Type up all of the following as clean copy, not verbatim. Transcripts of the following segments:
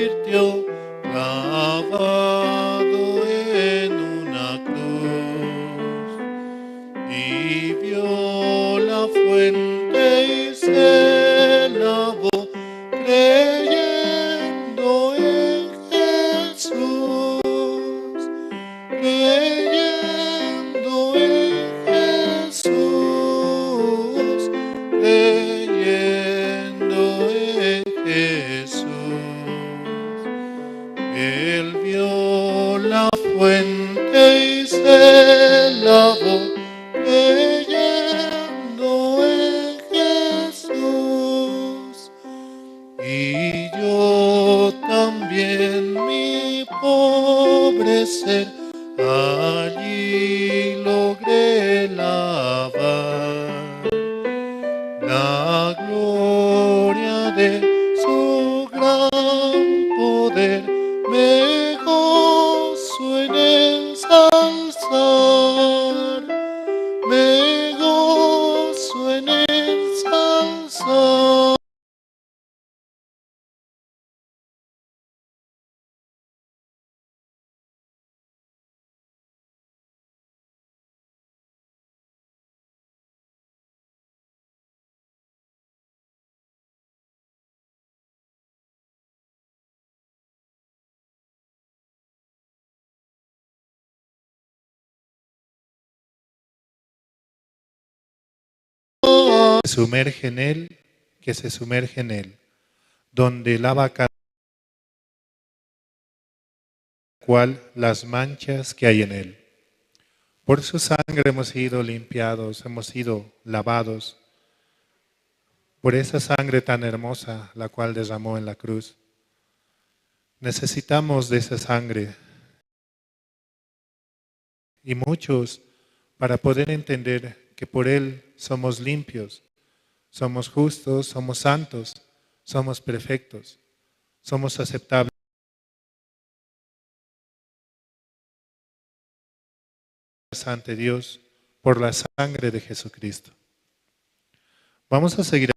Convirtió clavado en una cruz. Y vio la fuente y se lavó, creyendo en Jesús, creyendo en Jesús, creyendo en Jesús. Él vio la fuente y se lavó, creyendo en Jesús. Y yo también, mi pobre ser, allí logré lavar. La gloria de su gran poder me gozo en ensalzar, me gozo en ensalzar. Se sumerge en él, que se sumerge en él, donde lava cada cual las manchas que hay en él. Por su sangre hemos sido limpiados, hemos sido lavados, por esa sangre tan hermosa, la cual derramó en la cruz. Necesitamos de esa sangre y muchos para poder entender que por él somos limpios, somos justos, somos santos, somos perfectos, somos aceptables ante Dios por la sangre de Jesucristo. Vamos a seguir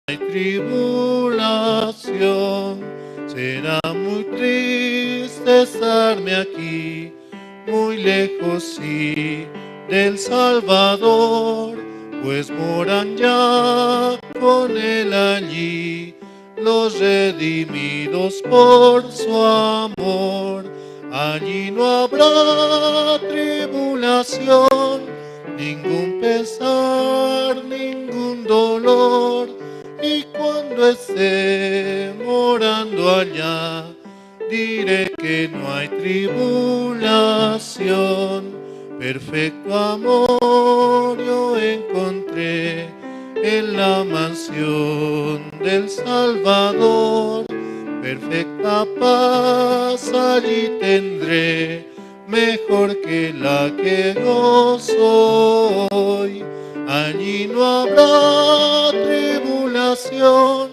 hay tribulación. Será muy triste estarme aquí, muy lejos sí del Salvador, pues moran ya con él allí los redimidos por su amor. Allí no habrá tribulación, ningún pesar, ningún dolor. Y cuando esté morando allá, diré que no hay tribulación. Perfecto amor yo encontré en la mansión del Salvador. Perfecta paz allí tendré, mejor que la que gozo hoy. Allí no habrá tribulación,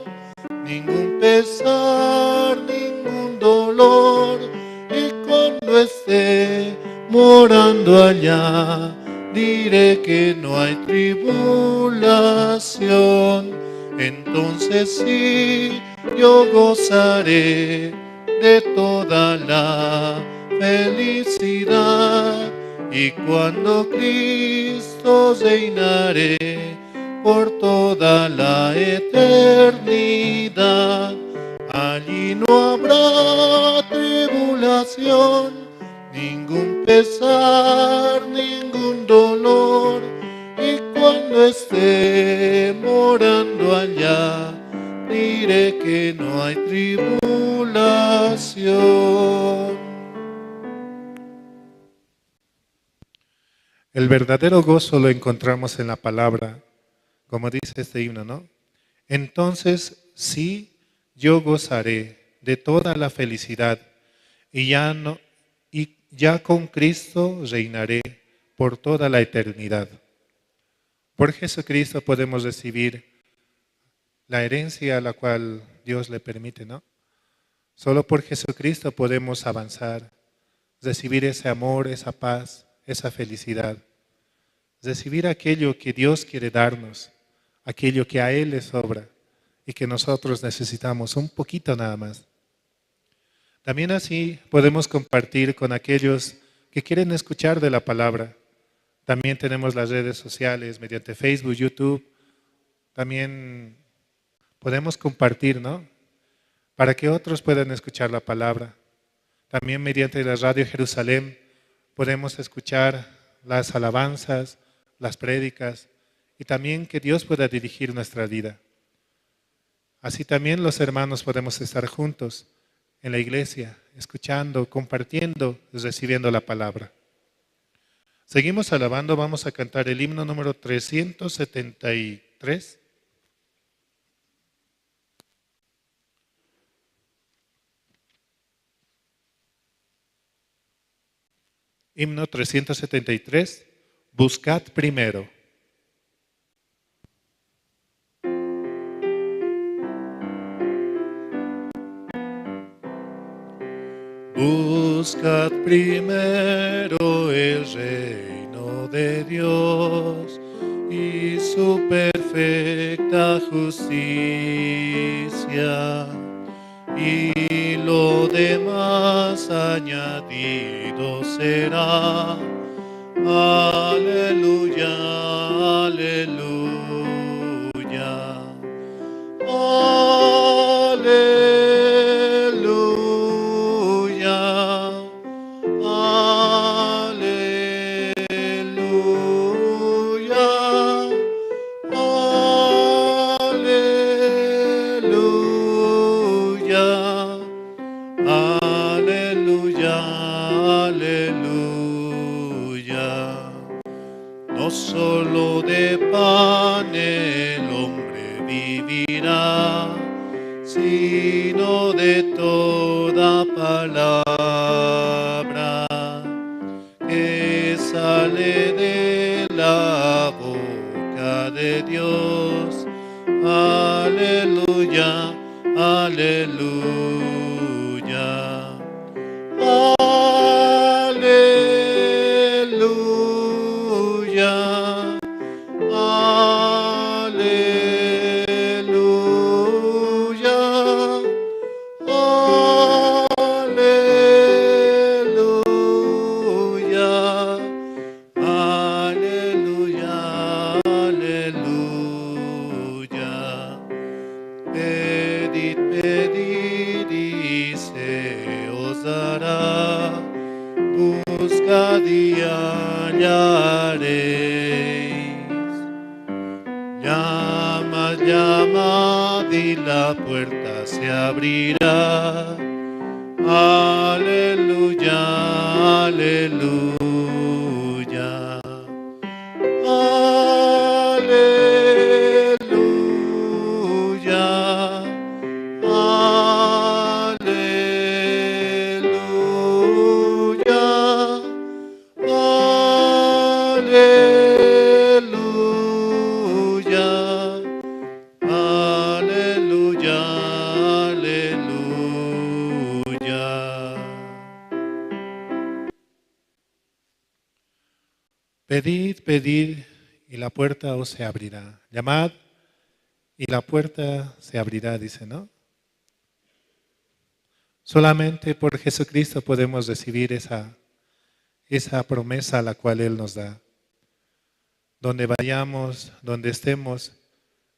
ningún pesar, ningún dolor. Y cuando esté morando allá, diré que no hay tribulación. Entonces sí, yo gozaré de toda la felicidad. Y cuando Cristo reinaré por toda la eternidad, allí no habrá tribulación, ningún pesar, ningún dolor. Y cuando esté morando allá, diré que no hay tribulación. El verdadero gozo lo encontramos en la palabra, como dice este himno, ¿no? Entonces sí, yo gozaré de toda la felicidad y ya con Cristo reinaré por toda la eternidad. Por Jesucristo podemos recibir la herencia a la cual Dios le permite, ¿no? Solo por Jesucristo podemos avanzar, recibir ese amor, esa paz, esa felicidad, recibir aquello que Dios quiere darnos, aquello que a Él le sobra y que nosotros necesitamos un poquito nada más. También así podemos compartir con aquellos que quieren escuchar de la palabra. También tenemos las redes sociales mediante Facebook, YouTube. También podemos compartir, ¿no? Para que otros puedan escuchar la palabra. También mediante la Radio Jerusalén podemos escuchar las alabanzas, las prédicas y también que Dios pueda dirigir nuestra vida. Así también los hermanos podemos estar juntos en la iglesia, escuchando, compartiendo, recibiendo la palabra. Seguimos alabando, vamos a cantar el himno número 373. Himno 373, Buscad primero. Buscad primero el reino de Dios y su perfecta justicia, y lo demás añadido será. Aleluya, aleluya, aleluya, aleluya, aleluya, aleluya, aleluya. No solo de pan el hombre vivirá, sino de toda palabra que sale de la boca de Dios. Aleluya, aleluya, aleluya, aleluya, Buscad y hallaréis. Llamad, llamad y la puerta se abrirá. Aleluya, aleluya. Aleluya, aleluya, aleluya, aleluya, aleluya. Pedid, pedid, y la puerta os se abrirá. Llamad, y la puerta se abrirá, dice, ¿no? Solamente por Jesucristo podemos recibir esa promesa a la cual Él nos da. Donde vayamos, donde estemos,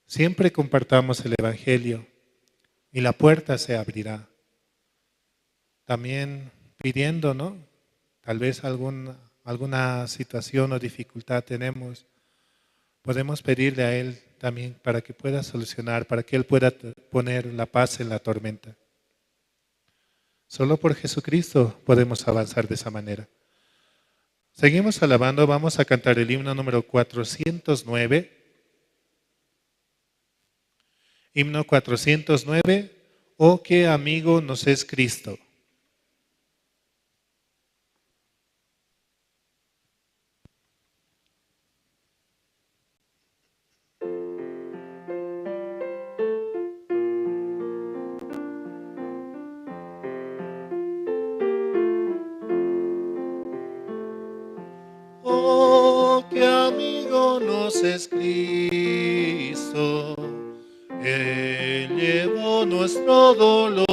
siempre compartamos el Evangelio y la puerta se abrirá. También pidiendo, ¿no? Tal vez alguna situación o dificultad tenemos, podemos pedirle a Él también para que pueda solucionar, para que Él pueda poner la paz en la tormenta. Solo por Jesucristo podemos avanzar de esa manera. Seguimos alabando, vamos a cantar el himno número 409. Himno 409, Oh, qué amigo nos es Cristo. Oh, qué amigo nos es Cristo, Él llevó nuestro dolor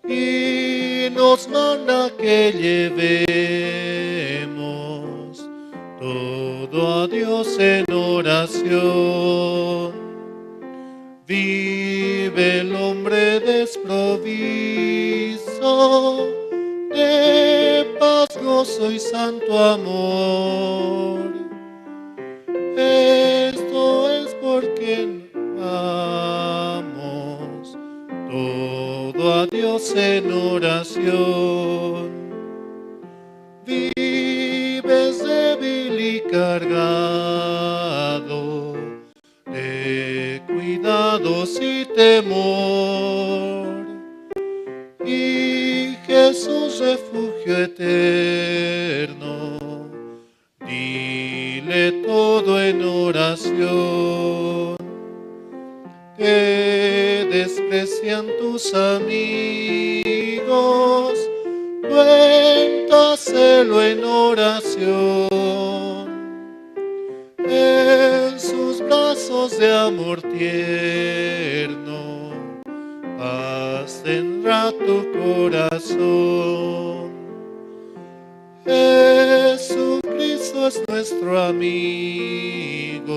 y nos manda que llevemos todo a Dios en oración. Vive el hombre desprovisto de paz, gozo y santo amor. Esto es porque amamos todo a Dios en oración. Vives débil y cargado de cuidados y temor, y Jesús refugio eterno, dile todo en oración. Te desprecian tus amigos, cuéntaselo en oración. En sus brazos de amor tierno, paz tendrá tu corazón. Jesucristo es nuestro amigo,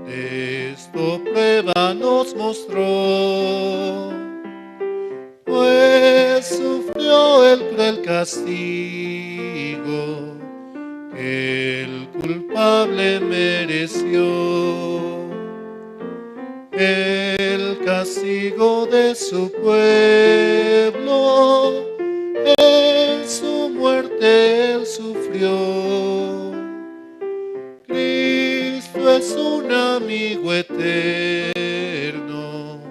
de esto prueba nos mostró, pues sufrió el cruel castigo que el culpable mereció. El castigo de su pueblo, en su muerte él sufrió. Cristo es un amigo eterno,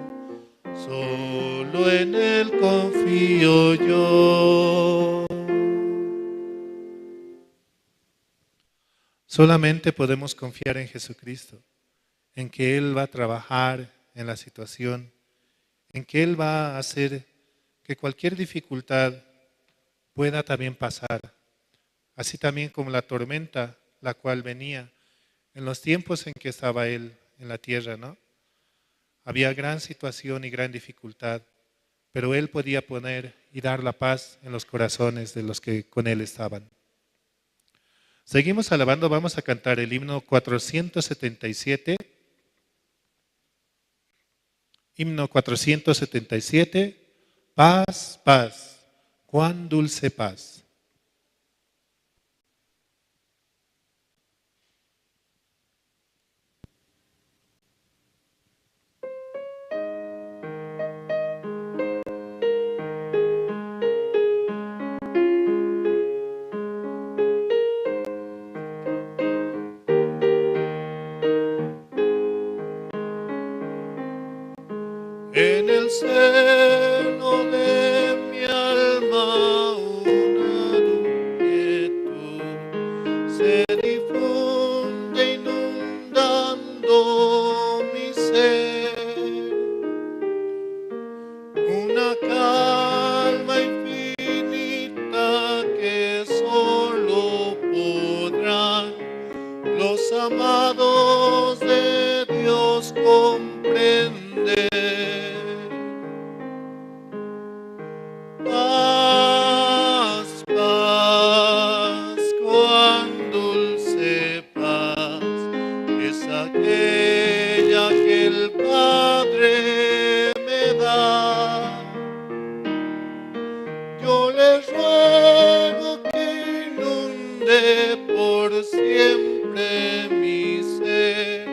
solo en él confío yo. Solamente podemos confiar en Jesucristo, en que Él va a trabajar en la situación, en que Él va a hacer que cualquier dificultad pueda también pasar. Así también como la tormenta, la cual venía en los tiempos en que estaba Él en la tierra, ¿no? Había gran situación y gran dificultad, pero Él podía poner y dar la paz en los corazones de los que con Él estaban. Seguimos alabando, vamos a cantar el himno 477. Himno 477, paz, paz, Cuán dulce paz. En el seno de mi alma una quietud se difunde inundando mi ser. Una calma infinita que solo podrán los amados de Dios comprender. Paz, paz, cuán dulce paz es aquella que el Padre me da. Yo les ruego que inunde por siempre mi ser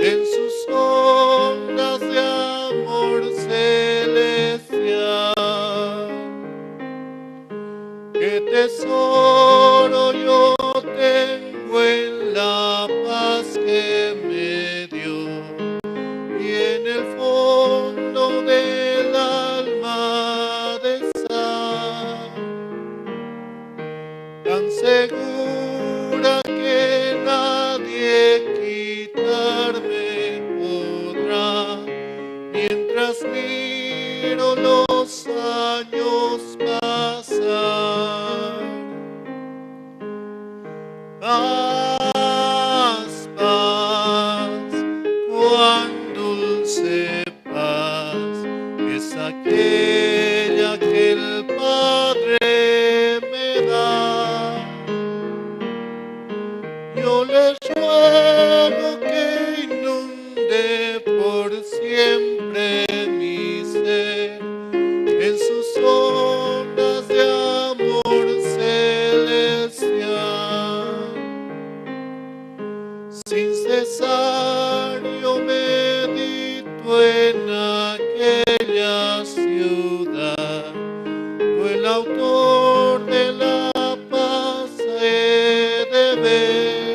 en sus ondas de amor celestial. Qué tesoro yo tengo en la paz que me dio y en el fondo del alma de sal, tan segura que nadie quitarme podrá, mientras miro los años pasar. Paz, paz, cuán dulce paz es aquella que el Padre me da. Yo les ruego que inunde por siempre mi ser en sus ondas de amor celestial. Sin cesar yo medito en aquella ciudad, fue el autor de la paz he de ver.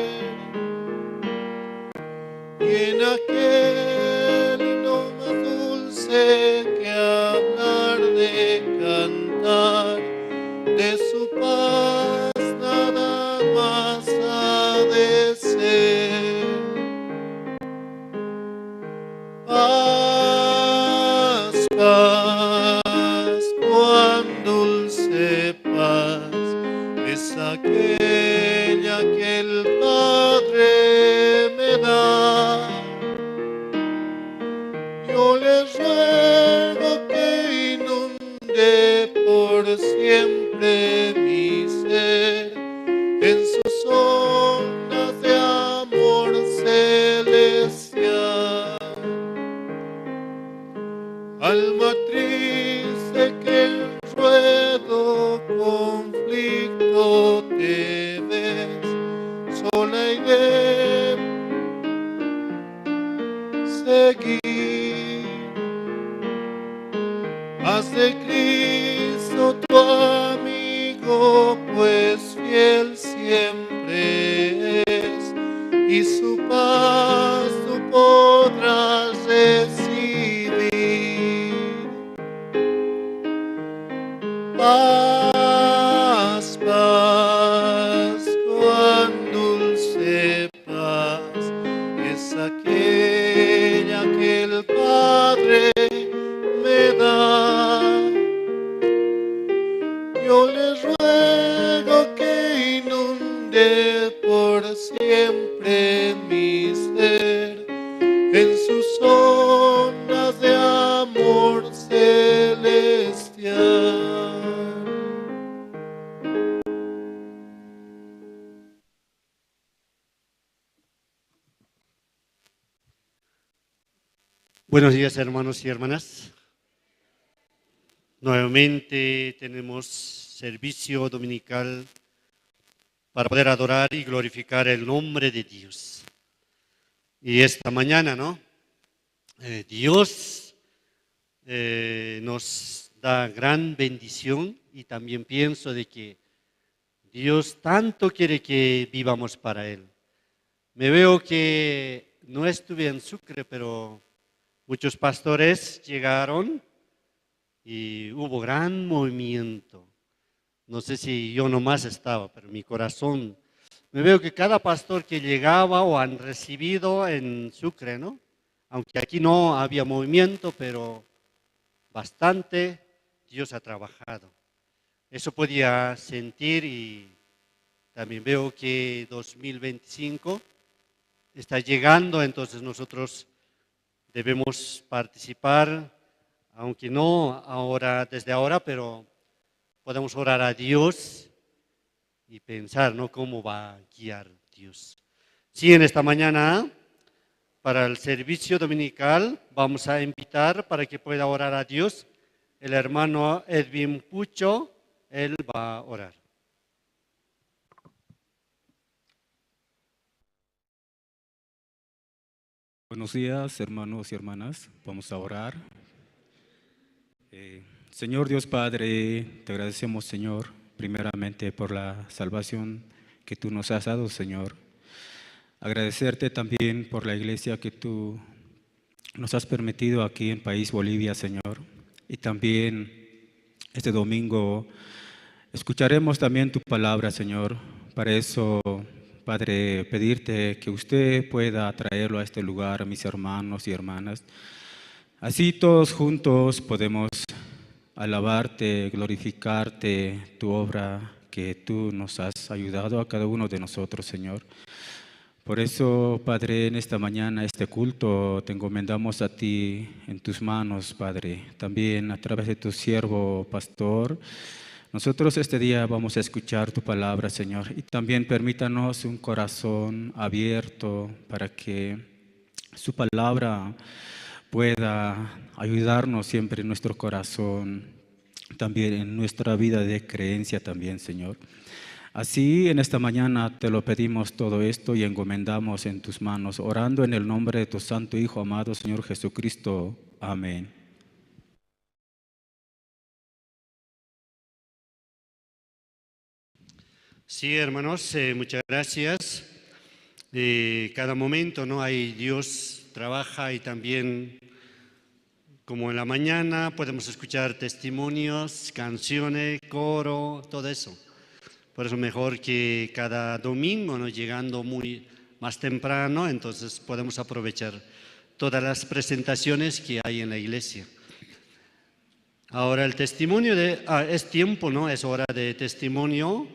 Y en aquel himno más dulce que hablar de cantar, de su paz nada más ha de ser. Paz, paz, cuán dulce paz es aquella que el Padre me da. Yo les ruego que inunde por siempre mi ser en sus ondas de amor celestial. Alma triste que en ruedo conflicto te ves, sola y de seguir. Haz de Cristo tu amigo, pues fiel siempre es, y su paz tú podrás recibir. Paz, paz, cuán dulce paz es aquella que el Padre me da. Yo les ruego que inunde por siempre mi ser en sus ondas de amor celestial. Buenos días, hermanos y hermanas. Nuevamente tenemos servicio dominical para poder adorar y glorificar el nombre de Dios. Y esta mañana, ¿no? Dios nos da gran bendición y también pienso de que Dios tanto quiere que vivamos para Él. Me veo que no estuve en Sucre, pero muchos pastores llegaron y hubo gran movimiento. No sé si yo nomás estaba, pero mi corazón. Me veo que cada pastor que llegaba o han recibido en Sucre, ¿no? Aunque aquí no había movimiento, pero bastante Dios ha trabajado. Eso podía sentir y también veo que 2025 está llegando, entonces nosotros debemos participar, aunque no ahora, desde ahora, pero podemos orar a Dios y pensar, ¿no?, cómo va a guiar Dios. Sí, en esta mañana, para el servicio dominical, vamos a invitar para que pueda orar a Dios el hermano Edwin Pucho, él va a orar. Buenos días, hermanos y hermanas. Vamos a orar. Señor Dios Padre, te agradecemos, Señor, primeramente por la salvación que tú nos has dado, Señor. Agradecerte también por la iglesia que tú nos has permitido aquí en país Bolivia, Señor. Y también este domingo escucharemos también tu palabra, Señor. Para eso, Padre, pedirte que usted pueda traerlo a este lugar, mis hermanos y hermanas. Así todos juntos podemos alabarte, glorificarte, tu obra que tú nos has ayudado a cada uno de nosotros, Señor. Por eso, Padre, en esta mañana, este culto, te encomendamos a ti en tus manos, Padre. También a través de tu siervo, pastor. Nosotros este día vamos a escuchar tu palabra, Señor. Y también permítanos un corazón abierto para que su palabra pueda ayudarnos siempre en nuestro corazón, también en nuestra vida de creencia también, Señor. Así, en esta mañana te lo pedimos todo esto y encomendamos en tus manos, orando en el nombre de tu Santo Hijo amado, Señor Jesucristo. Amén. Sí, hermanos, muchas gracias. Cada momento, ¿no? Ahí Dios trabaja y también, como en la mañana, podemos escuchar testimonios, canciones, coro, todo eso. Por eso mejor que cada domingo, ¿no?, llegando muy más temprano, entonces podemos aprovechar todas las presentaciones que hay en la iglesia. Ahora el testimonio de, es tiempo, ¿no? Es hora de testimonio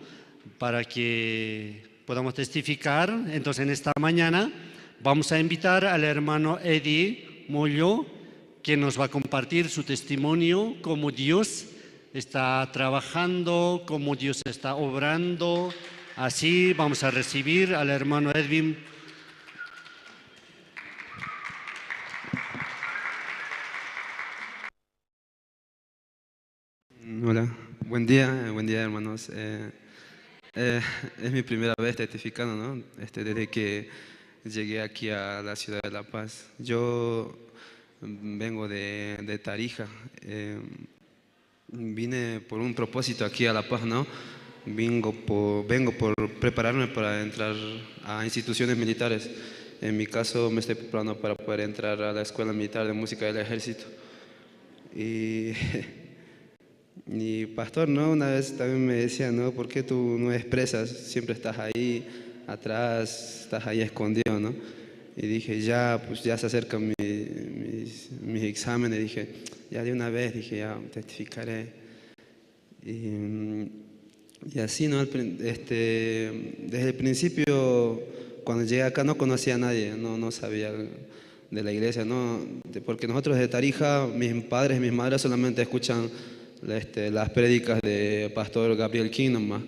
para que podamos testificar. Entonces en esta mañana vamos a invitar al hermano Eddie Mollo, que nos va a compartir su testimonio, cómo Dios está trabajando, cómo Dios está obrando. Así vamos a recibir al hermano Edwin. Hola, buen día hermanos. Es mi primera vez testificando, ¿no? Desde que llegué aquí a la ciudad de La Paz. Yo vengo de Tarija. Vine por un propósito aquí a La Paz, ¿no? Vengo por prepararme para entrar a instituciones militares. En mi caso me estoy preparando para poder entrar a la Escuela Militar de Música del Ejército. Y mi pastor, ¿no? Una vez también me decía, ¿no? ¿Por qué tú no expresas? Siempre estás ahí atrás, estás ahí escondido, ¿no? Y dije, ya, pues ya se acercan mis exámenes. Dije, ya de una vez, dije, ya testificaré. Y así, ¿no? Desde el principio, cuando llegué acá, no conocía a nadie, no sabía de la iglesia, ¿no? Porque nosotros de Tarija, mis padres y mis madres solamente escuchan las prédicas de Pastor Gabriel King nomás.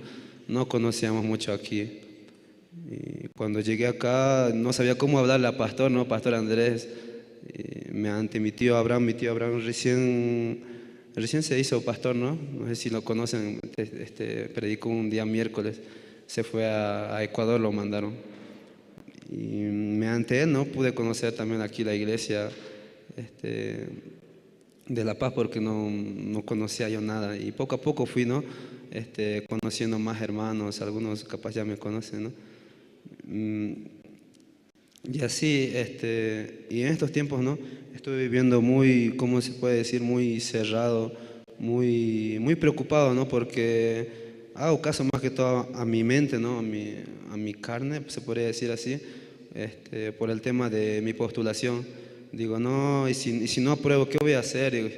No conocíamos mucho aquí. Y cuando llegué acá no sabía cómo hablarle a pastor, ¿no? Pastor Andrés. Y mi tío Abraham recién Recién se hizo pastor, ¿no? No sé si lo conocen, predicó un día miércoles, se fue a Ecuador, lo mandaron. Y mediante él, ¿no? Pude conocer también aquí la iglesia de La Paz, porque no conocía yo nada. Y poco a poco fui, ¿no? Conociendo más hermanos, algunos capaz ya me conocen, ¿no? Y así, y en estos tiempos, ¿no? Estuve viviendo muy, ¿cómo se puede decir? Muy cerrado, muy, muy preocupado, ¿no? Porque hago caso más que todo a mi mente, ¿no? A mi carne, se podría decir así, por el tema de mi postulación. Digo, no, y si no apruebo, ¿qué voy a hacer? Digo,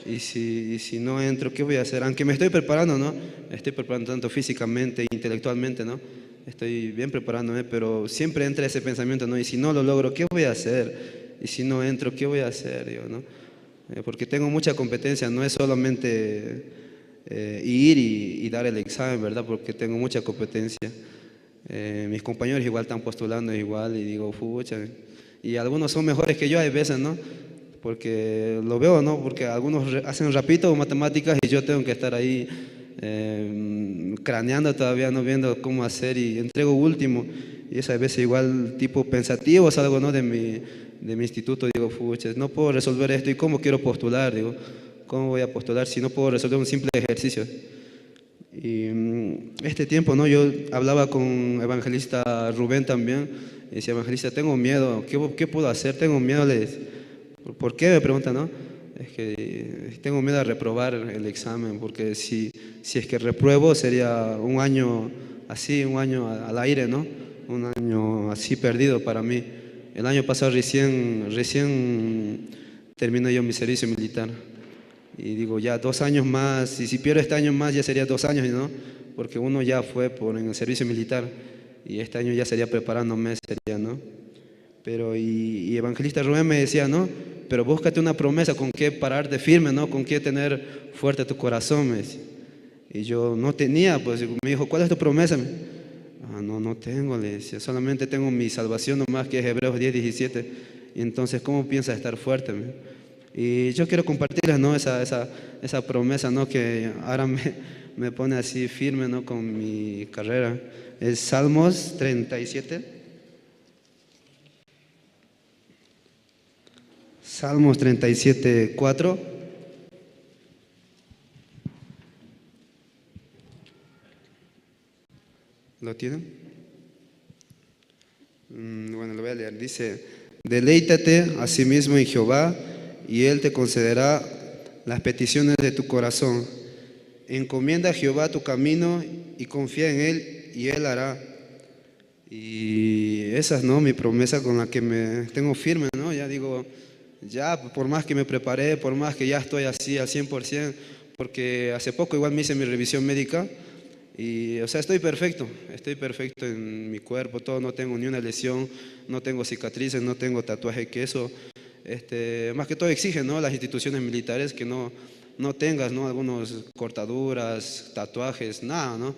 y si no entro, ¿qué voy a hacer? Aunque me estoy preparando, ¿no? Estoy preparando tanto físicamente e intelectualmente, ¿no? Estoy bien preparándome, pero siempre entra ese pensamiento, ¿no? Y si no lo logro, ¿qué voy a hacer? Y si no entro, ¿qué voy a hacer? Digo, ¿no? Porque tengo mucha competencia, no es solamente ir y dar el examen, ¿verdad? Porque tengo mucha competencia. Mis compañeros igual están postulando igual y digo, fucha. Y algunos son mejores que yo hay veces, ¿no? Porque lo veo, ¿no? Porque algunos hacen rapidito matemáticas y yo tengo que estar ahí craneando todavía, no viendo cómo hacer y entrego último. Y eso a veces igual tipo pensativo salgo, ¿no? De mi instituto, digo, fucha, no puedo resolver esto y cómo quiero postular, digo, ¿cómo voy a postular si no puedo resolver un simple ejercicio? Y este tiempo, ¿no? Yo hablaba con evangelista Rubén también, y decía, evangelista, tengo miedo, ¿qué puedo hacer? Tengo miedo, le decía. ¿Por qué? Me pregunta, ¿no? Es que tengo miedo a reprobar el examen, porque si es que repruebo sería un año así, un año al aire, ¿no? Un año así perdido para mí. El año pasado recién termino yo mi servicio militar. Y digo, ya 2 años más, y si pierdo este año más ya sería 2 años, ¿no? Porque uno ya fue en el servicio militar, y este año ya sería preparándome, sería, ¿no? Pero y evangelista Rubén me decía, ¿no? Pero búscate una promesa con qué pararte firme, ¿no? Con qué tener fuerte tu corazón, me decía. Y yo no tenía, pues me dijo, ¿cuál es tu promesa? Ah, no tengo, le decía, solamente tengo mi salvación nomás, que es Hebreos 10:17. Y entonces, ¿cómo piensas estar fuerte? Y yo quiero compartirles, ¿no? Esa promesa, ¿no? Que ahora me pone así firme, ¿no? Con mi carrera. Es Salmos 37. Salmos 37:4. ¿Lo tienen? Bueno, lo voy a leer. Dice, deleítate a sí mismo en Jehová y Él te concederá las peticiones de tu corazón. Encomienda a Jehová tu camino y confía en Él y Él hará. Y esa es, ¿no?, mi promesa con la que me tengo firme, ¿no? Ya digo, ya por más que me preparé, por más que ya estoy así al 100%, porque hace poco igual me hice mi revisión médica y, o sea, estoy perfecto en mi cuerpo, todo, no tengo ni una lesión, no tengo cicatrices, no tengo tatuaje, que eso, más que todo exigen, ¿no?, las instituciones militares que no tengas, ¿no?, algunas cortaduras, tatuajes, nada, ¿no?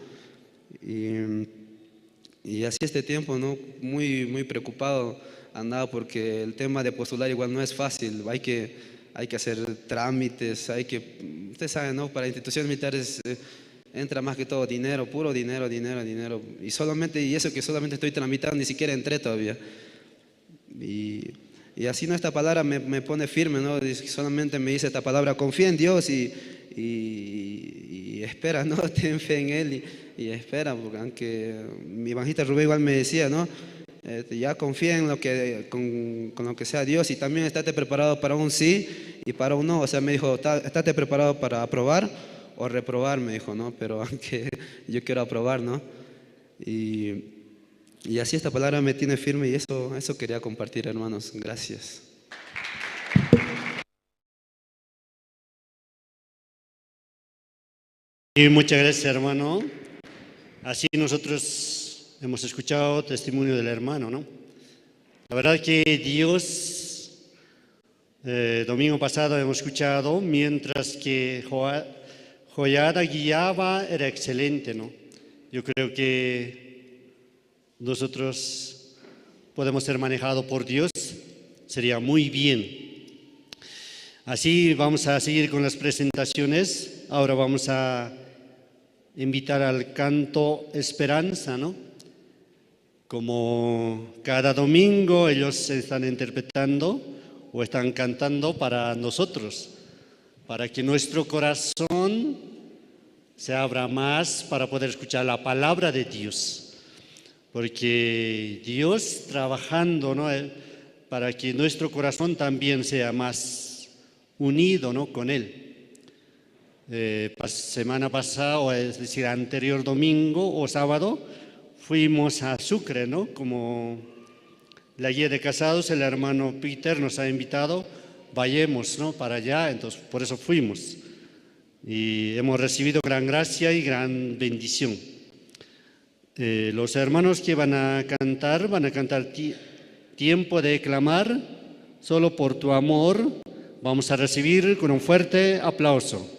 Y así este tiempo, ¿no?, muy, muy preocupado andaba porque el tema de postular igual no es fácil, hay que hacer trámites, hay que, ustedes saben, ¿no?, para instituciones militares entra más que todo dinero, puro dinero, dinero, dinero, y solamente, y eso que solamente estoy tramitando, ni siquiera entré todavía. Y así, ¿no?, esta palabra me pone firme, ¿no? Solamente me dice esta palabra, confía en Dios y espera, ¿no? Ten fe en Él y espera, porque aunque mi evangelista Rubén igual me decía, ¿no? Ya confía en lo que, con lo que sea Dios y también estate preparado para un sí y para un no. O sea, me dijo, estate preparado para aprobar o reprobar, me dijo, ¿no? Pero aunque yo quiero aprobar, ¿no? Y así esta palabra me tiene firme y eso quería compartir, hermanos. Gracias. Y muchas gracias, hermano. Así nosotros hemos escuchado testimonio del hermano, ¿no? La verdad que Dios, domingo pasado hemos escuchado, mientras que Joiada guiaba, era excelente, ¿no? Yo creo que nosotros podemos ser manejados por Dios, sería muy bien. Así vamos a seguir con las presentaciones. Ahora vamos a invitar al canto Esperanza, ¿no? Como cada domingo ellos se están interpretando o están cantando para nosotros, para que nuestro corazón se abra más para poder escuchar la palabra de Dios. Porque Dios trabajando, ¿no?, para que nuestro corazón también sea más unido, ¿no?, con Él. Semana pasada, o es decir, anterior domingo o sábado, fuimos a Sucre, ¿no? Como la guía de casados, el hermano Peter nos ha invitado, vayamos, ¿no?, para allá, entonces por eso fuimos. Y hemos recibido gran gracia y gran bendición. Los hermanos que van a cantar Tiempo de clamar, solo por tu amor. Vamos a recibir con un fuerte aplauso.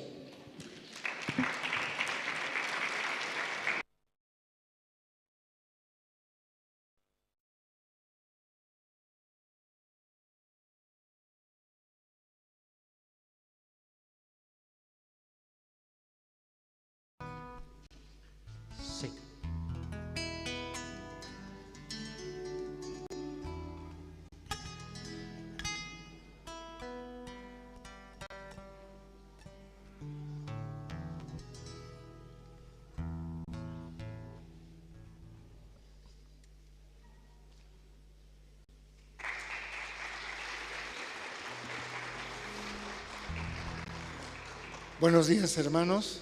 Buenos días, hermanos.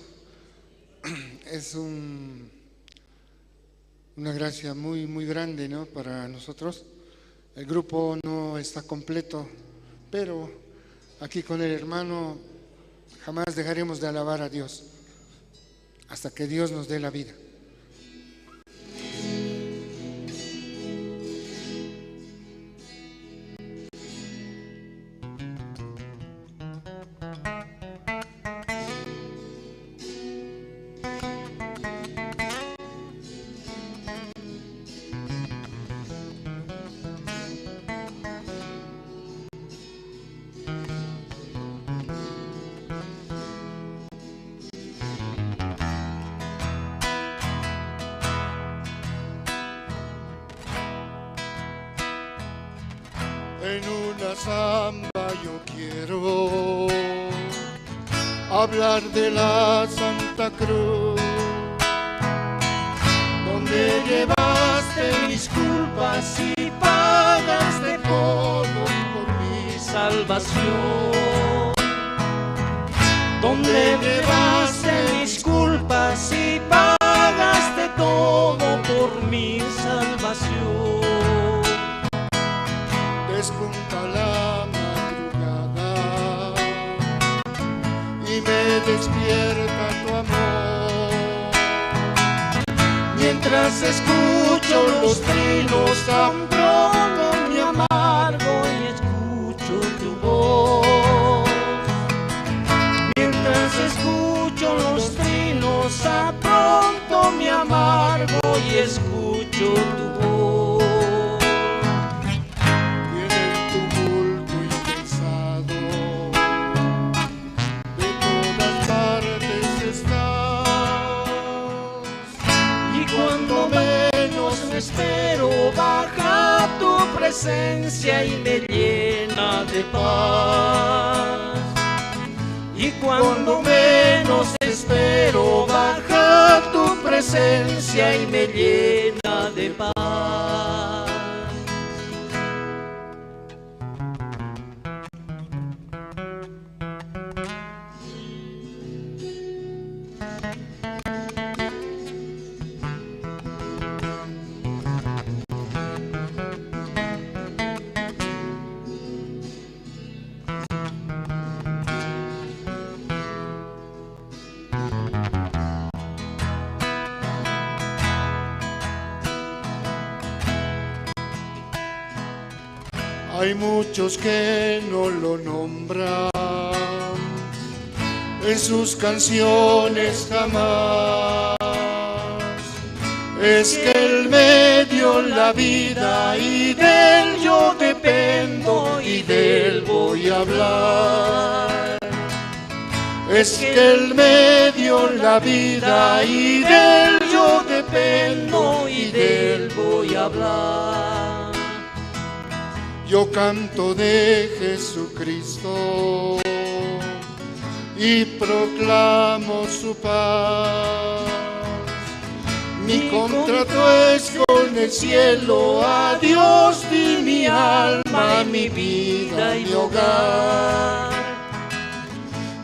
Es una gracia muy, muy grande, ¿no?, para nosotros. El grupo no está completo, pero aquí con el hermano jamás dejaremos de alabar a Dios hasta que Dios nos dé la vida. En una samba yo quiero hablar de la Santa Cruz, donde llevaste mis culpas y pagaste todo por mi salvación. Donde llevaste mis culpas y pagaste todo por mi salvación. Despunta la madrugada y me despierta tu amor. Mientras escucho los trinos tan pronto mi amargo y escucho tu voz. Mientras escucho los trinos tan pronto mi amargo y escucho tu voz. Espero baja tu presencia y me llena de paz. Y cuando menos espero baja tu presencia y me llena de paz. Hay muchos que no lo nombran en sus canciones jamás. Es que el medio dio la vida y de él yo dependo y de él voy a hablar. Es que él me dio la vida y de él yo dependo y de él voy a hablar. Yo canto de Jesucristo y proclamo su paz. Mi contrato es con el cielo, a Dios di mi alma, mi vida y mi hogar.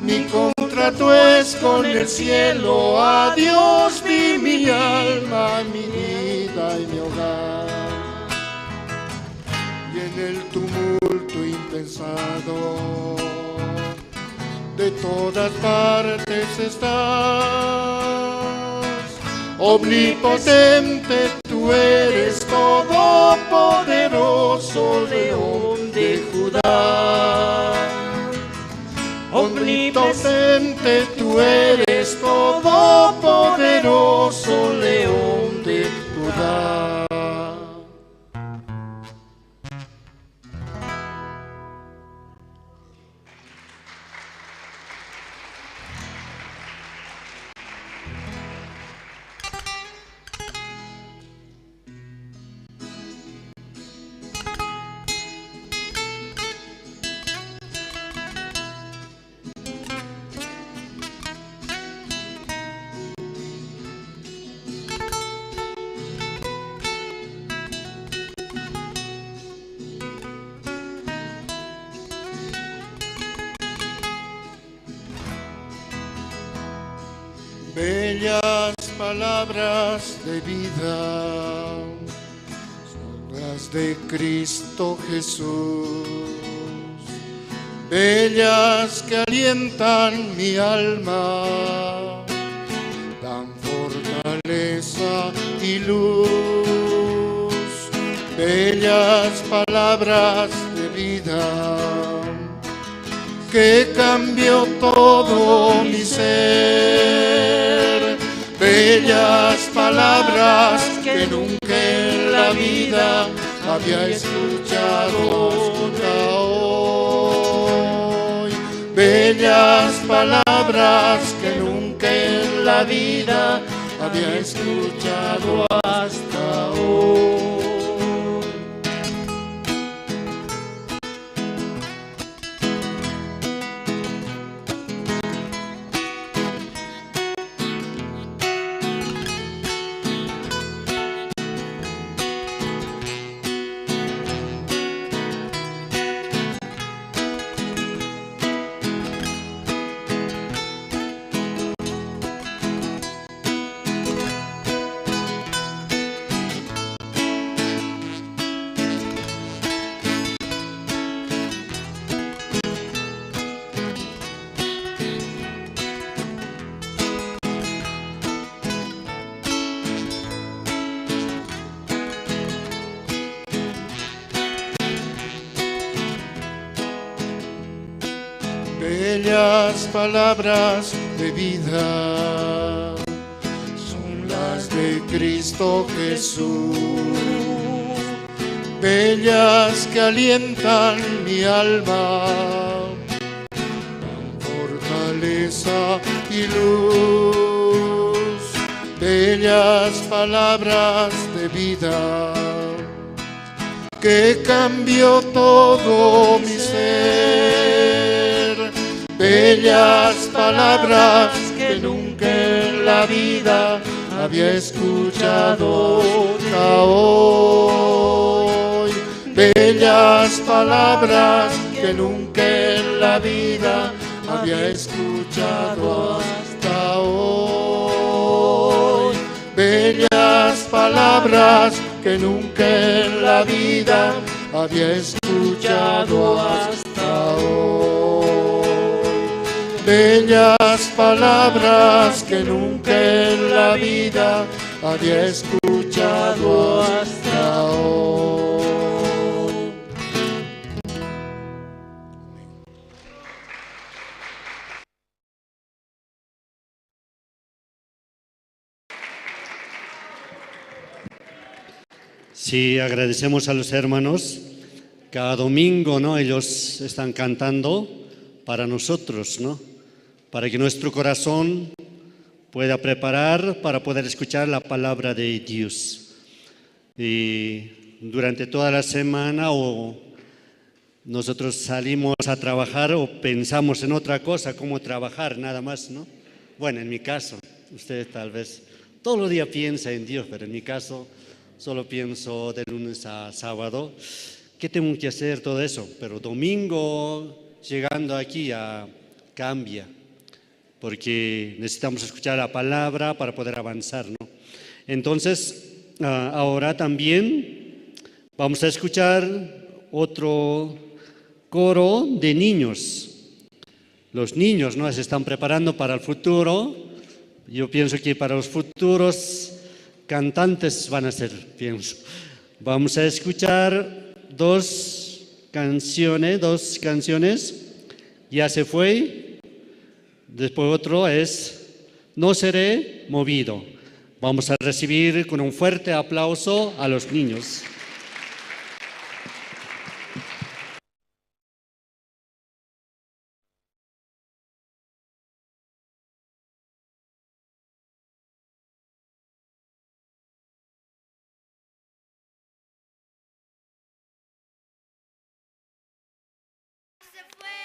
Mi contrato es con el cielo, a Dios di mi alma, mi vida y mi hogar. Y en el tumulto impensado, de todas partes estás, omnipotente tú eres, todopoderoso León de Judá. Omnipotente tú eres, todopoderoso León de Judá. Bellas palabras de vida son las de Cristo Jesús, bellas que alientan mi alma, dan fortaleza y luz. Bellas palabras de vida que cambió todo mi ser. Bellas palabras que nunca en la vida había escuchado hasta hoy. Bellas palabras que nunca en la vida había escuchado hasta hoy. Bellas palabras de vida son las de Cristo Jesús, bellas que alientan mi alma, dan fortaleza y luz. Bellas palabras de vida que cambió todo mi ser. Bellas palabras que nunca en la vida había escuchado hasta hoy. Bellas palabras que nunca en la vida había escuchado hasta hoy. Bellas palabras que nunca en la vida había escuchado hasta hoy. Bellas palabras que nunca en la vida había escuchado hasta hoy. Sí, agradecemos a los hermanos. Cada domingo, ¿no? Ellos están cantando para nosotros, ¿no? Para que nuestro corazón pueda preparar para poder escuchar la palabra de Dios. Y durante toda la semana o nosotros salimos a trabajar o pensamos en otra cosa, cómo trabajar, nada más, ¿no? Bueno, en mi caso, ustedes tal vez todos los días piensan en Dios, pero en mi caso solo pienso de lunes a sábado, ¿qué tengo que hacer? Todo eso. Pero domingo, llegando aquí, ya cambia, porque necesitamos escuchar la palabra para poder avanzar, ¿no? Entonces, ahora también vamos a escuchar otro coro de niños. Los niños, ¿no? Se están preparando para el futuro. Yo pienso que para los futuros cantantes van a ser, pienso. Vamos a escuchar dos canciones. Ya se fue. Después otro es No seré movido. Vamos a recibir con un fuerte aplauso a los niños. Se fue,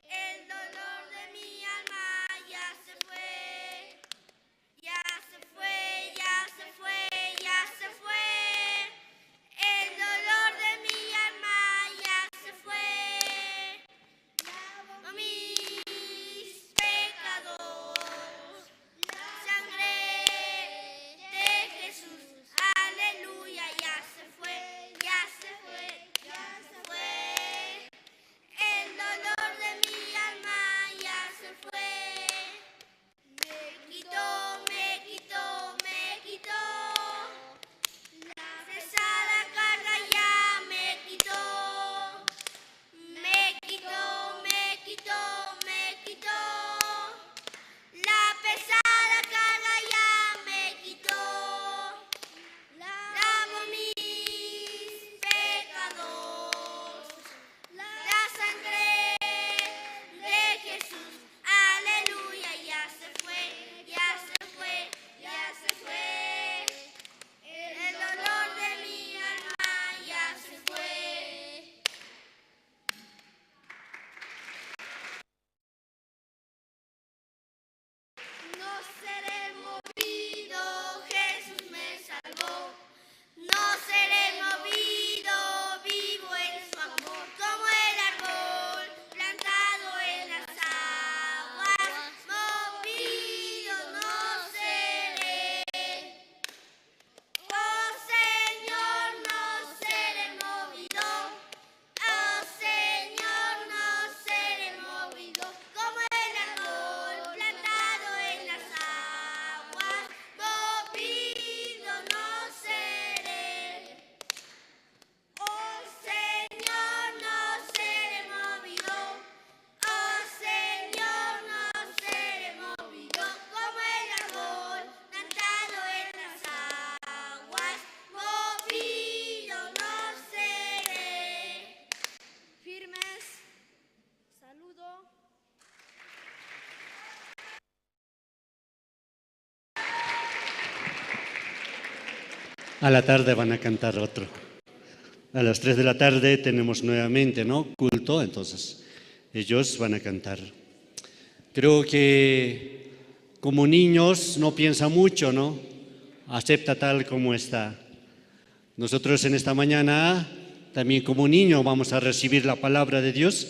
el dolor de mi alma ya se fue, ya se fue, ya se fue, ya se fue, el dolor de mi alma ya se fue, lavo mis pecados, la sangre de Jesús, aleluya, ya se fue, ya se fue, ya se fue. El dolor de mi alma ya se fue, me quitó, me quitó, me quitó, la pesada carga ya me quitó, me quitó, me quitó, me quitó, la pesada carga ya me quitó, lavo mis pecados. La sangre de Jesús, aleluya, ya se fue, ya se fue, ya se fue. El dolor de mi alma ya se fue. No seré movido, Jesús me salvó. No seré movido, vivo en su amor, como el árbol plantado en las aguas, movido no seré. Oh Señor, no seré movido, oh Señor, no seré movido, como el árbol plantado en las aguas, movido no seré. Oh Señor, no seré movido, oh Señor, no seré movido, como el árbol plantado en las aguas, movido no seré. Firmes. Saludo. A la tarde van a cantar otro. A las 3 de la tarde tenemos nuevamente, ¿no? Culto, entonces ellos van a cantar. Creo que como niños no piensa mucho, ¿no? Acepta tal como está. Nosotros en esta mañana, también como niño, vamos a recibir la palabra de Dios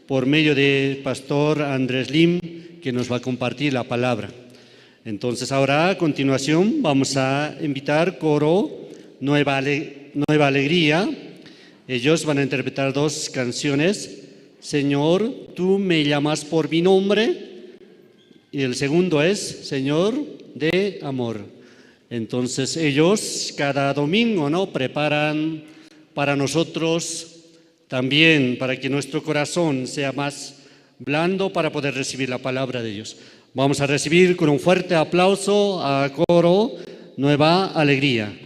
por medio de Pastor Andrés Lim, que nos va a compartir la palabra. Entonces ahora, a continuación, vamos a invitar coro Nueva Alegría. Ellos van a interpretar dos canciones. Señor, tú me llamas por mi nombre. Y el segundo es Señor de amor. Entonces ellos cada domingo, ¿no?, preparan para nosotros también, para que nuestro corazón sea más blando para poder recibir la palabra de Dios. Vamos a recibir con un fuerte aplauso a coro Nueva Alegría.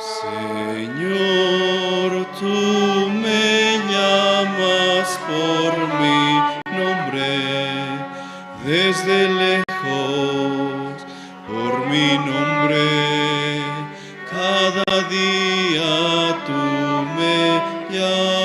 Señor, tú me llamas por mi nombre, desde lejos, por mi nombre, cada día tú me llamas.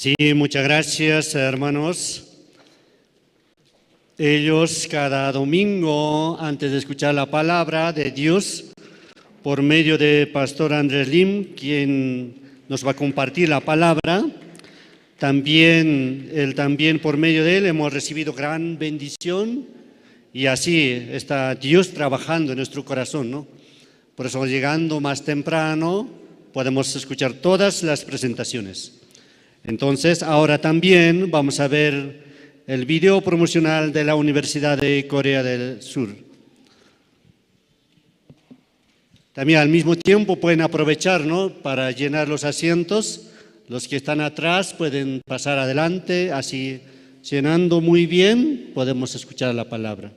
Sí, muchas gracias, hermanos. Ellos cada domingo, antes de escuchar la palabra de Dios, por medio de Pastor Andrés Lim, quien nos va a compartir la palabra, también por medio de él hemos recibido gran bendición y así está Dios trabajando en nuestro corazón, ¿no? Por eso llegando más temprano podemos escuchar todas las presentaciones. Entonces, ahora también vamos a ver el video promocional de la Universidad de Corea del Sur. También al mismo tiempo pueden aprovechar, ¿no?, para llenar los asientos. Los que están atrás pueden pasar adelante, así llenando muy bien podemos escuchar la palabra.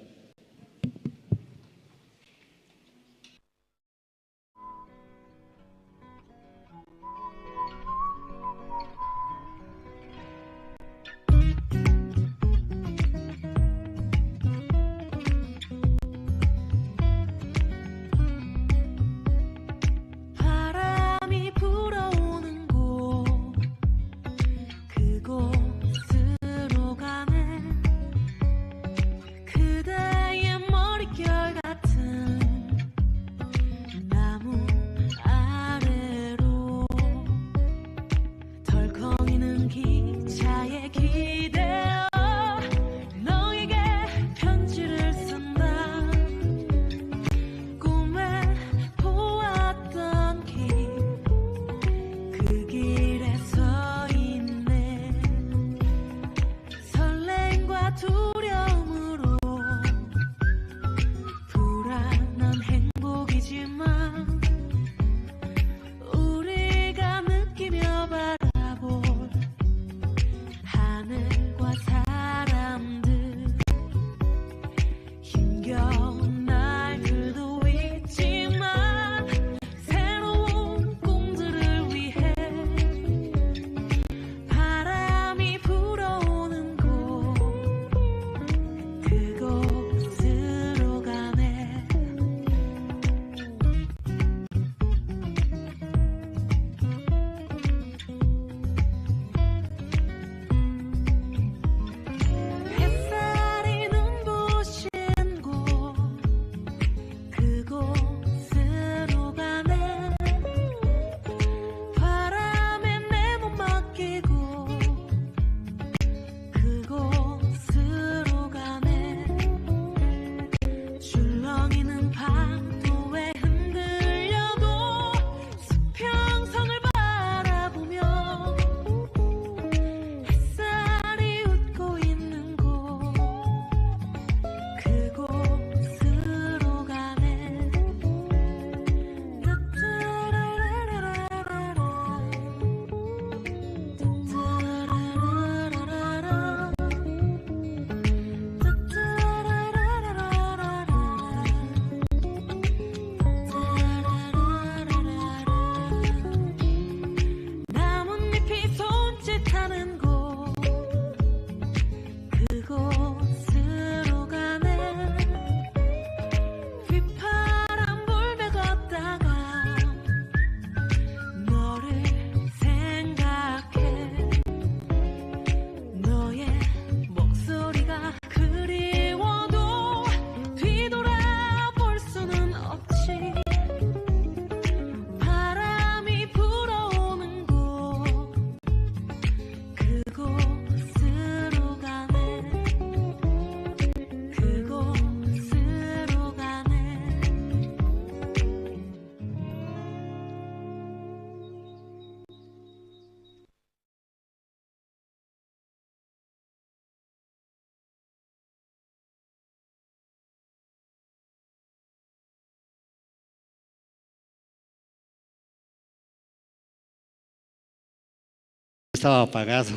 Estaba apagado.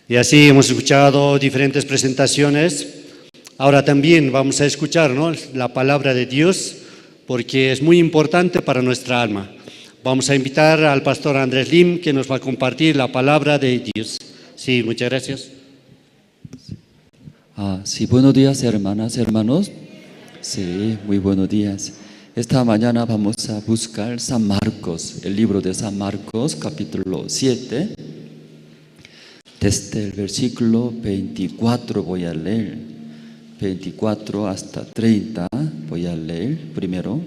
Y así hemos escuchado diferentes presentaciones. Ahora también vamos a escuchar, ¿no?, la palabra de Dios, porque es muy importante para nuestra alma. Vamos a invitar al pastor Andrés Lim, que nos va a compartir la palabra de Dios. Sí, muchas gracias. Ah, sí, buenos días, hermanas, hermanos. Sí, muy buenos días. Esta mañana vamos a buscar San Marcos, el libro de San Marcos, capítulo 7. Desde el versículo 24 voy a leer. 24 hasta 30 voy a leer primero.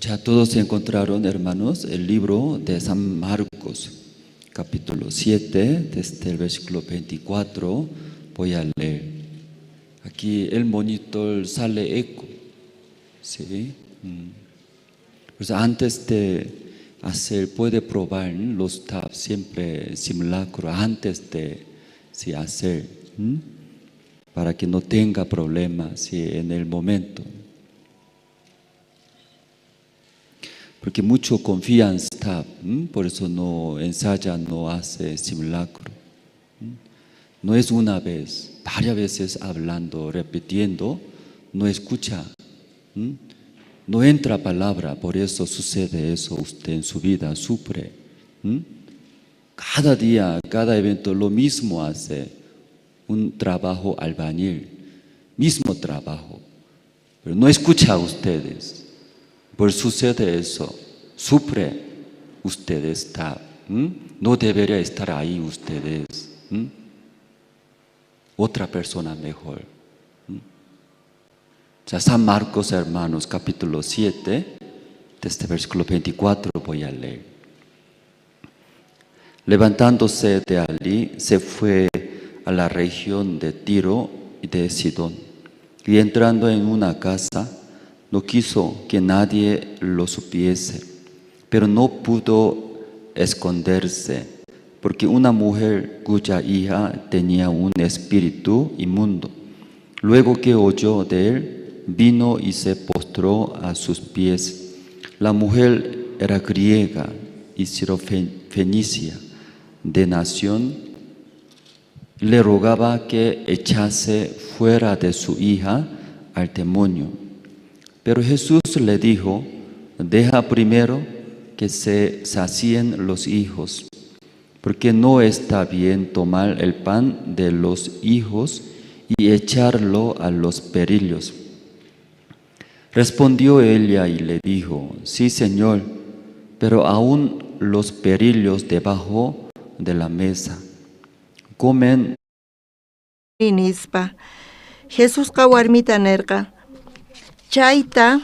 Ya todos encontraron, hermanos, el libro de San Marcos, capítulo 7, desde el versículo 24, voy a leer. Aquí el monitor sale eco, ¿sí? Pues antes de hacer, puede probar los tabs, siempre simulacro, antes de sí, hacer, para que no tenga problemas, ¿sí?, en el momento. Porque mucho confía en staff, por eso no ensaya, no hace simulacro. No es una vez, varias veces hablando, repitiendo, no escucha, no entra palabra, por eso sucede eso, usted en su vida sufre. Cada día, cada evento lo mismo hace, un trabajo albañil, mismo trabajo, pero no escucha a ustedes. Por sucede eso, sufre, usted está, no debería estar ahí ustedes, otra persona mejor. O sea, San Marcos, hermanos, capítulo 7, desde versículo 24 voy a leer. Levantándose de allí, se fue a la región de Tiro y de Sidón, y entrando en una casa, no quiso que nadie lo supiese, pero no pudo esconderse, porque una mujer cuya hija tenía un espíritu inmundo, luego que oyó de él, vino y se postró a sus pies. La mujer era griega y sirofenicia de nación, le rogaba que echase fuera de su hija al demonio. Pero Jesús le dijo: deja primero que se sacien los hijos, porque no está bien tomar el pan de los hijos y echarlo a los perrillos. Respondió ella y le dijo: sí, Señor, pero aún los perrillos debajo de la mesa comen. Nispa. Jesusqa warmita nerqa: chayta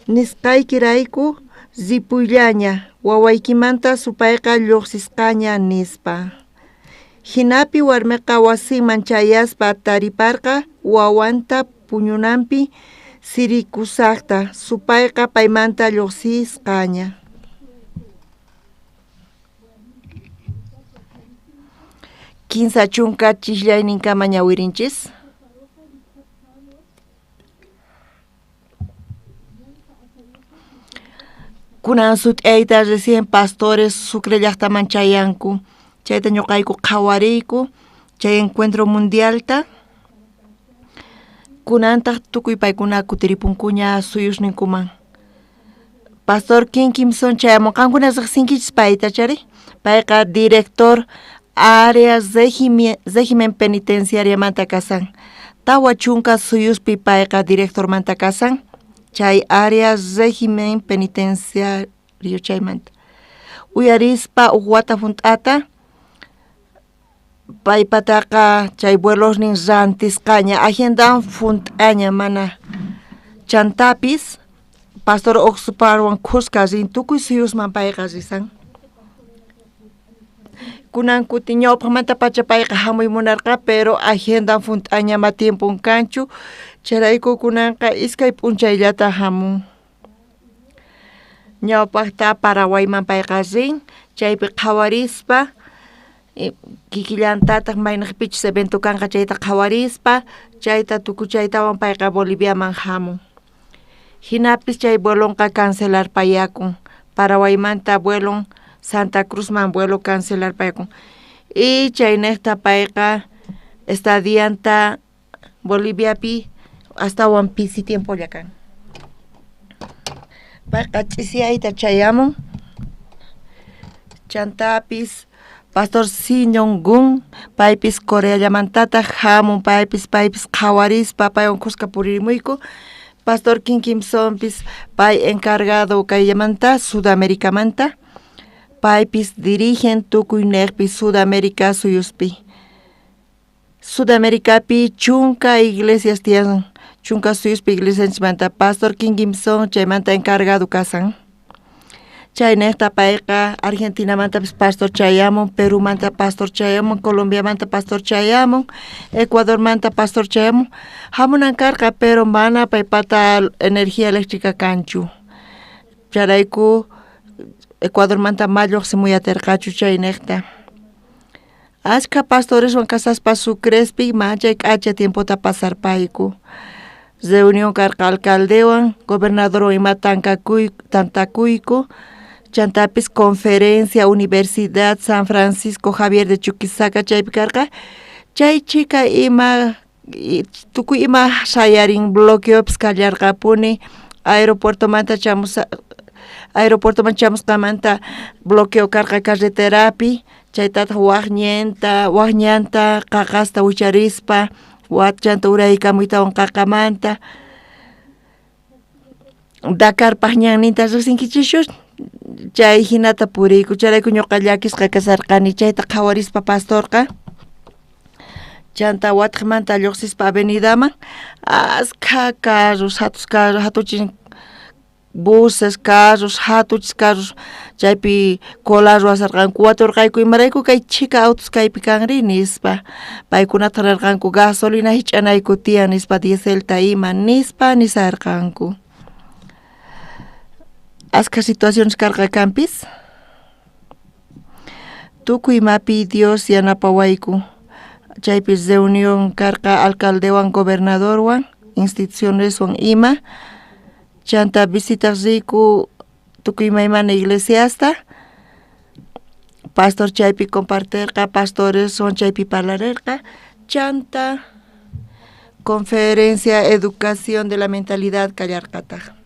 nisqaykirayku ripuyllaña, wawaykimanta supayqa lluqsisqaña, nispa. Hinapi warmiqa wasiman chayaspa tariparqa wawanta puñunanpi sirikusaqta, supayqa paymanta lluqsisqaña. Kinsa chunka chislayninkama ñawirinchis. Kunan sut'ayta recién pastores Sucre llaqtaman chayanku, chayta ñuqayku qhawariyku chay encuentro mundialta. Kunantaq tukuy paykuna kutiripunkuña suyusninkuman. Pastor Kim Kimson chayamun, qankuna riqsinkichis payta chari, payqa director área régimen penitenciariamanta kasan, 40 suyuspi payqa directormanta kasan chay área régimen penitenciario chaymanta. Uyarispa uj wata junt'ata paypataqa chay vuelosnin rantisqaña, agendan junt'aña mana. Chantapis pastor Oxuparwan khuska rin tukuy suyusman payqa risan. Kunan kutin ñawpaqmanta pacha payqa hamuy munarqa, pero agendan junt'aña ma tiempon kanchu, chayrayku kunanqa iskay p'unchayllata hamun. Ñawpajta Paraguayman payqa rin, chaypi qhawarispa kikillantataj maynejpichus evento kanqa chayta qhawarispa, chayta tukuchaytawan payqa Boliviaman jamun. Jinapis chay vuelonqa cancelarpayakun, Paraguaymanta vuelon Santa Cruzman vuelo cancelarpayakun. Y chaynejta payqa estadianta Boliviapi astawan pisi tiempolla kan. Payqa ch'isiyayta chayamun, chantapis pastor Siñon Gun paypis Coreallamantataj jamun, paypis paypis qhawarispa paywan khuska puririmuyku. Pastor Kim Kimsonpis pay encargado kayllamanta Sudaméricamanta, paypis dirigen tukuy nejpi Sudamérica suyuspi. Sudaméricapi chunka iglesias tiyan, chunka suyuspi iglesianchismanta pastor Kim Kimson chaymanta encargado kasan. Chaynejta payqa Argentinamantapis pastor chayamun, Perumanta pastor chayamun, Colombiamanta pastor chayamun, Ecuadormanta pastor chayamun. Jamunan karqa pero mana paypata energía eléctrica kanchu. Chayrayku Ecuadormanta ma lluqsimuy aterqachu chaynejta. Ashkha pastoreswan kasaspa Sucrespi manchay k'acha tiempota pasarpayku. Reunión karqa alcaldewan, gobernadorwan ima tankakuy tantakuyku, chantapis conferencia Universidad San Francisco Javier de Chuquisaca chaypi karqa, chay chhika ima tukuy ima sayarin bloqueopis kallarqapuni, aeropuertomanta chamusa aeropuertoman chamusqamanta bloqueo karqa carreterapi, chaytataq waj ñenta waj ñanta qaqasta wicharispa chanta uraykamuytawan qaqamanta. Dakarpaj ñanninta riqsinkichikchu? Chay jinata puriyku, chayrayku ñuqa llakisqa kasharqani chayta qhawarispa pastorqa. Chanta watejmanta lluqsispa avenidaman askha carros hatus carros hatuchin buses, carros, hatuchis carros chaypi cola ruwasharqanku waturqayku imarayku kay chhika autos kaypi kanri nispa. Paykunata rerqanku gasolina jich'anayku tiyan nispa dieselta ima nispa nisarqanku. Askha situaciones karqa kanpis. Tukuy imapi Dios yanapawayku. Chaypi reunión karqa alcaldewan, gobernadorwan, institucioneswan ima. Chanta visitaj riyku tukuy imaymana iglesiasta. Pastor chaypi comparterqa, pastoreswan chaypi parlarerqa. Chanta conferencia educación de la mentalidad kallarqataj.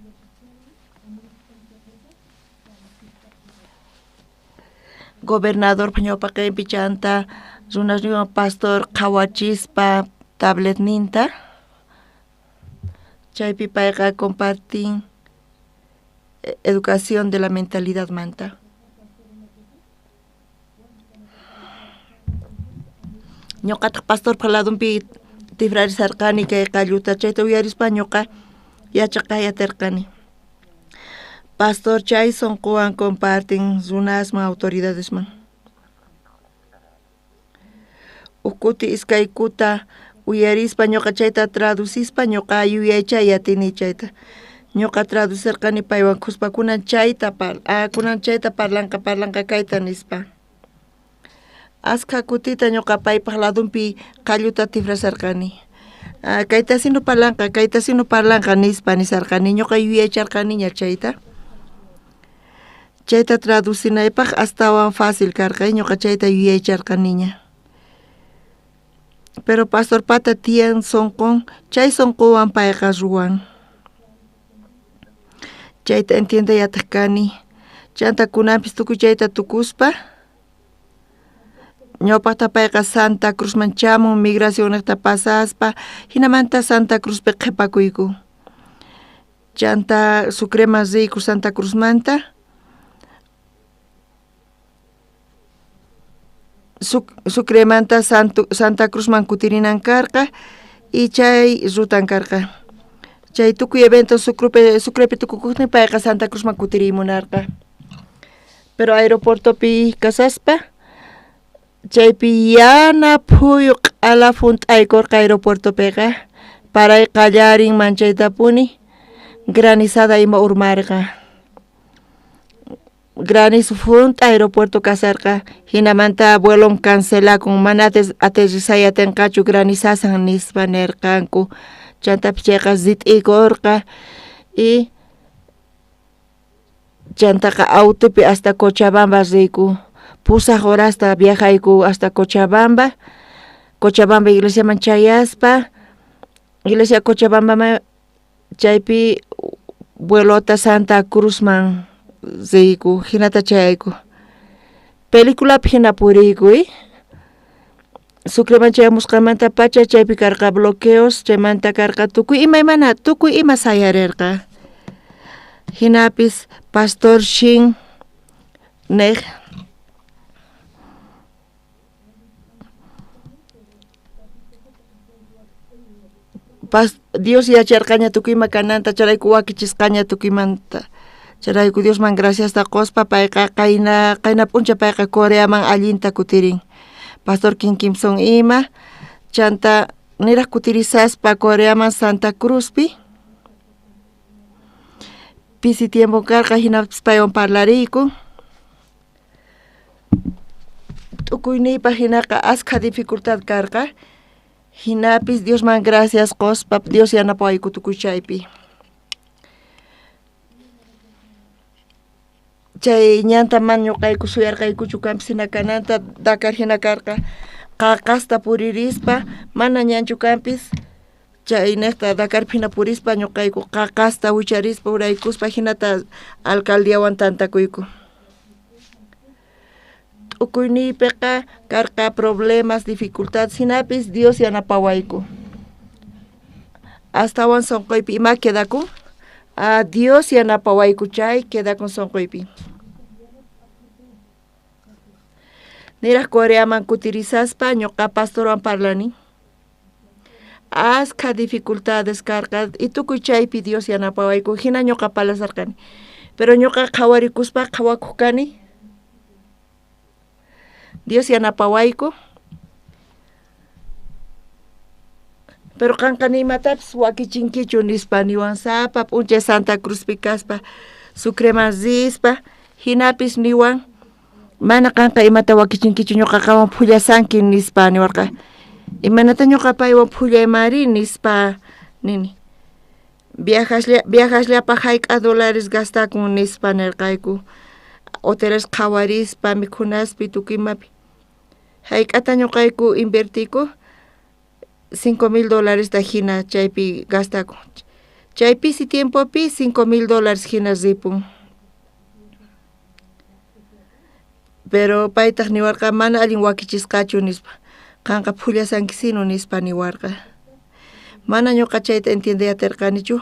Gobernadorpa ñawpaqenpi chanta runasninwan pastor qhawachispa tabletninta chaypi payqa compartin educación de la mentalidadmanta. Ñuqataq pastorpa ladonpi tifrarisarqani kay qalluta chayta uyarispa ñuqa yachaqay aterqani. Pastor chay sunquwan compartin runasman autoridadesman. Uj kuti iskaykuta uyarispa ñuqa chayta traducispa ñuqa yuyaychay atini chayta. Ñuqa traducirqani paywan khuspa kunan chayta kunan chayta parlanqa parlanqa kayta nispa. Askha kutita ñuqa paypaq ladonpi qalluta tifrasarqani. Kayta sino parlanqa, kayta sino parlanqa nispa nisarqani, ñuqa yuyaycharqaniña chayta. Chayta traducinaypaq astawan fácil karqa, ñuqa chayta yuyaycharqaniña. Pero pastorpata tiyan sunqun, chay sunquwan payqa ruwan. Chayta entiendeyataq kani. Chanta kunanpis tukuy chayta tukuspa, ñawpaqta payqa Santa Cruzman chamun migracionnejta pasaspa, jinamanta Santa Cruzpi qhipakuyku. Chanta Sucreman riyku Santa Cruzmanta. Sucremanta Santa Cruzman kutirinan karqa y chay rutan karqa. Chay tukuy evento Sucrepi tukukuqtin payqa Santa Cruzman kutiriy munarqa. Pero aeropuertopi kasaspa chaypi yana phuyu q'ala junt'aykurqa aeropuertopiqa, paray qallarin manchaytapuni, granizada ima urmarqa. Granizo junt'a aeropuerto kasarqa, jinamanta vuelon cancelakun, mana aterrizay atenqachu granizasan nispa nerqanku. Chantapis chayqa rit'ikorqa y chantaqa autopi hasta Cochabamba riyku, pusaj horasta viajayku hasta Cochabamba, Cochabamba iglesiaman chayaspa, iglesia Cochabambaman chaypi vuelota Santa Cruzman riyku, jinata chayayku. Peliculapi jina puriyku, Sucreman chayamusqanmantapacha chaypi karqa bloqueos, chaymanta karqa tukuy imaymana, tukuy ima sayarerqa. Jinapis pastor Shin nej Dios yacharqaña tukuy ima kananta, chayrayku wakichisqaña tukuymanta. Chayrayku Diosman graciasta qospa payqa qayna qayna p'unchay payqa Coreaman allinta kutirin. Pastor Kim Kimson ima, chanta niraj kutirisaspa Coreaman Santa Cruzpi pisi tiempo karqa, jinapis paywan parlariyku. T'ukuyniypaj jinaqa askha dificultad karqa, jinapis Diosman gracias qospa Dios yanapawayku tukuy chaypi. Chay ñanta mana ñuqayku suyarqaykuchu kanpis jina kananta, Dakar jina karqa, qaqasta puririspa mana ñanchu kanpis, chaynejta Dakarpi jina purispa ñuqayku qaqasta wicharispa uraykuspa jinata alcaldiawan tantakuyku. T'ukuyniypeqa karqa problemas, dificultades, jinapis Dios yanapawayku. Astawan sonqoypi ima quedakun? Ah, Dios yanapawayku chay quedakun sonqoypi. Niraj Coreaman kutirisaspa ñuqa pastorwan parlani. Askha dificultades karqa y tukuy chaypi Dios yanapawayku, jina ñuqa parlasarqani. Pero ñuqa qhawarikuspa qhawakuq kani. Dios yanapawayku. Pero qanqa ni imatapis wakichinkichu nispa niwan sapa p'unchay Santa Cruzpi kaspa Sucreman rispa, jinapis niwan mana qanqa imata wakichinkichu ñuqa qanwan phullasanki nispa niwarqa. Imaynata ñuqa paywan phullaymari nispa nini. Viajasllapaj jayk'a dólares gastakun nispa nerqayku. Hoteles qhawarispa mikhunaspi tukuy imapi. Jayk'ata ñuqayku invertiyku 5000 dolaresta jina chaypi gastakun. Chay pisi tiempopi 5000 dólares jina ripun. Pero paytaj niwarqa mana allin wakichisqachu nispa. Qanqa phullasankisinu nispa niwarqa. Mana ñuqa chayta entiendey aterqanichu,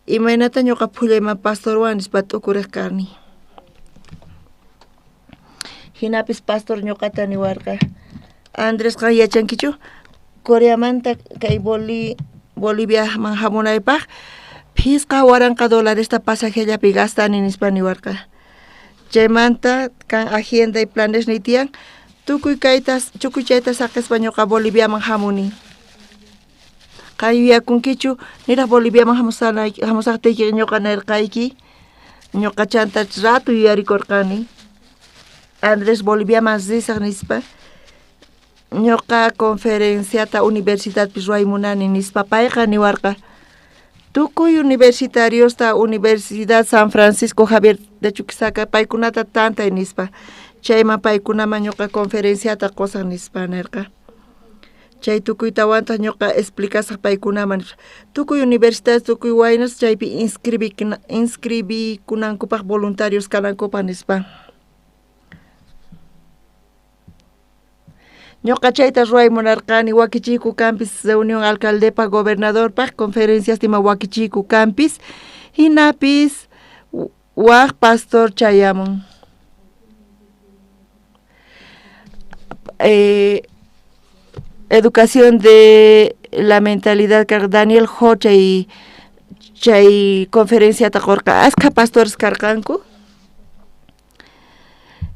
imaynata ñuqa phullayman pastorwan nispa t'ukurej kani. Jinapis pastor ñuqata niwarqa, Andrés qan yachankichu Coreamanta kay Boliviaman hamunaypaj 5000 dolaresta pasajellapi gastani nispa niwarqa. Chaymanta kan agenda y planes niy tiyan, tukuy tukuy chayta saqespa ñuqa Boliviaman hamuni. Qan yuyakunkichu niraj Boliviaman hamusajtiyki ñuqa nerqayki, ñuqa chanta rato yuyarikurqani Andrés Boliviaman risaj nispa, ñuqa conferenciata universidadpi ruway munani nispa payqa niwarqa. Tukuy universitariosta Universidad San Francisco Javier de Chuquisaca paykunata tantay nispa, chayman paykunaman ñuqa conferenciata qusaj nispa nerqa. Chay tukuytawantaj ñuqa explicasaj paykunaman tukuy universidades, tukuy waynas chaypi inscribikunankupaj voluntarios kanankupaj nispa. Ñuqa chayta ruway munarqani wakichiyku kanpis reunión alcaldepaj, gobernadorpaj, conferencias ima wakichiyku kanpis, jinapis waj pastor chayamun. Educación de la mentalidad karqa Daniel Ho chay conferenciata qorqa askha pastores karqanku.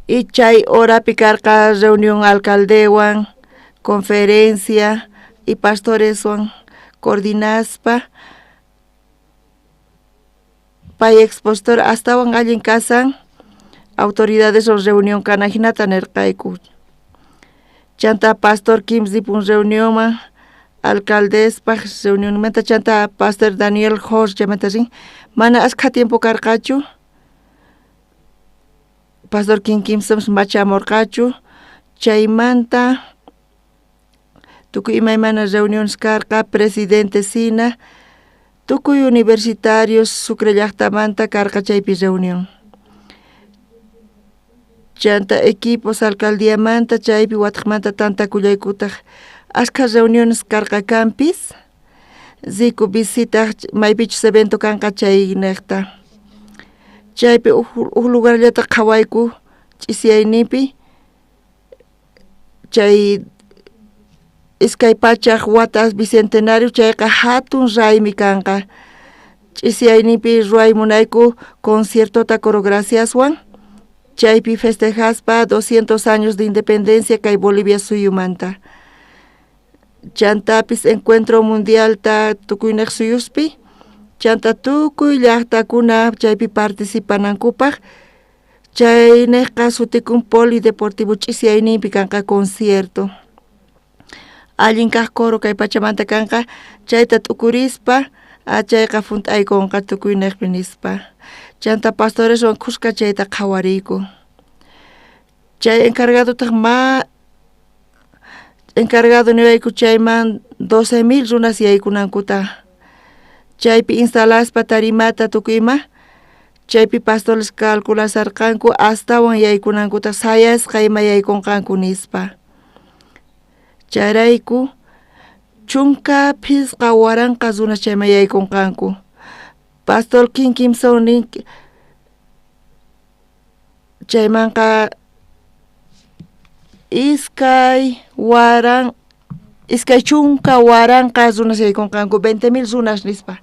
Y chay horapi karqa reunión alcaldewan, conferencia y pastoreswan coordinaspa pay expositor astawan allin kasan Autoridadeswan reunión kana jinata nerqayku. Chanta pastor Kim ripun reunionman alcaldespaj reunionmanta chanta pastor Daniel Jorge chaymanta rin mana askha tiempo karqachu pastor Kim kimsapas machamurqachu chaymanta tukuy imaymana reuniones karqa presidente sina tukuy universitarios Sucre llaqtamanta karqa chaypi reunión chanta equipos alcaldiamanta chaypi wataqmanta tantakullaykutaq askha reuniones karqa kanpis riku visitaq maypichus evento kanqa chaynejta chaypi uj lugarllata qhawayku ch'isiyayninpi chay 200 watas bicentenario chayqa hatun raymi kanqa ch'isiyayninpi ruway munayku conciertota coreografiaswan chaypi festejaspa 200 años de independencia kay Bolivia suyumanta chantapis encuentro mundialta tukuynej suyuspi chanta tukuy llaqtakuna chaypi participanankupaj chaynejqa sutikun polideportivo ch'isiyayninpi kanqa concierto allin kaj coro kay pachamanta kanqa chayta t'ukurispa chayqa junt'aykunqa tukuynejpi nispa chanta pastoreswan khuska chayta qhawariyku chay encargadotaq ma encargado niwayku chayman 12,000 runas yaykunankuta chaypi instalaspa tarimata tukuy ima chaypi pastores calculasarqanku astawan yaykunankuta sayasqa ima yaykunqanku nispa chayrayku 15,000 runas chayman yaykunqanku pastor Kim Kimson nin chaymanqa 20,000 runas yaykunqanku 20,000 runas nispa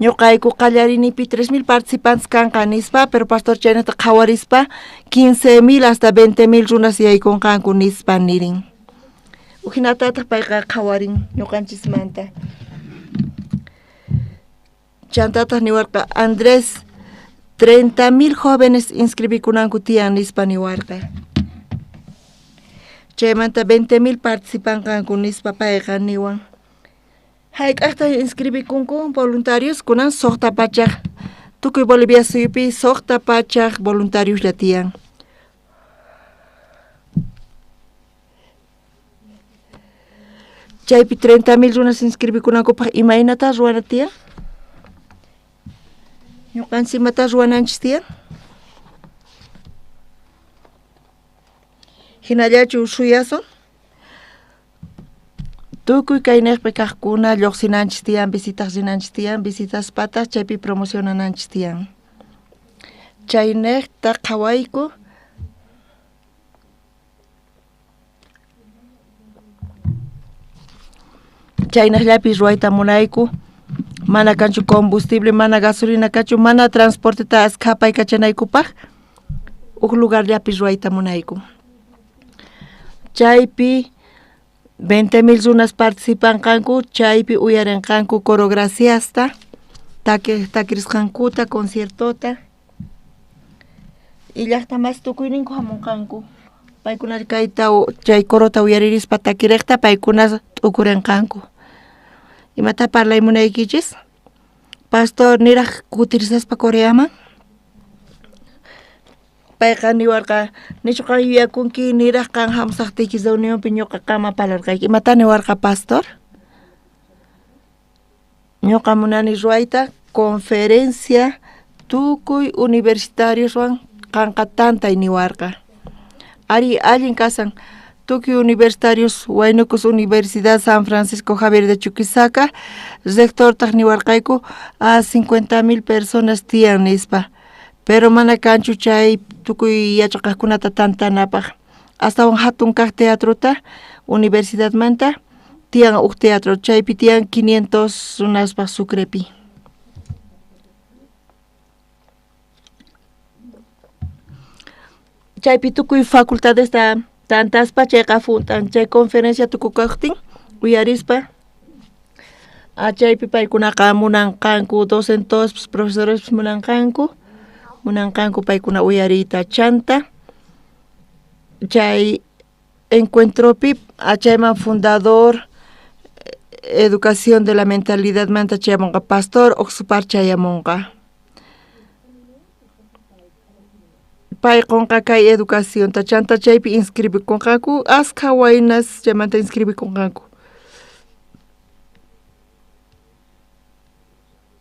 ñuqayku qallarinipi 3,000 participantes kanqa nispa pero pastor chaynata qhawarispa 15,000 hasta 20,000 runas yaykunqanku nispa nirin ujinatataq payqa qhawarin ñuqanchismanta chantataq niwarqa Andrés 30,000 jóvenes inscribikunanku tiyan nispa niwarqa chaymanta 20,000 participanqanku nispa payqa niwan hayk'aqtaq inscribikunku voluntarios kunan 600 tukuy Bolivia suyupi 600 voluntarioslla tiyan chaypi 30,000 runas inscribikunankupaq imaynata ruwana tiyan ñuqanchis imata ruwananchis tiyan hinallachu suyasun tukuy kaynejpi kaqkuna lluqsinanchis tiyan visitaq rinanchis tiyan visitaspataq chaypi promocionananchis tiyan chaynejta qhawayku chaynejllapi ruwayta munayku mana kanchu combustible mana gasolina kachu mana transporteta askha apaykachanaykupaq uj lugarllapi ruwayta munayku chaypi 20,000 runas participanqanku chaypi uyarinqanku coreografiasta takirisqankuta conciertota y llaqta mas tukuyninku hamunqanku paykuna kayta chay corota uyaririspa takiriqta paykuna t'ukurinqanku imata parlay munaykichis pastor niraj kutirisaspa Coreaman payqa niwarqa nichu qan yuyakunki niraj qan hamusaqtiyki reunionpi ñuqa qanman parlarqayki imata niwarqa pastor ñuqa munani ruwayta conferencia tukuy universitarioswan qanqa tantay niwarqa ari allin kasan tukuy universitarios waynukus Universidad San Francisco Javier de Chuquisaca rectortaq niwarqayku a 50,000 personas tiyan nispa pero mana kanchu chay tukuy yachaqaqkunata tantanapaq astawan hatun kaq teatrota universidadmanta tiyan uj teatro chaypi tiyan 500 runaspaq Sucrepi chaypi tukuy facultadesta tantaspa chayqa juntan chay conferencia tukukaqtin uyarispa chaypi paykunaqa munanqanku docentes profesores munanqanku Munanqanku paykuna uyariyta chanta chay encuentropi chayman fundador educación de la mentalidadmanta chayamunqa pastor Oxupar chayamunqa. Pay qonqa kay educacionta chanta chaypi inscribikunqaku askha waynas chaymanta inscribikunqanku.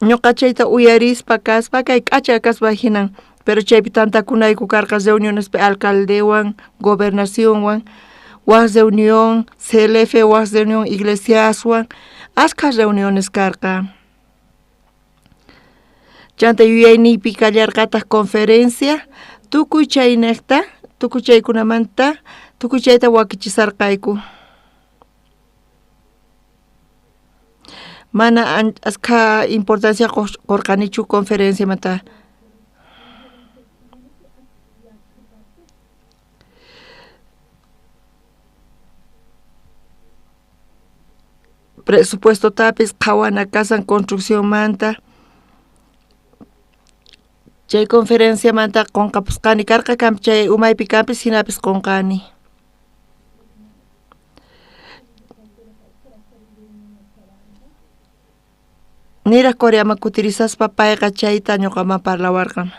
Ñuqa chayta uyarispa kaspa kay k'acha kaspa hinan pero chaypi tantakunayku karqa reunionespi alcaldewan gobernacionwan waj reunión CLF waj reunión iglesiaswan askha reuniones karqa. Chanta yuyayniypi kallarqataq conferencia tukuy chaynejta tukuy chaykunamanta tukuy chayta wakichisarqayku. Mana askha importancia qurqanichu conferenciamanta. Presupuestotapis qhawana kasan construccionmanta chay conferenciamanta qunqapusqani karqa kanpis chay umaypi kanpis hinapis qunqani. Niraj Coreaman kutirisaspa payqa chayta ñuqaman parlawarqan.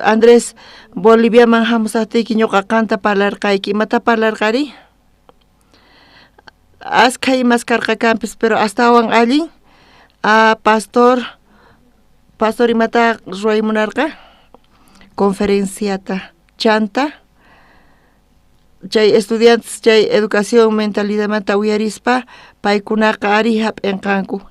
Andrés, Boliviaman hamusaqtiyki ñuqa qanta parlarqayki, imata parlarqari? Askha imas karqa kanpis, pero astawan allin pastor, pastor imata ruway munarqa? Conferenciata chanta chay estudiantes chay educación mentalidadmanta uyarispa paykunaqa ari hap'inqanku.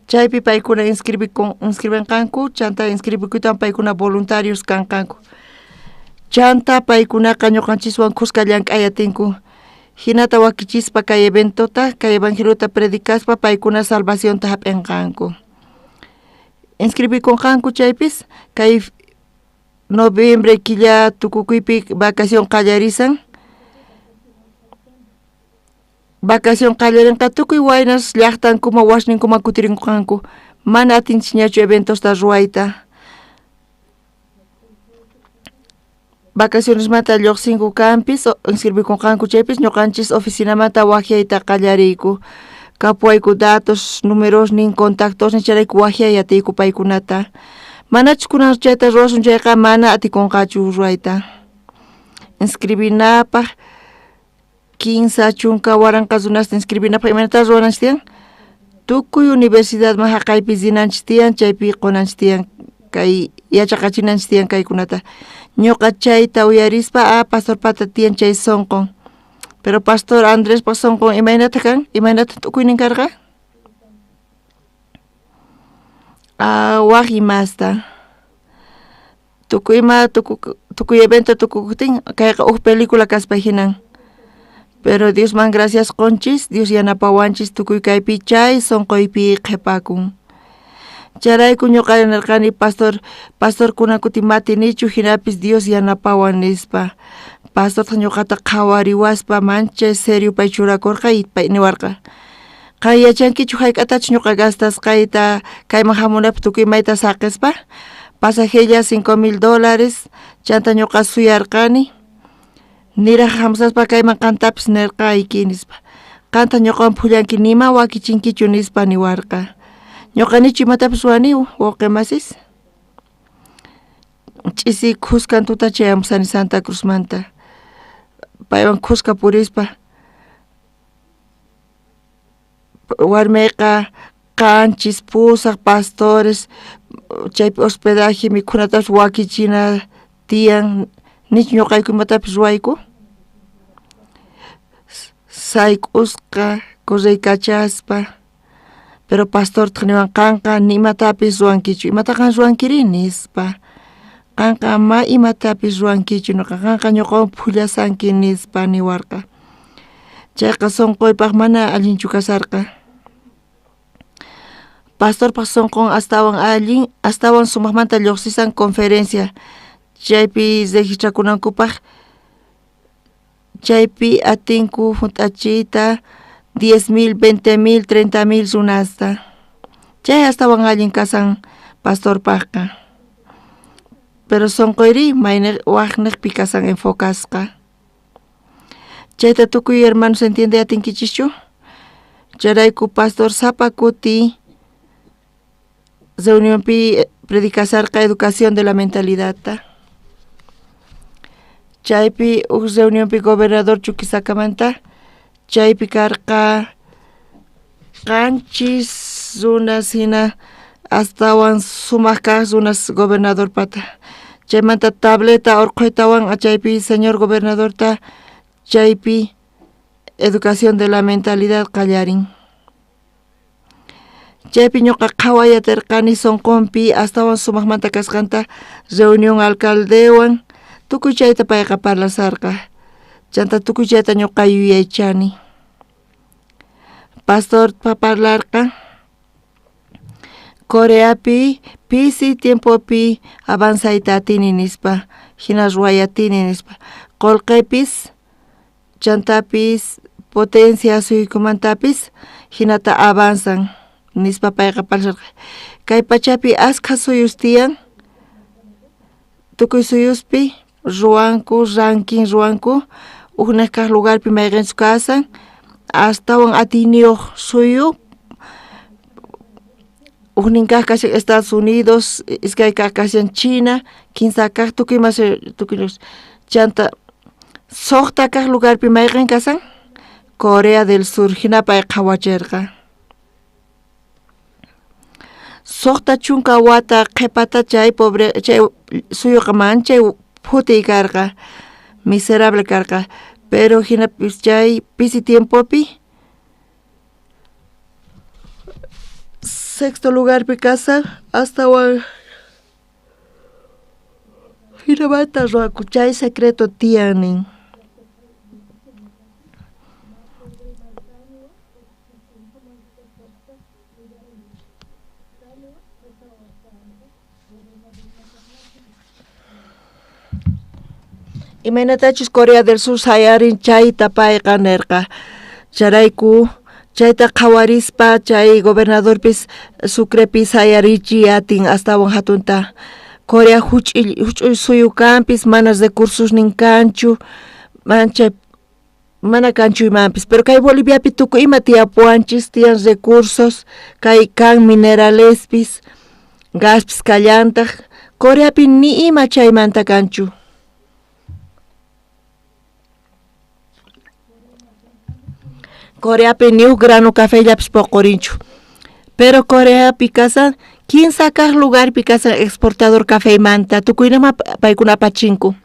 Chaypi paykuna inscribenqanku chanta inscribikuytawan paykuna voluntarios kanqanku. Chanta paykunaqa ñuqanchiswan khuska llank'ay atinku. Hinata wakichispa kay eventota, kay evangeliota predicaspa paykuna salvacionta hap'inqanku. Inscribikunqanku chaypis kay noviembre killa tukukuypi vacación qallarisan. Vacación qallarinqa tukuy waynas llaqtankuman wasninkuman kutirinqanku. Mana atinchikñachu eventosta ruwayta. Vacacionesmanta lluqsinku kanpis inscribikunqanku chaypis ñuqanchis oficinamanta waqyayta qallariyku. Kapuwayku datos, numerosnin, contactosnin chayrayku waqyay atiyku paykunata. Manachus kunan chayta ruwasun chayqa mana atikunqachu ruwayta. Inscribinapaq 30 waranqa runasta inscribinapaq imaynata ruwananchik tiyan? Tukuy universidadman haqaypi rinanchik tiyan chaypi qunanchik tiyan kay yachaqachinanchik tiyan kaykunata. Ñuqa chayta uyarispa pastorpata tiyan chay sunqun. Pero pastor Andrespa sunqun imaynata kan? Imaynata tukuynin karqa? Waj imasta. Tukuy ima tukuy evento tukukuqtin kayqa uj película kaspa hinan. Pero Diosman gracias qunchis, Dios yanapawanchis tukuy kaypi chay sunquypi qhipakun. Chayrayku ñuqa nirqani pastor, pastor kunan kutin matinichu hinapis Dios yanapawan nispa. Pastortaq ñuqata qhawariwaspa manchay serio pay churakurqa y pay niwarqa. Qan yachankichu hayk'atachus ñuqa gastasqayta kayman hamunaypaq tukuy mayta saqispa? Pasajella $5000 chanta ñuqa suyarqani. Niraj hamusaspa kayman qantapis nirqayki nispa. Qanta ñuqawan phullanki nima wakichinkichu nispa niwarqa. Ñuqa nichu imatapis ruwani wawqi masis? Ch'isi khuskan tuta chayamusani Santa Cruzmanta. Paywan khuska purispa warmayqa 7 8 pastores chaypi hospedaje mikhunatapis wakichina tiyan nichu ñuqayku imatapis ruwayku? Sayk'usqa correykachaspa pero pastortaq niwan qanqa ni imatapis ruwankichu imata qan ruwankiri nispa. Qanqa ma imatapis ruwankichu ñuqa qanqa ñuqawan phullasanki nispa niwarqa. Chayqa sunquypaq mana allinchu kasarqa. Pastorpaq sunqun astawan allin, astawan sumaqmanta lluqsisan conferencia chaypi registrakunankupaq chaypi atinku hunt'achiyta 10,000, 20,000, 30,000 runasta. Chay astawan allin kasan pastorpajqa. Pero sonqoyri maynej wajnejpi kasan enfocasqa. Chayta tukuy hermanos entiende atinkichischu? Chayrayku pastor sapa kuti reunionpi predicasarqa educación de la mentalidadta. Chaypi uj reunionpi gobernador Chuquisakamanta chaypi karqa qanchis runas hina astawan sumaq kaq runas gobernadorpata. Chaymanta tableta urqhuytawan chaypi señor gobernadorta chaypi educación de la mentalidad qallarin. Chaypi ñuqa qhaway atirqani sunqunpi astawan sumaqmanta kasqanta reunión alcaldewan tukuy chayta payqa parlasarqa. Chanta tukuy chayta ñuqa yuyaychani. Pastor parlarqa Coreapi pisi tiempopi avanzayta atini nispa hina ruway atini nispa qullqipis chantapis potencia suykumantapis hinata avanzan nispa payqa parlarqa. Kay pachapi askha suyus tiyan tukuy suyuspi ruwanku ranking ruwanku ujnej kaq lugarpi mayqinchus kasan astawan atiyniyuq suyu ujnin kaq kashan Estados Unidos, iskay kaq kashan China, kinsa kaq tukuy mas tukuy chanta suqta kaq lugarpi mayqin kasan Corea del Sur hina pay qhawachirqa. 60 wata qhipata chay pobre chay suyuqa manchay phutiy karqa, miserable karqa, pero hinapis chay pisi tiempopi sexto lugarpi kasan astawan hinamanta ruwaku chay secreto tiyan nin. Imaynatachus Corea del Sur sayarin chayta payqa nirqa. Chayrayku chayta qhawarispa chay gobernadorpis Sucrepi sayarichiy atin astawan hatunta. Corea huch'uy suyu kanpis mana recursos kanchu manchay mana kanchu imanpis, pero kay Boliviapi tukuy ima tiyapuwanchis tiyan recursos kay kan mineralespis gaspis kallantaq Coreapi ni ima chaymanta kanchu. Coreapi ni uj grano cafellapis puqurinchu. Pero Coreapi kasan kinsa kaq lugarpi kasan exportador cafeymanta tukuynama paykuna apachinku.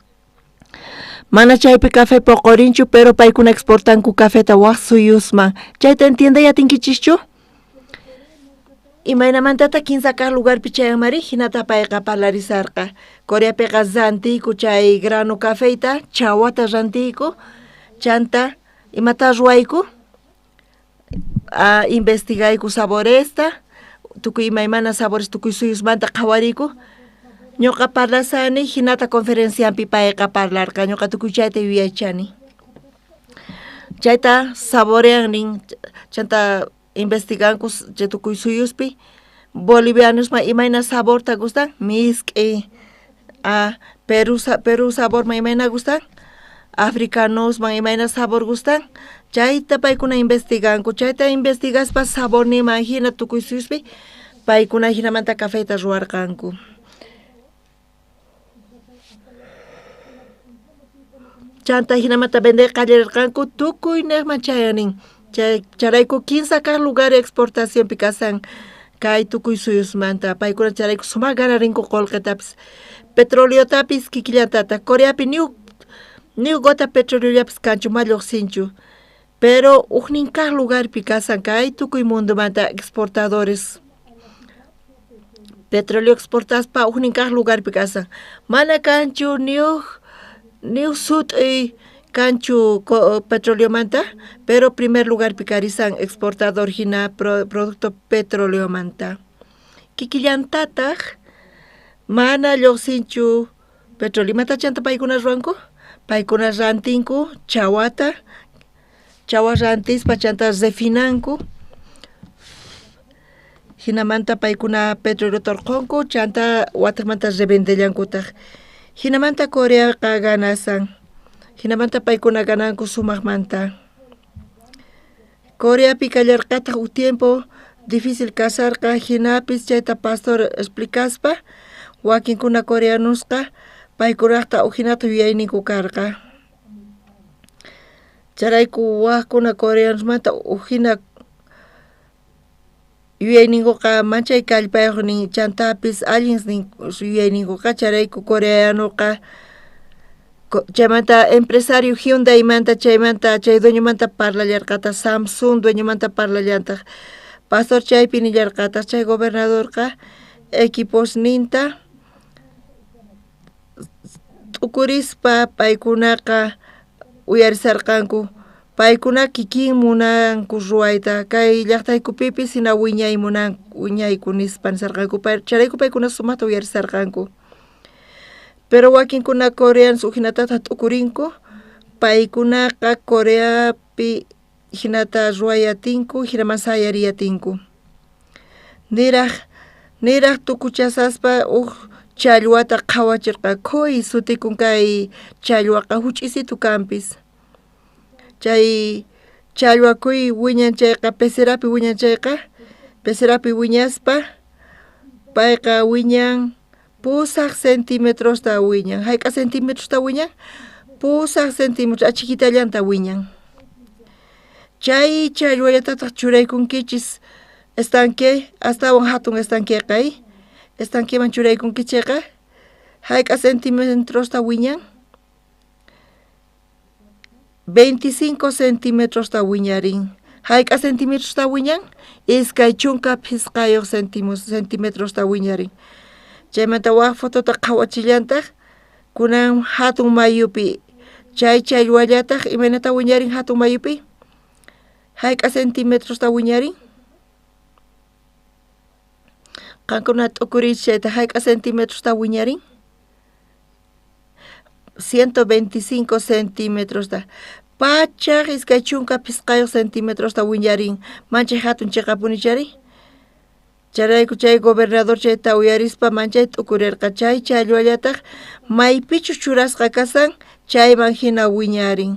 Mana chaypi café puqurinchu pero paykuna exportanku cafeta waj suyusman. Chayta entiendey atinkichischu? Imaynamantata kinsa kaq lugarpi chayanmari hinata payqa parlarisarqa. Coreapiqa rantiyku chay grano cafeyta chawata rantiyku chanta imata ruwayku investigayku saboresta tukuy imaymana sabores tukuy suyusmanta qhawariyku. Ñuqa parlasani hinata conferencianpi payqa parlarqa ñuqa tukuy chayta yuyaychani. Chayta saborean nin chanta investiganku chay tukuy suyuspi bolivianosman imayna saborta gustan misk'i Perú saborman imayna gustan africanosman imayna sabor gustan chayta paykuna investiganku chayta investigaspa saborninman hina tukuy suyuspi paykuna hinamanta cafeta ruwarqanku. Chanta hinamanta vender qallarirqanku tukuy niqman chayanin. Chayrayku kinsa kaq lugar exportacionpi kasan kay tukuy suyusmanta paykuna chayrayku sumaq ganarinku qullqitapis petroleotapis kikillantataq Coreapi ni uj gota petroleollapis kanchu ma lluqsinchu pero ujnin kaq lugarpi kasan kay tukuy mundomanta exportadores petróleo exportaspa ujnin kaq lugarpi kasan mana kanchu ni uj sut'i kanchu petroleomanta pero primer lugarpi karisan exportador hina producto petroleomanta. Kikillantataq mana lluqsinchu petróleo imata chanta paykuna ruwanku paykuna rantinku chawata Chawa rantispa chanta refinanku. Jinamanta paykuna petroleota orqhunku chanta watejmanta revendellankutaq. Jinamanta Coreaqa ganasan. Jinamanta paykuna gananku sumajmanta. Coreapi kallarqataq uj tiempo difícil kasarqa jinapis chayta pastor explicaspa wakinkuna coreanosqa paykunaqta ujinata yuyayninku karqa. Chayrayku wajkuna coreanosmanta ujina yuyayninkuqa manchay kallpayuq nin chantapis allin nin yuyayninkuqa chayrayku coreanoqa chaymanta empresario Hyundaimanta chaymanta chay dueñomanta parlallarqataq Samsung dueñomanta parlallantaq. Pastor chaypi nillarqataq chay gobernadorqa equiposninta t'ukurispa paykunaqa uyarisarqanku paykuna kikin munanku ruwayta kay llaqtaykupipis hina wiñay munanku wiñayku nispa nisarqanku chayrayku paykuna sumaqta uyarisarqanku. Pero wakinkuna coreanos ujinatataq t'ukurinku paykunaqa Coreapi hinata ruway atinku hinaman sayariy atinku. Niraj tukuchasaspa uj challwata qhawachirqa koi sutikun kay challwaqa huch'isitu kanpis. Chay challwa koi wiñan chayqa pecerapi wiñan chayqa pecerapi wiñaspa payqa wiñan 8 centímetrosta wiñan. Hayk'a centímetrosta wiñan? 8 centímetros achikitallanta wiñan. Chay challwallatataq churaykunkichis estanque astawan hatun estanqueqa estanqueman churaykunkichikqa hayk'a centímetrosta wiñan? 25 centímetrosta wiñarin. Hayk'a centímetrosta wiñan? 25 centímetrosta wiñarin. Chaymanta waj fotota qhawachillantaq kunan hatun mayupi chay challwallataq imaynata wiñarin hatun mayupi? Hayk'a centímetrosta wiñarin? Qankuna t'ukuriychis chayta hayk'a centímetrosta wiñarin? 125 centímetrosta. 125 centímetrosta wiñarin. Manchay hatun chiqapuni chari. Chayrayku chay gobernador chayta uyarispa manchay t'ukurirqa chay challwallataq maypichus churasqa kasan chayman hina wiñarin.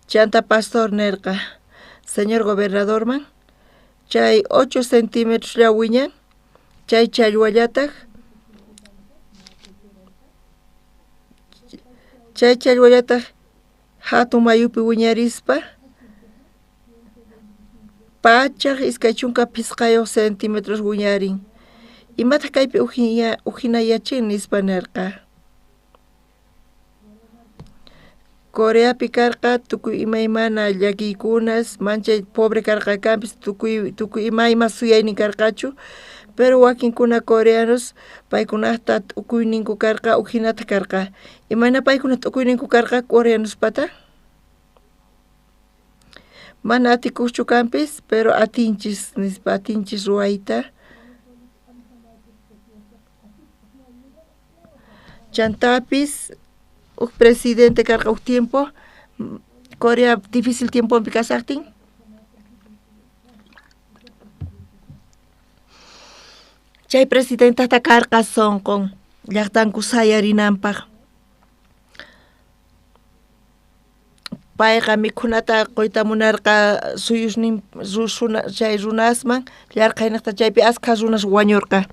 Chanta pastor nirqa señor gobernadorman chay 8 centímetroslla wiñan chay challwallataq hatun mayupi wiñarispa 125 centímetros wiñarin. Imataq kaypi ujinayachin nispa nirqa. Coreapi karqa tukuy imaymana llakiykunas manchay pobre karqa kanpis tukuy ima suyaynin karqachu pero wakinkuna coreanos paykunaqta t'ukuyninku karqa ujinata karqa. Imayna paykuna t'ukuyninku karqa coreanospata? Mana atikuqchu kanpis pero atinchis nispa atinchis ruwayta. Chantapis uj presidente karqa uj tiempo Corea difícil tiempopi kasaqtin chay presidentata karqa sunqun llaqtanku sayarinanpaq. Payqa mikhunata quyta munarqa suyusnin chay runasman llarqhaynaqta chaypi askha runas wañurqa.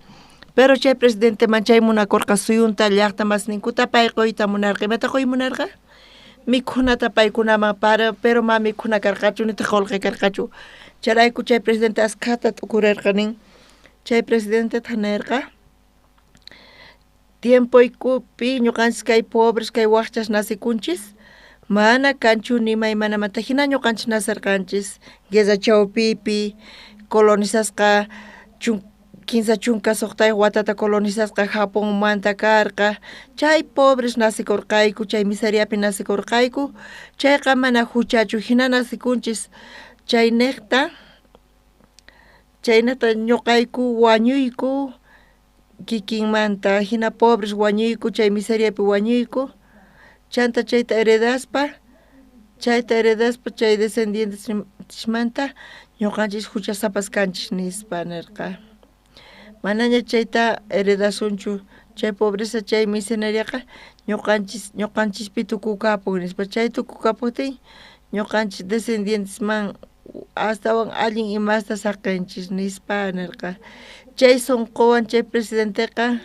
Pero chay presidente manchay munakurqa suyunta llaqta masninkuta pay quyta munarqa. Imata quy munarqa? Mikhunata paykunaman pero ma mikhuna karqachu nitaq qullqi karqachu. Chayrayku chay presidente askhata t'ukurirqa nin. Chay presidentetaq nirqa tiempoykupi ñuqanchis kay pobres kay waqchas nacikunchis mana kanchu nimaymanamanta hina ñuqanchis nacerqanchis guerra chawpipi colonizasqa 36 watata colonizasqa Japonmanta karqa chay pobres nacikurqayku chay miseriapi nacikurqayku chayqa mana huchachu hina nacikunchis chayniqta ñuqayku wañuyku kikinmanta hina pobres wañuyku chay miseriapi wañuyku. Chanta chayta heredaspa chay descendientesmanta ñuqanchis huchasapas kanchis nispa nerqa. Manaña chayta heredasunchu chay pobreza chay miseriaqa ñuqanchispi tukukapun nispa chay tukukapuptin ñuqanchis descendientesman astawan allin imasta saqinchis nispa nerqa. Chay sunquwan chay presidenteqa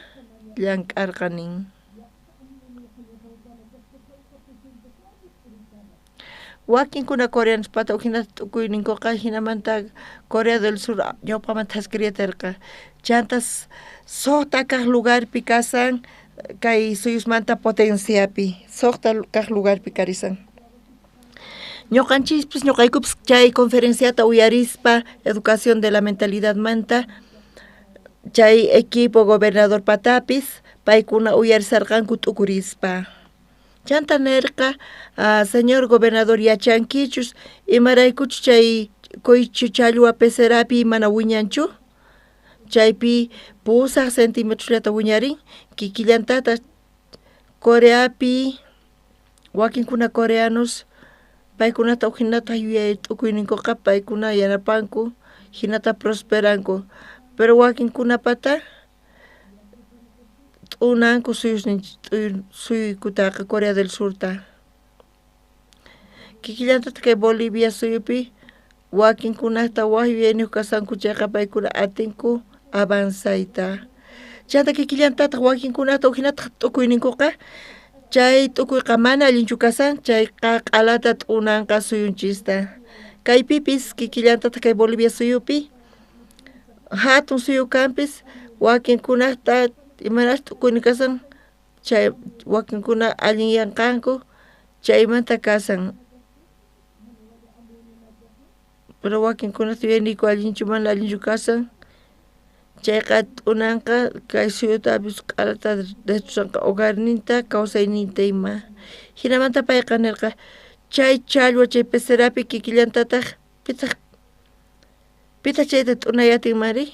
llank'arqa nin. Wakinkuna coreanospata ujinata t'ukuyninkuqa jinamanta Corea del Sur ñawpaqman thaskiriyatarqa chantas suqta kaq lugarpi kasan kay suyusmanta potenciapi suqta kaq lugarpi karisan. Ñuqanchispis ñuqaykupis chay conferenciata uyarispa educación de la mentalidadmanta chay equipo gobernador patapis paykuna uyarisarqanku t'ukurispa. Chanta nerqa señor gobernador yachankichus imaraykuchus chay kuychu challwa pecerapi mana wiñanchu chaypi 8 centímetrosllata wiñarin kikillantataq Coreapi wakinkuna coreanos paykunata ujinata yuyay t'ukuyninkuqa paykuna yanapanku jinata prosperanku pero wakinkunapata t'unanku suyuykutaqa Corea del Surta. Kikillantataq kay Bolivia suyupi wakinkunata waj yuyayniyuq kasanku chayqa paykuna atinku avanzayta. Chanta kikillantataq wakinkunata ujinataq t'ukuyninkuqa chay t'ukuyqa mana allinchu kasan chayqa q'alata t'unanqa suyunchista. Kaypipis kikillantataq kay Bolivia suyupi hatun suyu kanpis wakinkunata imarayku t'ukuynin kasan chay wakinkuna allinyanqanku chaymanta kasan. Pero wakinkunata yuyayniyku allinchu mana allinchu kasan chayqa t'unanqa kay suyutapis q'alata destrozanqa hogarninta kawsayninta ima. Jinamanta payqa nirqa chay challwa chay pecerapi kikillantataq pitaq chayta t'unay atinmari?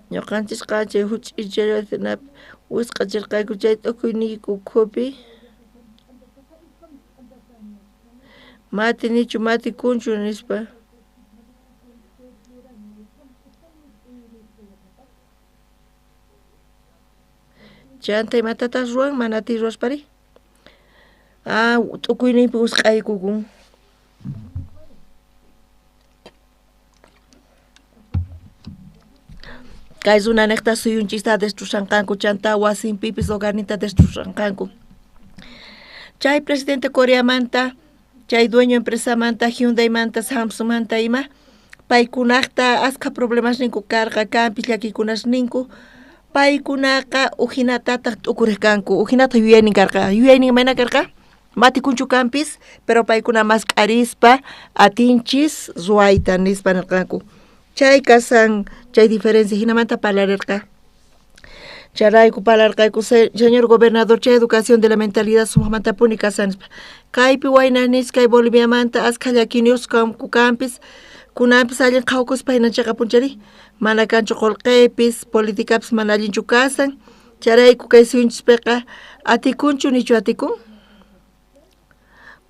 Ñuqanchisqa chay huch'uy challwata wisq'achirqayku chay t'ukuyniyku ukhupi matinichu matikunchu nispa. Chanta imatataq ruwan mana atiy ruwaspari? T'ukuyninpi wisq'aykukun. Kay runaniqta suyunchista destrozanqanku chanta wasinpipis hogarninta destrozanqanku. Chay presidente Coreamanta chay dueño empresamanta Hyundaimanta Samsungmanta ima paykunaqta askha problemasninku karqa kanpis llakikunasninku paykunaqa ujinatataq t'ukuriq kanku ujinataq yuyaynin karqa yuyaynin imayna karqa matikunchu kanpis pero paykuna mask'arispa atinchis ruwayta nispa nirqanku. Chay kasan chay diferencia jinamanta parlarirqa. Chayrayku parlarqayku señor gobernador chay educación de la mentalidad sumaqmantapuni kasan nispa. Kaypi waynanis kay Boliviamanta askha llakiniyuq kanku kanpis kunanpis allin qhawkuspa hinan chayqapunchari mana kanchu qullqipis politikapis mana allinchu kasan chayrayku kay suyunchispiqa atikunchu nichu atikun?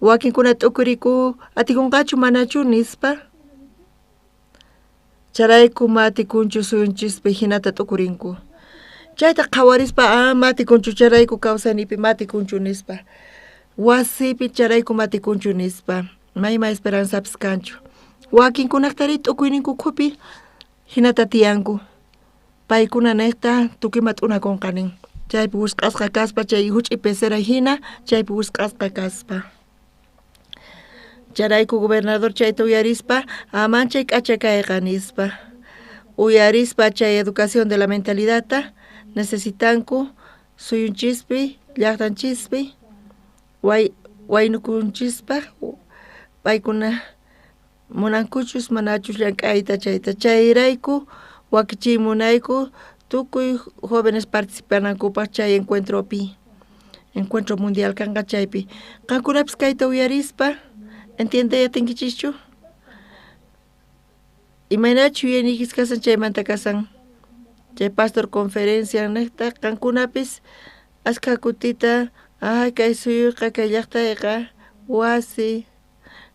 Wakinkuna t'ukuriku atikunqachu manachu nispa. Chayrayku matikunchu suyunchispi hinata t'ukurinku. Chayta qhawarispa matikunchu chayrayku kawsaynipi matikunchu nispa. Wasipi chayrayku matikunchu nispa. Mayma esperanzapis kanchu. Wakinkunaqtari t'ukuyninku ukhupi hinata tiyanku. Paykuna niqta tukuyma t'unakunqa nin. Chaypi wisq'asqa kaspa chay huch'uy pecera hina chaypi wisq'asqa kaspa. Chayrayku gobernador chayta uyarispa manchay k'acha kayqa nispa. Uyarispa chay educación de la mentalidadta necesitanku suyunchispi llaqtanchispi waynukunchispaq paykuna munankuchus manachus llank'ayta chayta chayrayku wakichiy munayku tukuy jóvenes participanankupaq chay encuentropi encuentro mundial kanqa chaypi. Qankunapis kayta uyarispa entiendey atinkichischu? Imaynachu yuyayniykis kasan chaymanta kasan Chay pastor conferencia nejta qankunapis askha kutita ay kay suyuyqa kay llaqtayqa wasi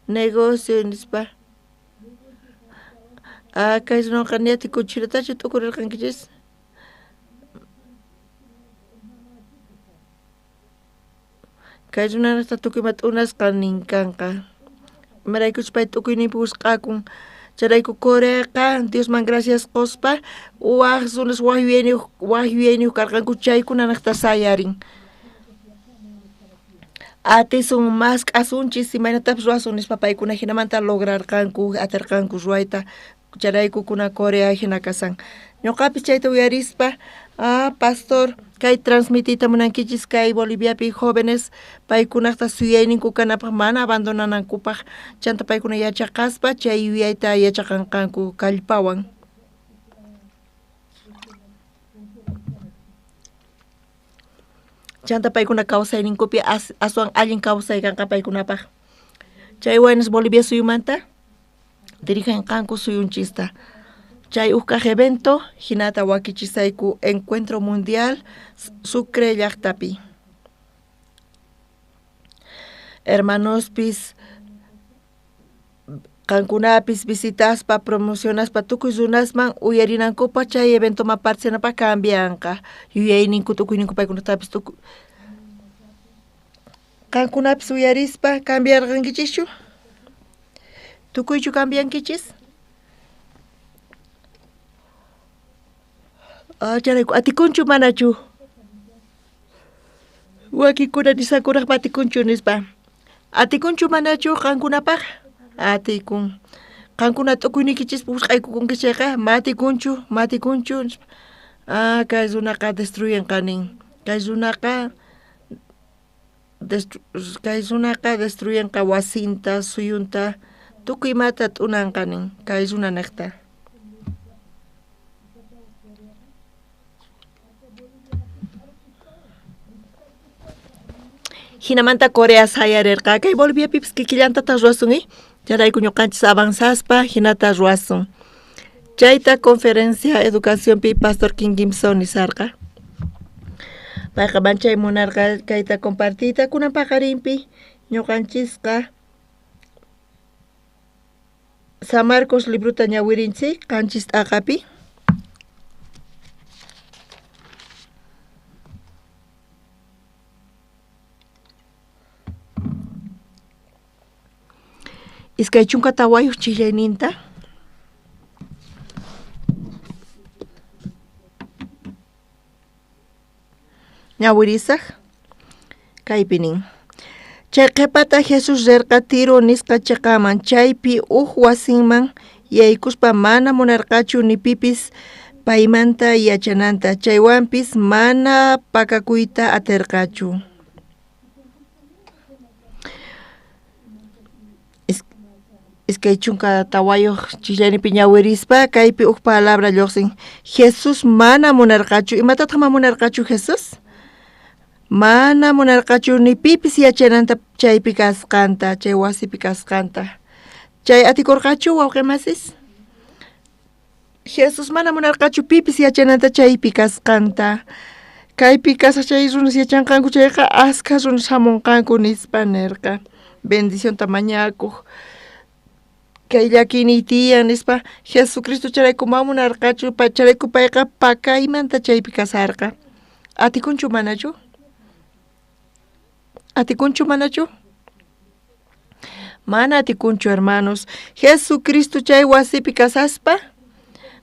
negocio nispa ah kay runaqa ni atikunchiratachu t'ukurirqankichis. Kay runanejta tukuy ima t'unasqa nin kanqa. Imaraykuchus pay tukuyninpi wisq'akun. Chayrayku Coreaqa Diosman gracias qospa waj runas waj yuyayniyoj waj yuyayniyoj karqanku chaykunanejta sayarin. Atisun mask'asunchis imaynatapis ruwasun nispa paykuna jinamanta lograrqanku aterqanku ruwayta chayrayku kunan Corea jina kashan. Ñoqapis chayta uyarispa ah pastor kay transmitiyta munankichis kay Boliviapi jóvenes paykunajta suyayninku kanapaj mana abandonanankupaj chanta paykuna yachaqaspa chay yuyayta yachaqanqanku kallpawan. Chanta paykuna kawsayninkupi aswan allin kawsay kanqa paykunapaj. Chay waynas Bolivia suyumanta dirigenqanku suyunchista. Chay uj kaj evento jinata wakichisayku Encuentro Mundial Sucre llajtapi. Hermanospis qankunapis visitaspa promocionaspa tukuy runasman uyarinankupaj chay eventoman participanapaj cambianqa yuyayninku tukuyninku paykunatapis tukuy qankunapis uyarispa cambiarqankichischu tukuychu cambiankichis ah chayrayku atikunchu manachu wakinkuna nisankuraj atikunchu nispa atikunchu manachu qankunapaj atikun qankuna t'ukuyniykichis wisq'aykukunki chayqa ma atikunchu ma atikunchu nispa ah kay runaqa destruyenqa nin kay runaqa kay runaqa destruyenqa wasinta suyunta tukuy imata t'unanqa nin kay runa nejta. Jinamanta Corea sayarerqa kay Boliviapipis kikillantataj ruwasun chayrayku ñoqanchis avanzaspa jinata ruwasun. Chayta conferencia educacionpi pastor King Gimson nisarqa. Payqa manchay munarqa kayta compartiyta kunan paqarinpi ñoqanchisqa San Marcos librota ñawirinchik qanchis t'aqapi. 24 chillayninta. Ñawirisaj kaypi nin. Chay qhepata Jesús rerqa Tiro nisqa cheqaman, chaypi uj wasinman yaykuspa mana munarqachu ni pipis paymanta yachananta, chaywanpis mana pakakuyta aterqachu. 24 chijllayninpi ñawirispa kaypi uj palabra llojsin Jesús mana munarqachu imatataj mana munarqachu Jesús mana munarqachu ni pipis yachananta chaypi kasqanta chay wasipi kasqanta chay atikorqachu wawqe masis Jesús mana munarqachu pipis yachananta chaypi kasqanta kaypi kasaj chay runas yachanqanku chayqa askha runas jamonqanku nispa nerqa bendicionta mañakoj kay llakiyniy tiyan nispa Jesucristo chayrayku mana munarqachu chayrayku payqa pakaymanta chaypi kasarqa atikunchu manachu atikunchu manachu mana atikunchu hermanos Jesucristo chay wasipi kasaspa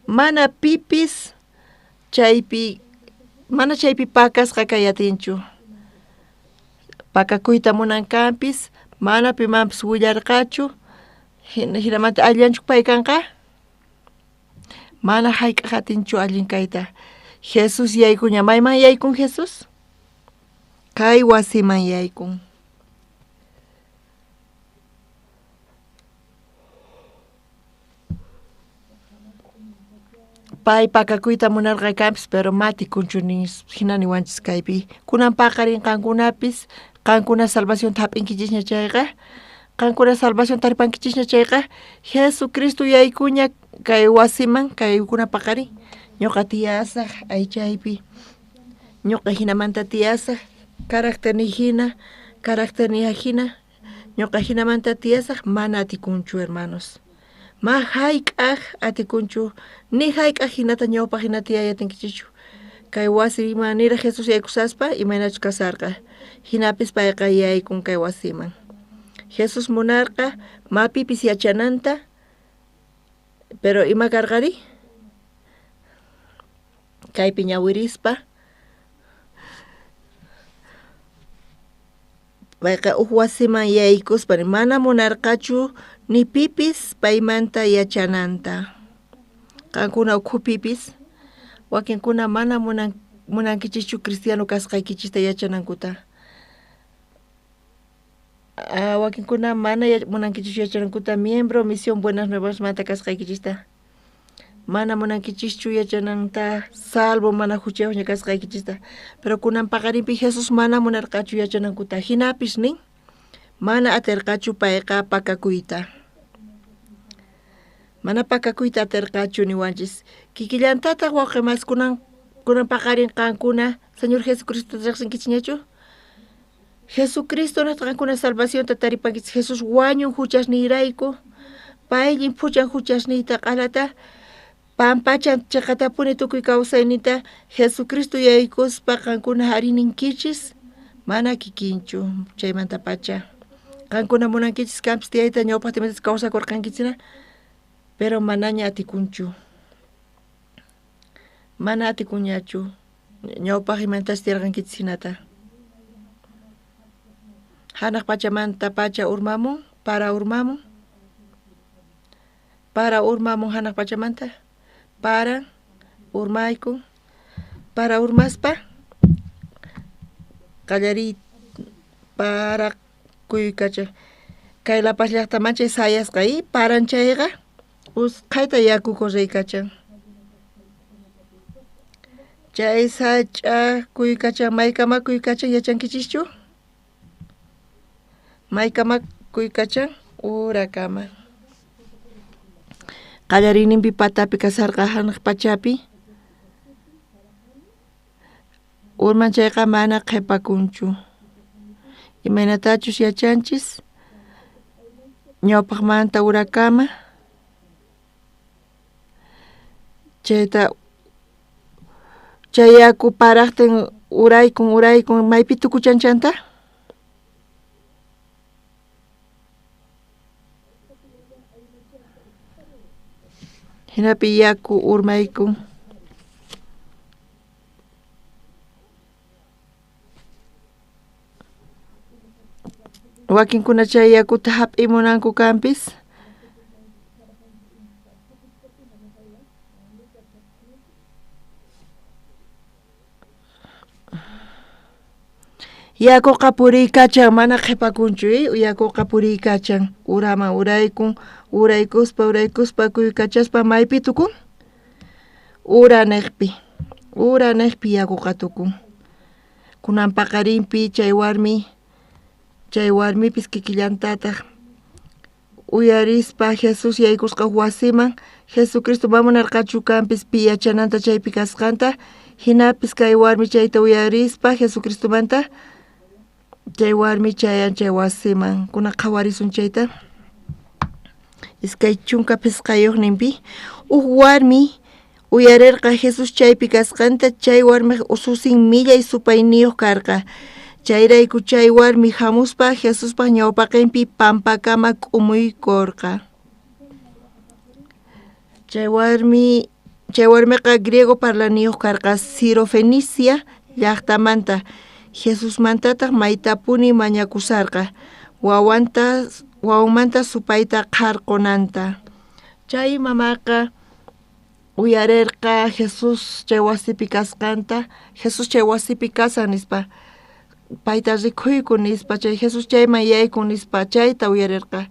mana pipis chaypi mana chaypi pakasqa kay atinchu pakakuyta munankanpis mana pimanpis willarqachu jinamanta allillanchu pay kanqa mana jayk'aj atinchu allin kayta Jesús yaykuña mayman yaykun Jesús kay wasiman yaykun pay pakakuyta munarqa kanpis pero matikunchu jina niwanchis kaypi kunan paqarin qankunapis qankuna salvacionta jap'inkichisña chayqa qankuna salvación taripankichisña chayqa Jesucristo yaykuña kay wasiman kay kuna paqarin. Ñuqa tiyasaj aychaypi, ñuqa jinamanta tiyasaj, caracterniy jina, caracterniya jina, ñuqa jinamanta tiyasaj, mana atikunchu, hermanos. Ma jayk'aj atikunchu, ni jayk'aj jinata ñawpaj jina tiyay atinkichikchu. Kay wasiman niraj Jesús yaykusaspa imaynachus kasarqa, jinapis payqa yaykun kay wasiman. Jesús munarqa ma pipis yachananta, pero ima karqari? Kaypi ñawirispa payqa uj wasiman yaykuspa mana munarqachu ni pipis paymanta yachananta. Qankuna ukhupipis wakinkuna mana munankichischu cristiano kasqaykichista yachanankuta. Wakinkuna mana munankichischu yachanankuta miembro Misión Buenas Nuevasmanta kasqaykichista. Mana munankichischu yachananta salvo mana juchayuqña kasqaykichista. Pero kunan paqarinpi Jesús mana munarqachu yachanankuta. Jinapis nin mana atirqachu payqa pakakuyta. Mana pakakuyta atirqachu niwanchis. Kikillantataq wawqimas kunan paqarin qankuna Señor Jesucristo riqsinkichikñachu? Jesucristo naqta qankuna salvacionta taripankichik. Jesús wañun huchasniyrayku, pay llimphuchan huchasniyta q'alata, pampachan chiqatapuni tukuy kawsayninta. Jesucristo yaykuspa qankuna arininkichis, mana kikinchu chaymantapacha. Qankuna munankichis kanpis tiyayta ñawpaqta imatachus kawsakurqankichikna, pero manaña atikunchu. Mana atikunñachu ñawpaq imatachus tiyarqankichis hinata. Hanaq pachamanta pacha urmamun, para urmamun, para urmamun hanaq pachamanta, para urmaykun, para urmaspa qallariy para kuykacha. Kay La Paz llaqtaman chay sayasqa paran chayqa usqhayta yaku correykachan. Chay sach'a kuykachan, maykama kuykachan yachankichischu? Maykama kuykachan urakama. Qallariyninpi patapi kasarqa hanaq pachapi. Urman chayqa mana qhipakunchu. Imaynatachus yachanchis ñawpaqmanta urakama chayta chay yaku paraqtin uraykun uraykun maypi tukuchan chanta? Hinapi yaku urmaykun. Wakinkuna chay yakuta hap'imunanku kanpis. Yakuqa puriykachan, mana qhipakunchu, yakuqa puriykachan, uraman uraykun, uraykuspa uraykuspa kuykachaspa maypi tukun? Ura niqpi, ura niqpi yakuqa tukun. Kunan paqarinpi chay warmi, chay warmipis kikillantataq uyarispa Jesús yaykusqa wasiman, Jesucristo mamunarqachu kanpis pi yachananta chaypi kasqanta, hinapis kay warmi chayta uyarispa Jesucristomanta chay warmi chayan chay wasiman. Kuna qhawarisun chayta. 25 uj warmi uyarirqa Jesús chaypi kasqanta, chay warmiq ususin millay supayniyuq karqa. Chayrayku chay warmi hamuspa Jesuspaq ñawpaqinpi pampakama k'umuykurqa. Chay warmiqa griego parlaniyuq karqa Sirofenicia llaqtamanta. Jesusmantataq maytapuni mañakusarqa wawanmanta supayta qharqunanta. Chay mamaqa uyarirqa Jesús chay wasipi kasqanta, Jesús chay wasipi kasan nispa, payta rikhuyku nispa, chay Jesús chayman yaykun nispa, chayta uyarirqa.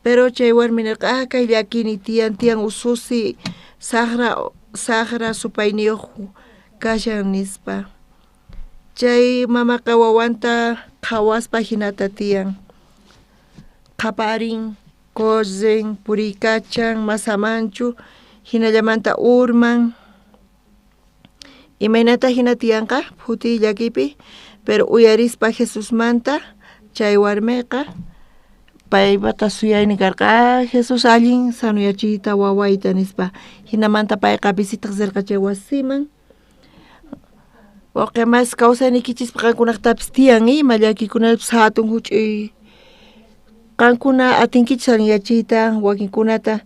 Pero chay warmi nirqa, kay llakini tiyan tiyan ususi saqra supayniyuq kashan nispa. Chay mamaqa wawanta qhawaspa hinata tiyan. Qhaparin, corren, puriykachan, masamanchu, hinallamanta urman. Imaynata jina tiyanqa phutiy llakiypi, pero uyarispa Jesusmanta chay warmeqa paypata suyaynin karqa, ah, Jesús allin sanuyachiyta wawayta nispa. Jinamanta payqa visitaj rirqa chay wasiman. Wawqe mas kawsayniykichispi qankunajtapis tiyan ima llakiykunapis jatun juch'uy. Qankuna atinkichis allinyachiyta wakinkunata,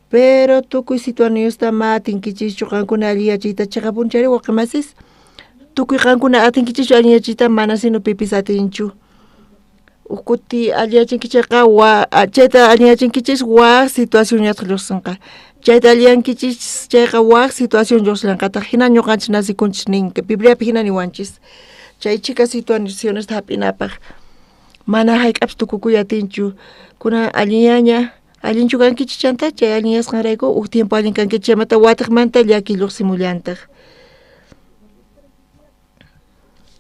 pero tukuy situacionesta ma atinkichischu qankuna allinyachiyta. Cheqapuni chayri wawqe masis, tukuy qankuna atinkichischu allinyachiyta, mana sino pipis atinchu. Uj kuti allinyachinkichis chayqa wa chayta allinyachinkichis waj situacionñataq lluqsinqa. Chayta alliyankichis chayqa waj situación lluqsillanqataq. Jina ñuqanchis nacikunchis nin, Bibliapi jina niwanchis. Chay chhika situacionesta jap'inapaq mana jayk'apis tukukuy atinchu. Kunan allinyaña, allinchu kankichis chanta chay allinyasqanrayku uj tiempo allin kankichis chaymanta watiqmanta llaki lluqsimullantaq.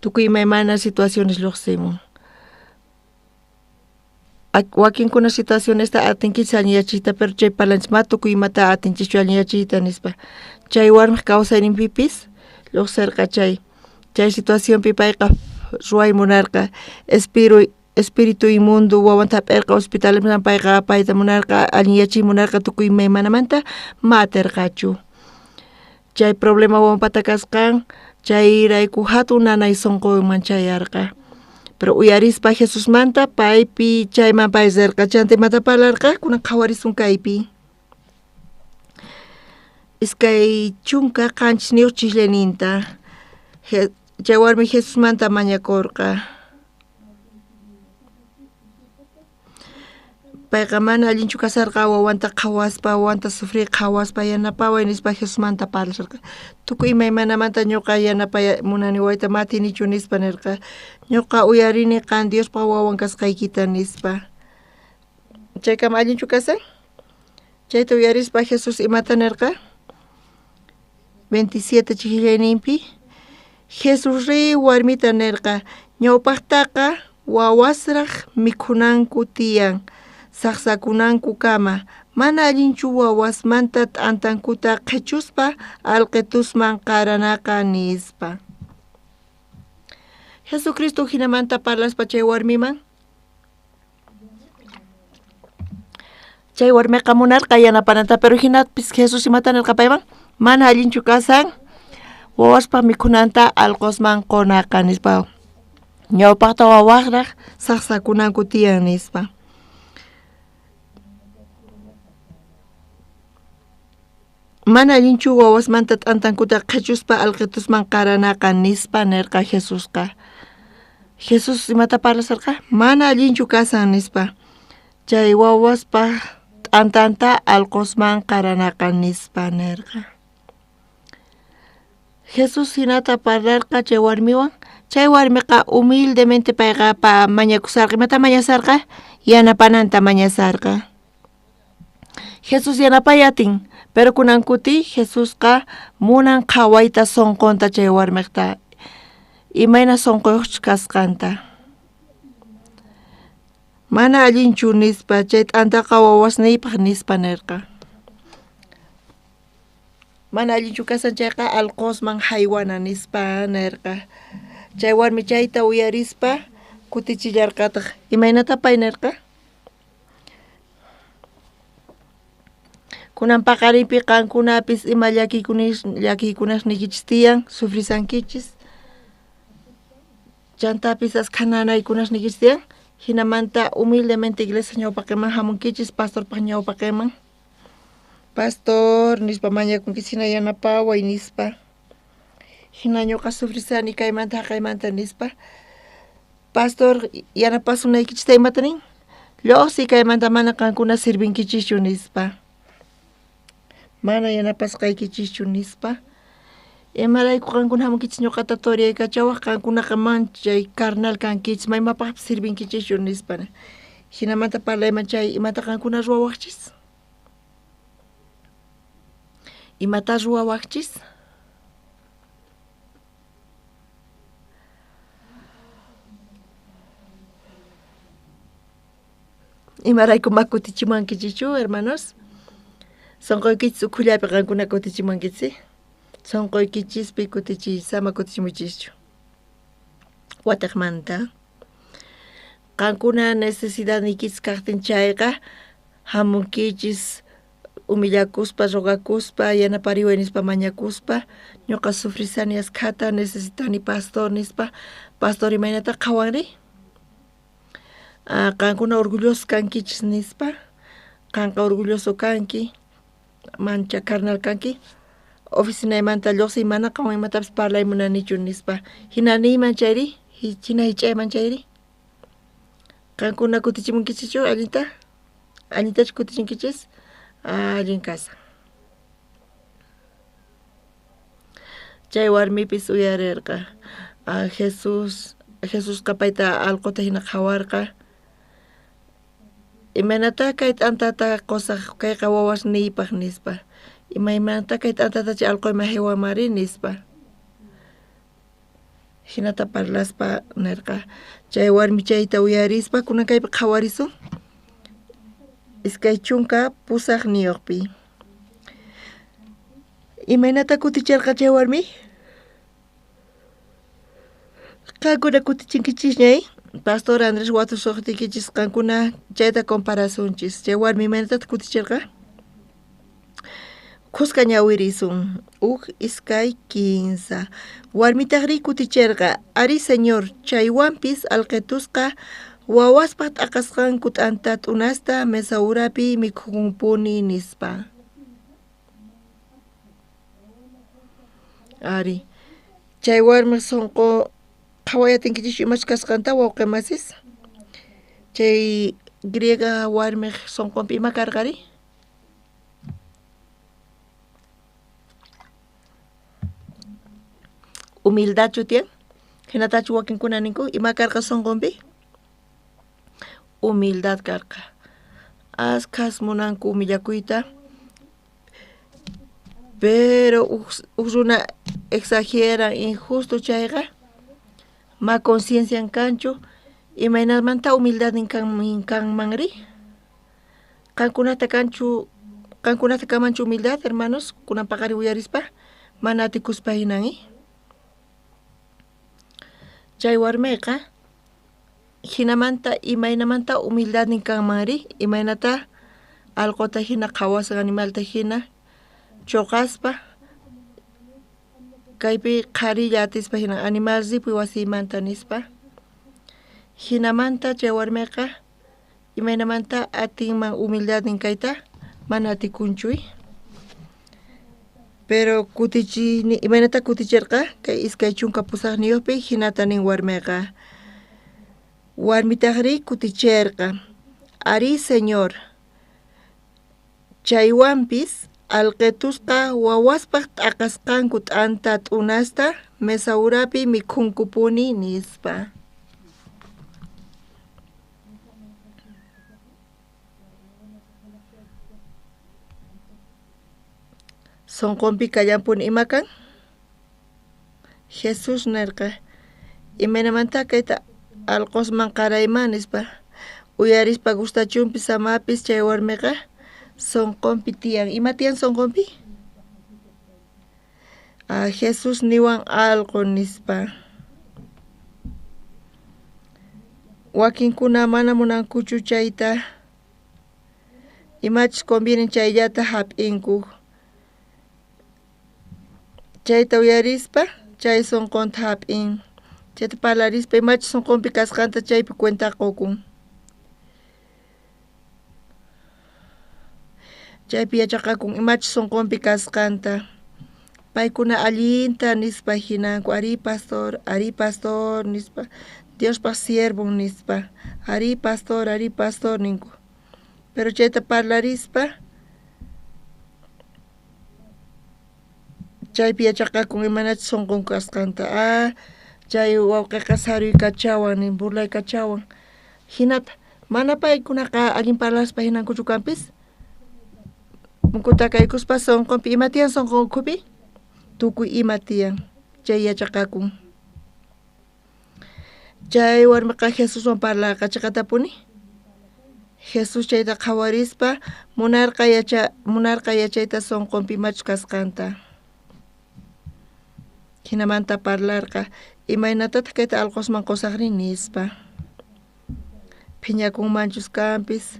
Tukuy imaymana situaciones lluqsimun. Wakinkuna situacionesta atinkichis allinyachiyta, pero chay parlanchis ma tukuy imata atinchischu allinyachiyta nispa. Chay warmej kawsayninpipis lluqsirqa chay. Chay situacionpi payqa ruway munarqa, espíritu inmundo wawanta jap'erqa hospitalman payqa payta munarqa, allinyachiy munarqa tukuy imaymanamanta, ma aterqachu. Chay problema wawanpata kasqan, chayrayku jatun nanay sonqonman chayarqa. Pero uyarispa Jesusmanta paypi chayman pay rirqa, chanta imata parlarqa, kunan qhawarisun kaypi. 27 chisllaninta chay warmi Jesusmanta mañakorqa. Payqa mana allinchu kasarqa wawanta qhawaspa, wawanta sufrir qhawaspa, yanapaway nispa Jesusmanta parlarqa. Tukuy imaymanamanta ñuqa yanapay munani wawayta ma atinichu nispa nerqa. Ñuqa uyarini qan Diospa wawan kasqaykita nispa. Chaykama allinchu kasan? Chayta uyarispa Jesús imata nerqa? 27 chijillayninpi Jesús ri warmita nerqa, ñawpajtaqa wawasraj mikhunanku tiyan sajsakunankukama, mana allinchu wawasmanta t'antankuta qhechuspa alqetusman qaranaqa nispa. Jesucristo jinamanta parlaspa chay warmiman, chay warmiqa munarqa yanapananta, pero jinapis Jesús imata nerqa payman? Mana allinchu kasan wawaspa mikhunanta alqosman qonaqa nispa. Ñawpajta wawasraj sajsakunanku tiyan nispa. Mana allinchu wawasmanta t'antankuta qhechuspa alqetusman qaranaqa nispa nerqa Jesusqa. Jesús imata parlasarqa? Mana allinchu kasan nispa. Chay wawaspa t'antanta alqosman qaranaqa nispa nerqa. Jesús jinata parlarqa chay warmiwan. Chay warmiqa humildemente payqa mañakusarqa. Imata mañasarqa? Yanapananta mañasarqa. Jesús yanapay atin, pero kunan kuti Jesusqa munan qhawayta sonqonta chay warmiqta, imayna sonqoyuqchus kasqanta. Mana allinchu nispa, chay t'antaqa wawasniypaj nispa nerqa. Mana allinchu kasan chayqa alqosman jaywana nispa nerqa. Chay warmi chayta uyarispa kutichillarqataj. Imaynata pay nerqa? Kunan paqarinpi qankunapis ima llakiykunasniykichis tiyan, sufrisankichis. Chantapis askha nanaykunasniykichis tiyan. Jinamanta humildemente iglesia ñawpaqeman jamunkichis, pastorpaj ñawpaqeman. Pastor nispa mañakunkichis, jina yanapaway nispa. Jina ñuqa sufrisani kaymanta jaqaymanta nispa. Pastor yanapasunaykichista imata nin? Lluqsiy kaymanta mana qankuna sirvinkichischu nispa. Mana yanapasqaykichischu nispa. Imarayku qankuna jamunkichis ñuqata toreaykachawaj, qankunaqa manchay carnal kankichis, ma imapajpis sirvinkichischu nispa. Jinamanta parlayman chay imata qankuna ruwawajchis? Imata ruwawajchis? Imarayku ma kutichimuwankichikchu, hermanos? Sonqoykichis ukhullapi qankuna kutichimuwankichis? Sonqoykichispi kutichiychis, ama kutichimuychischu. Watejmanta. Qankuna necesidadniykichis kajtin chayqa hamunkichis humillakuspa, rogakuspa, yanapariway nispa mañakuspa, ñuqa sufrisani askhata, necesitani pastor nispa, pastor imaynata qhawanri? Qankuna orgulloso kankichis nispa, qanqa orgulloso kanki, mancha carnal kanki, oficinaymanta lluqsiy mana qanwan imatapis parlay munanichu nispa, hina niyman chayri, hina hich'ayman chayri, qankuna kutichimunkichischu allinta? Allintachu kutichinkichis? Allin kasa. Chay warmipis uyarerqa, Jesús, Jesusqa payta alqota hina qhawarqa, imaynata kay t'antata qusaq kayqa wawasniypaq nispa, imaymanta kay t'antata chay alqoyman haywamari nispa. Hinata parlaspa nerqa, chay warmi chayta uyarispa kunan kaypi qhawarisun 28-niyuqpi. Imaynata kuticherqa chay warmi? Qankuna kutichinkichisña, Pastor Andrés watusuqtiykichis qankuna chayta comparasunchis. Chay warmi imaynatata kuticherqa? Khuska ñawirisun. 1, 2, 3. Warmitajrí kuticherqa, arí señor, chaywanpis alqetusqa wawaspaj t'aqasqanku t'anta t'unasta mesa urapi mikhukunpuni nispa. Ari, chay warmiq sonqo qhawayatinkichis imachus kasqanta wawqi masis? Chay griega warmiq sonqonpi ima karqari? Humildadchu tiyan? Hinatachu wakinkuna ninku ima karqa sonqonpi? Humildad karqa. Askhas munanku humillakuyta, pero uj runa exageran injusto chayqa ma conciencian kanchu, imaynamanta humildadnin kanmanri? Qankunata kanchu, qankunata kamanchu humildad, hermanos, kunan paqari uyarispa, mana atikuspa hinan, Chay warmiqa hinamanta imaynamanta humildadnin kanmanri, imaynata alqota hina qhawasqa animalta hina choqaspa kaypi qharilla atispa hina animal ripuy wasiymanta nispa. Hinamanta chay warmiqa imaynamanta atinman humildadnin kayta mana atikunchu. Pero kutichini imaynata kuticherqa kay 28-niyuqpi hinata nin warmiqa. Warmitajrí kuticherqa, arí señor, chaywanpis alqetusqa wawaspaj t'aqasqanku t'anta t'unasta mesa urapi mikhunkupuni nispa. Sonqonpi kallanpuni ima kan? Jesús nerqa, imaynamanta kayta alqosman qarayman nispa. Uyarispa gustachunpis amapis chay warmiqa sonqonpi tiyan. Ima tiyan sonqonpi? Jesús niwan alqo nispa. Wakinkuna mana munankuchu chayta, imachus convienen chayllata hap'inku. Chayta uyarispa chay sonqonta hap'in. Chayta parlarispa imachus sonqonpi kasqanta chaypi cuenta qukun. Chaypi yachaqakun imachus sonqonpi kasqanta. Paykuna allinta nispa hinanku, arí pastor nispa, Diospaj siervon nispa, arí pastor ninku. Pero chayta parlarispa chaypi yachaqakun imanachus sonqon kasqanta. Chay wawqiqa saruykachawan nin, burlaykachawan. Hinata mana paykunaqa allin parlaspa hinankuchu kanpis? Punkutakaykuspa sonqonpi ima tiyan sonqon ukhupi? Tukuy ima tiyan, chay yachaqakun. Chay warmiqa Jesuswan parlarqa chiqatapuni. Jesús chayta qhawarispa munarqa yachayta sonqonpi imachus kasqanta. Jinamanta parlarqa, imaynatataq kayta alqosman qusaqri nispa. Phiñakunmanchus kanpis,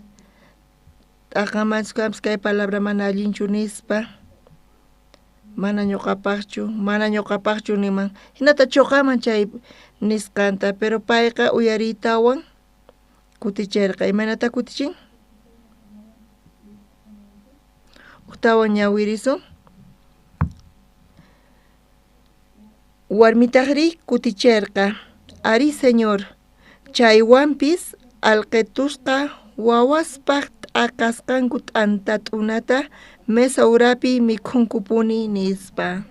t'aqanmanchus kanpis kay palabra mana allinchu nispa. Mana ñuqapaqchu, mana ñuqapaqchu niman. Jinata chuqaman chay nisqanta, pero payqa uyariytawan kuticherqa. Imaynata kutichin? Ujtawan ñawirisun. Warmitajrí kuticherqa, arí Señor, chaywanpis alqetusqa wawaspaj t'aqasqanku t'anta t'unata mesa urapi mikhunkupuni nispa.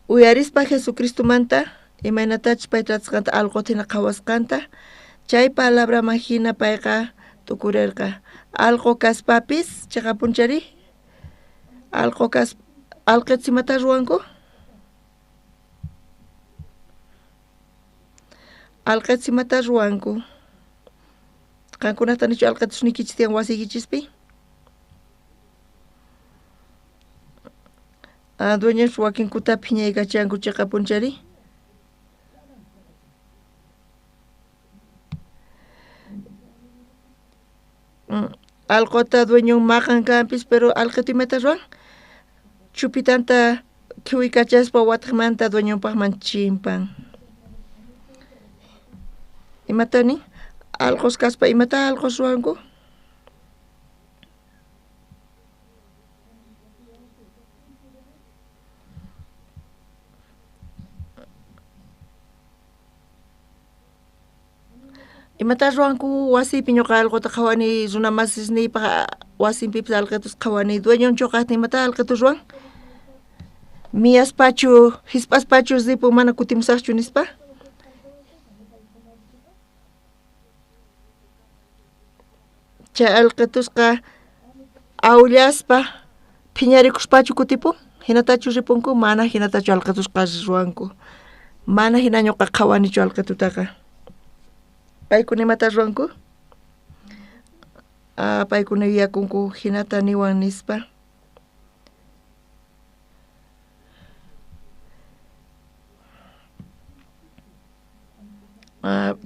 Uyarispa Jesucristomanta imaynatachus pay tratasqanta alqota jina qhawasqanta, chay palabraman jina payqa t'ukurerqa. Alqo kaspapis, cheqapunchari, alqo kas alqetus imata ruwanku? Alqetus imata ruwanku? Qankunata nichu alqetus niykichis tiyan wasiykichispi? Dueños wakinkuta phiñaykachanku cheqapunchari. Alqota dueñon maqan kanpis, pero alqeto imata ruwan? Chupitanta khiwikachaspa watejmanta dueñonpajman chimpan. Imata nin? Alqos kaspa imata alqos ruwanku? Imata ruwanku wasiypi ñuqa alqota qhawani, runa masisniypaj wasinpipis alqetus qhawani, dueñon chuqajtin imata alqetus ruwan? Miyaspachu, hisp'aspachu ripun mana kutimusaqchu nispa? Chay alqetusqa awllaspa phiñarikuspachu kutipun? Hinatachu ripunku? Mana hinatachu alqetusqa ruwanku. Mana hina ñuqa qhawanichu alqetutaqa. Paykuna imata ruwanku? Paykuna yuyakunku hinata niwan nispa.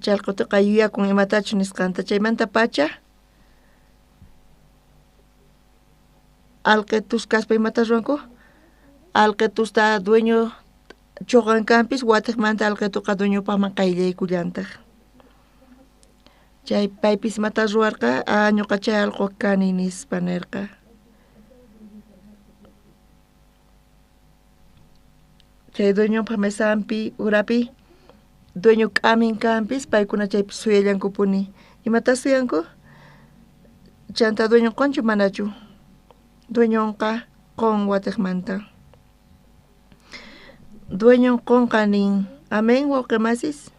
Chay alqetuqa yuyakun imatachus nisqanta. Chaymanta pacha alqetus kaspa imata ruwanku? Alqetusta dueño chuqan kanpis watejmanta alqetuqa dueñopajman qayllaykullantaj. Chay paypis imata ruwarqa? Ñuqa chay alqo kani nispa nerqa. Chay dueñonpaj mesanpi urapi dueño k'amin kanpis paykuna chaypi suyallankupuni. Imata suyanku? Chanta dueño qonchu manachu? Dueñonqa qon watejmanta. Dueñon qonqa nin. Amén, wawqi masis.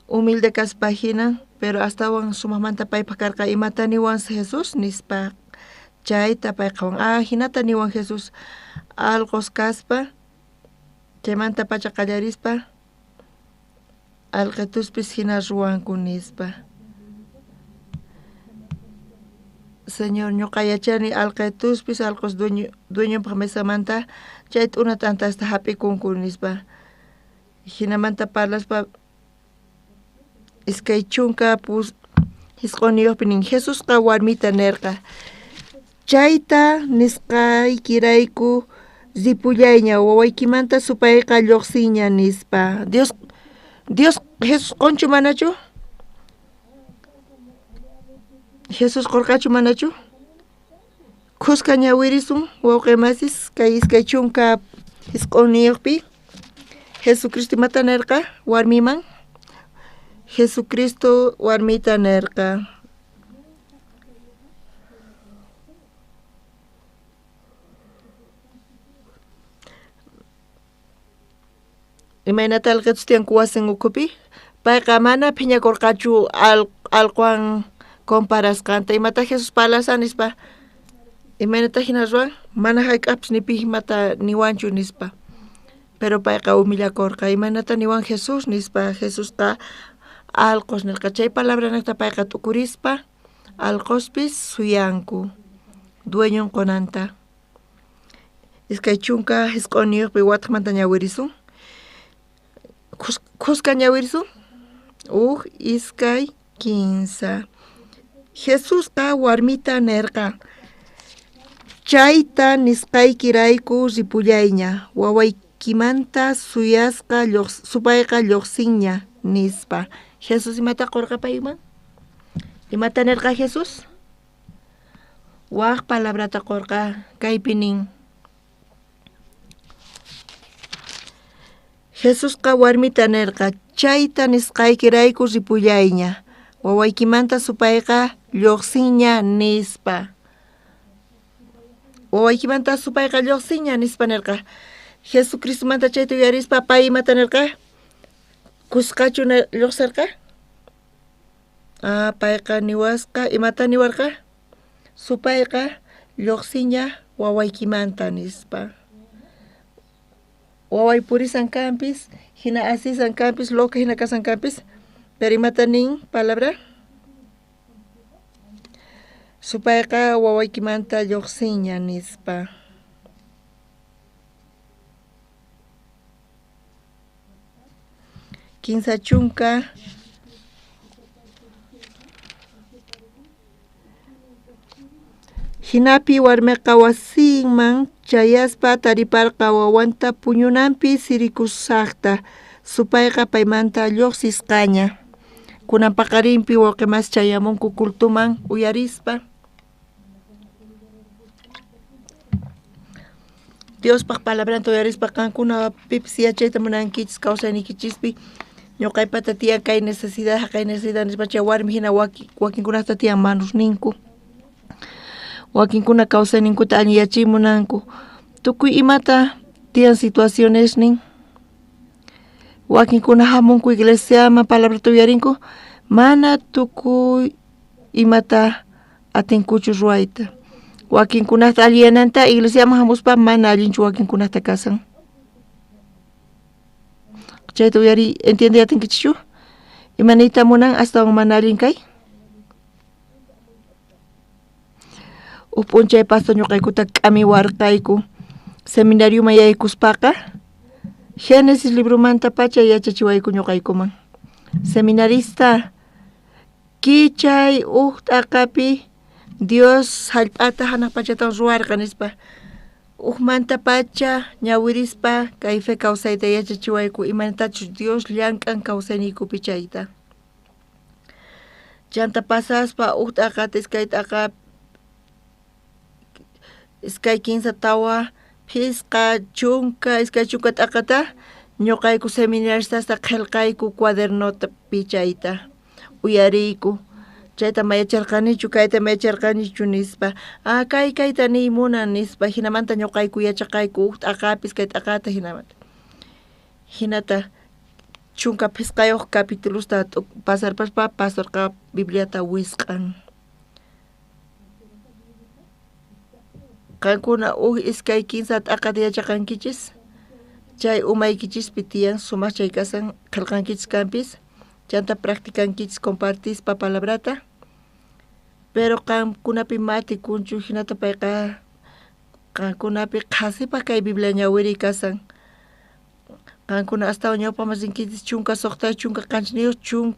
Humilde kaspa jina, pero astawan sumajmanta paypaj karqa imata niwan Jesús nispa. Chayta pay qhawan. Jinata niwan Jesús. Alqos kaspa, chaymanta pacha qallarispa, alqetuspis jina ruwanku nispa. Señor, ñuqa yachani alqetuspis alqos dueñonpaj mesamanta chay t'una t'antasta hap'ikunku nispa. Jinamanta parlaspa 29 nin Jesusqa warmita nerqa, chayta nisqaykirayku ripullayña, wawaykimanta supayqa lluqsinña nispa. Dios Jesús qonchu manachu? Jesús qorqachu manachu? Khuska ñawirisun wawqi masis kay 29 Jesucristo imata nerqa warmiman? Jesucristo warmita nerqa. Imaynata alqetus tiyanku wasin ukhupi? Payqa mana phiñakurqachu alqowan comparasqanta. Imata Jesús parlasa nispa? Imaynata jina ruwan? Mana hayk'apis ni pi imata niwanchu nispa. Pero payqa humillakurqa. Imaynata niwan Jesús nispa? Jesusqa alqos nirqa. Chay palabranejta payqa t'ukurispa alqospis suyanku. Dueñon qonanta. 29 pi watqmanta ñawirisun. Khuska ñawirisun. 1, 2, 3. Jesusqa warmita nerqa. Chayta nisqaykirayku ripullayña, wawaykimanta suyasqa supayqa lluqsinña, nispa. Jesús imata qorqa payman? Imata nerqa Jesús? Waj palabrata qorqa kaypi nin. Jesusqa warmita nerqa, chayta nisqaykirayku ripullayña, wawaykimanta supayqa lluqsinña, nispa. Wawaykimanta supayqa lluqsinña, nispa nerqa. Jesucristomanta chayta uyarispa pay imata nerqa? Kusqachu lluqsirqa? Ah, payqa niwasqa, imata niwarqa? Supayqa lluqsinña wawaykimanta, nispa. Waway purisan kanpis, hina asisan kanpis, loca hina kasan kanpis, pero imata nin palabra? Supayqa wawaykimanta lluqsinña, nispa. 30. Hinapi warmiqa wasinman chayaspa tariparqa wawanta puñunanpi sirikusaqta. Supayqa paymanta lluqsisqaña. Kunan paqarinpi wawqimas chayamunku cultuman uyarispa. Diospaq palabranta uyarispa qankuna pipis yachayta munankichis kawsayniykichispi. Ñuqaypata tiyan kay necesidad, haqay necesidad nispa chay warmi hina wakinkunata tiyan manusninku. Wakinkuna kawsayninkuta allinyachiy munanku. Tukuy imata tiyan situacionesnin. Wakinkuna hamunku iglesiaman palabrata uyarinku, mana tukuy imata atinkuchu ruwayta. Wakinkunata alliyananta iglesiaman hamuspa mana allinchu wakinkunata kasan. Chayta uyari entiende atinkichikchu? Ima niyta munan astawan mana allin kay? Uj p'unchay pastor ñuqaykuta k'amiwarqayku seminarioman yaykuspaqa Génesis libromantapacha yachachiwayku ñuqaykuman. Seminarista kichay uj t'aqapi Dios hallp'ata hanaq pachatawan ruwarqa nispa. Ujmantapacha ñawirispa kay fe kawsayta yachachiwayku imaynatachus Dios llank'an kawsayniykupi chayta. Chanta pasaspa uj t'aqata iskay t'aqa 2, 3, 4, 5, 10, 20 t'aqata ñuqayku seminaristasta qillqayku cuadernota pichayta uyariyku. Chayta mayacharqanichu, kayta mayacharqanichu nispa. Ah, kay kayta niy munan nispa. Hinamanta ñuqayku yachaqayku uj t'aqapis kay t'aqata hinamanta. Hinata 15 capitulosta pasarpaspa pastorqa Bibliata wisq'an. Qankuna 1, 2, 3 t'aqata yachaqankichis. Chay umaykichispi tiyan sumaq chay kasan qillqankichis kanpis. Chanta practicankichis compartispa palabrata. Pero qankunapi mati kunchu hinata payqa qankunapi qhasipaq kay Biblia ñawiri kasan. Qankuna astawan ñawpaman rinkichis 16, 17, 20,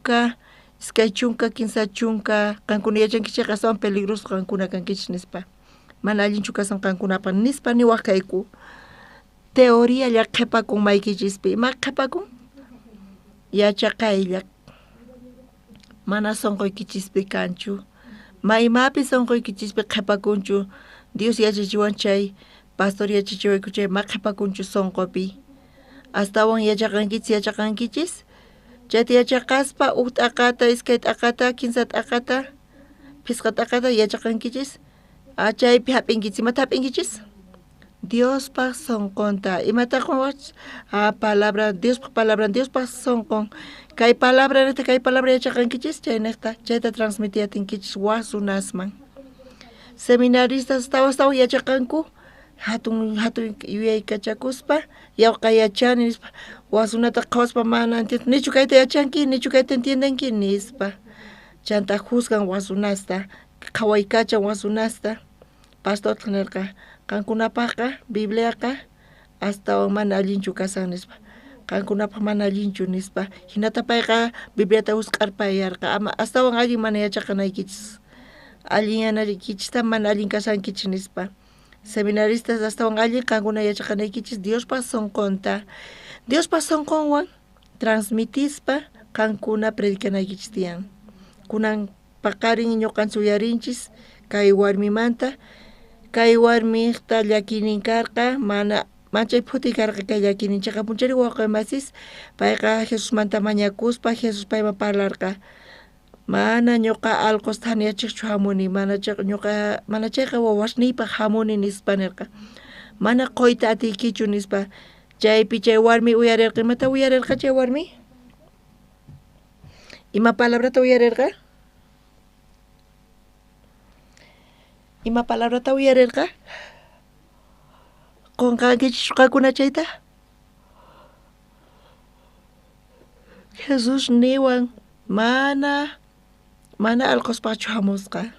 30 qankuna yachankichik astawan peligroso qankuna kankichis nispa. Mana allinchu kasan qankunapaq nispa niwaq kayku. Teoría lla qhipakun maykichispi. Ima qhipakun? Yachaqaylla. Mana sunquykichispi kanchu. Maymapi sunquykichispi qhipakunchu. Dios yachachiwan chay, pastor yachachiwayku chay, ma qhipakunchu sunqupi. Astawan yachaqankichis. Chayta yachaqaspa uj t'aqata, 2 t'aqata, 3 t'aqata, 5 t'aqata yachaqankichis. Chaypi hap'inkichis. Imata hap'inkichis? Diospaq sunqunta. Imata quwach? Palabra, Diospaq palabra, Diospaq sunqun. Kay palabra neta, kay palabra yachaqankichis, chayniqta, chayta transmitiy atinkichis waj runasman. Seminaristas astawan yachaqanku, hatun yuyaykachakuspa, yawqa yachani nispa, waj runata qhawaspa mana entiendo, nichu kayta yachanki, nichu kayta entiendenki nispa. Chanta juzgan waj runasta, qhawaykachan waj runasta. Pastortaj nerqa, qankunapajqa Bibliaqa astawan mana allinchu kashan nispa. Qankunapaj mana allinchu nispa. Jinata payqa Bibliata wisq'arpayarqa, ama astawan allin mana yachaqanaykichis. Allinyanaykichista mana allin kashankichis nispa. Seminaristas astawan allin qankuna yachaqanaykichis Diospa sonqonta. Diospa sonqonwan transmitispa qankuna predicanaykichis tiyan. Kunan paqarin ñuqanchis uyarinchis kay warmimanta, kay warmiqta llakiynin karqa, mana manchay phuti karqa kay llakiynin. Cheqapunchari wawqi masis, payqa Jesusmanta mañakuspa Jesús payman parlarqa. Mana ñuqa alqos thaniyachiqchu hamuni, mana ñuqa mana chayqa wawasniypaq hamuni nispa nirqa. Mana quyta atiykichu nispa. Chaypi chay warmi uyarirqa. Imata uyarirqa chay warmi? Ima palabrata uyarirqa? Ima palabrata uyarirqa? Qunqankichis qankuna chayta? Jesús niwan mana mana alqospaqchu hamusqa,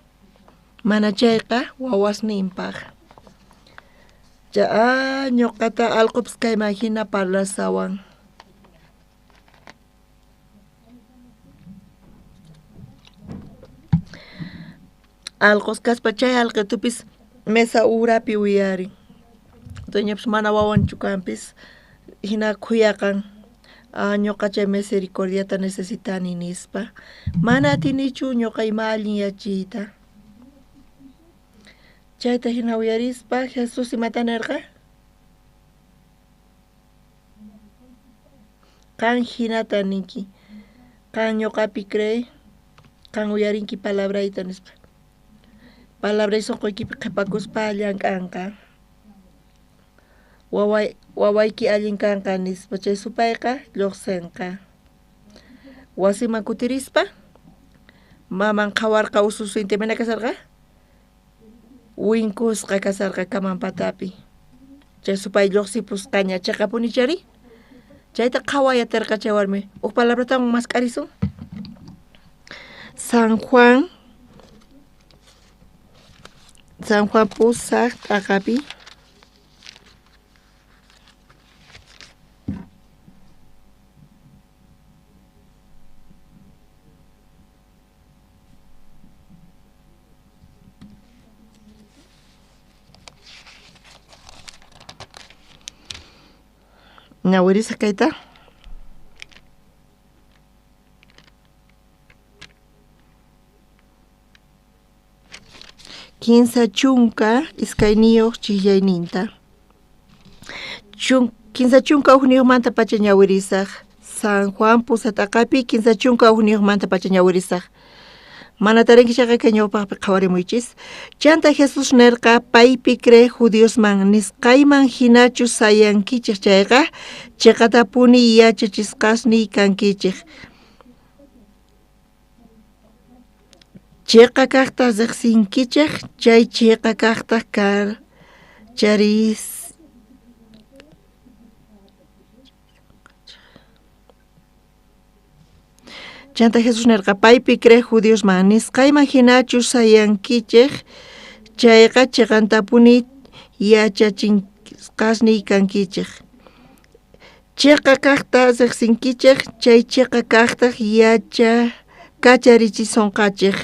mana chayqa wawasninpaq. Cha ñuqata alqopis kayman hina parlasawan. Alqos kaspa chay alqitupis mesa urapi uyarin. Dueñopis mana wawanchu kanpis hina khuyaqan. Ñuqa chay misericordiata necesitani nispa. Mana atinichu ñuqa ima allin yachiyta. Chayta hina uyarispa Jesús imata nirqa? Qan hinata ninki. Qan ñuqapi cree, qan uyarinki palabrayta nispa. Palabray sunquykipi qhipakuspa llank'anqa. Wawayki allin kanqa nispa chay supayqa lluqsinqa. Wasiman kutirispa maman qhawarqa ususinta imayna kasharqa? Winkusqa kasharqa kaman patapi. Chay supay lluqsipusqaña cheqapuni chari? Chayta qhaway atirqa chay warmi. Uj palabratawan mask'arisun. San Juan pusaq t'aqapi. Ñawirisaq kayta. Kinsa chunka iskayniyuq chijllayninta. Kinsa chunka ujniyuqmanta pacha ñawirisaq. San Juan pusaq t'aqapi kinsa chunka ujniyuqmanta pacha ñawirisaq. Mana tarinkichayqa kay ñawpaqpi qhawarimuychis. Chanta Jesús nirqa paypi creej judiosman nisqayman hinachu sayankichik chayqa chiqatapuni yachachisqasniy kankichik. Chiqa kaqta riqsinkichik chay chiqa kaqta charis Chanta Jesús nirqa paypi creej judiosman nisqayman hinachu sayankichik chayqa chiqantapuni yachachisqasniy kankichik. Chiqa kaqta riqsinkichik chay chiqa kaqtaq kacharichisonqachik.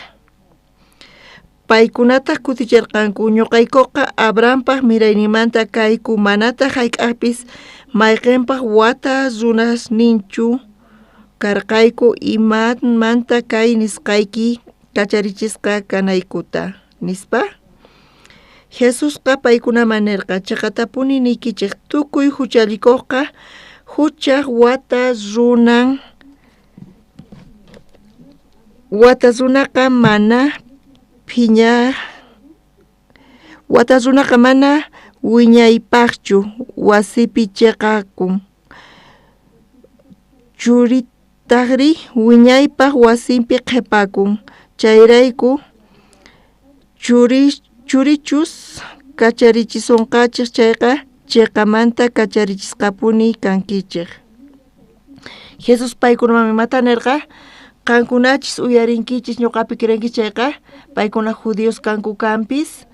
Paykunataq kutichirqanku ñuqaykuqa Abrahampaq mirayninmanta kayku manataq hayk'aqpis mayqinpaq wata runasninchu karqayku imamanta kay nisqayki kacharichisqa kanaykuta nispa. Jesusqa paykunaman nirqa chiqatapuni niykichik tukuy huchallikuqqa huchaq wata runaqa mana phiña wata runaqa mana wiñaypaqchu wasipi chiqakun. Churitaqri wiñaypaq wasinpi qhipakun. Chayrayku churichus kacharichisonqachik chayqa chiqamanta kacharichisqapuni kankichik. Jesús paykunaman imata nirqa? Qankunachis uyarinkichis ñuqapi creenkichis chayqa paykuna judíos kanku kanpis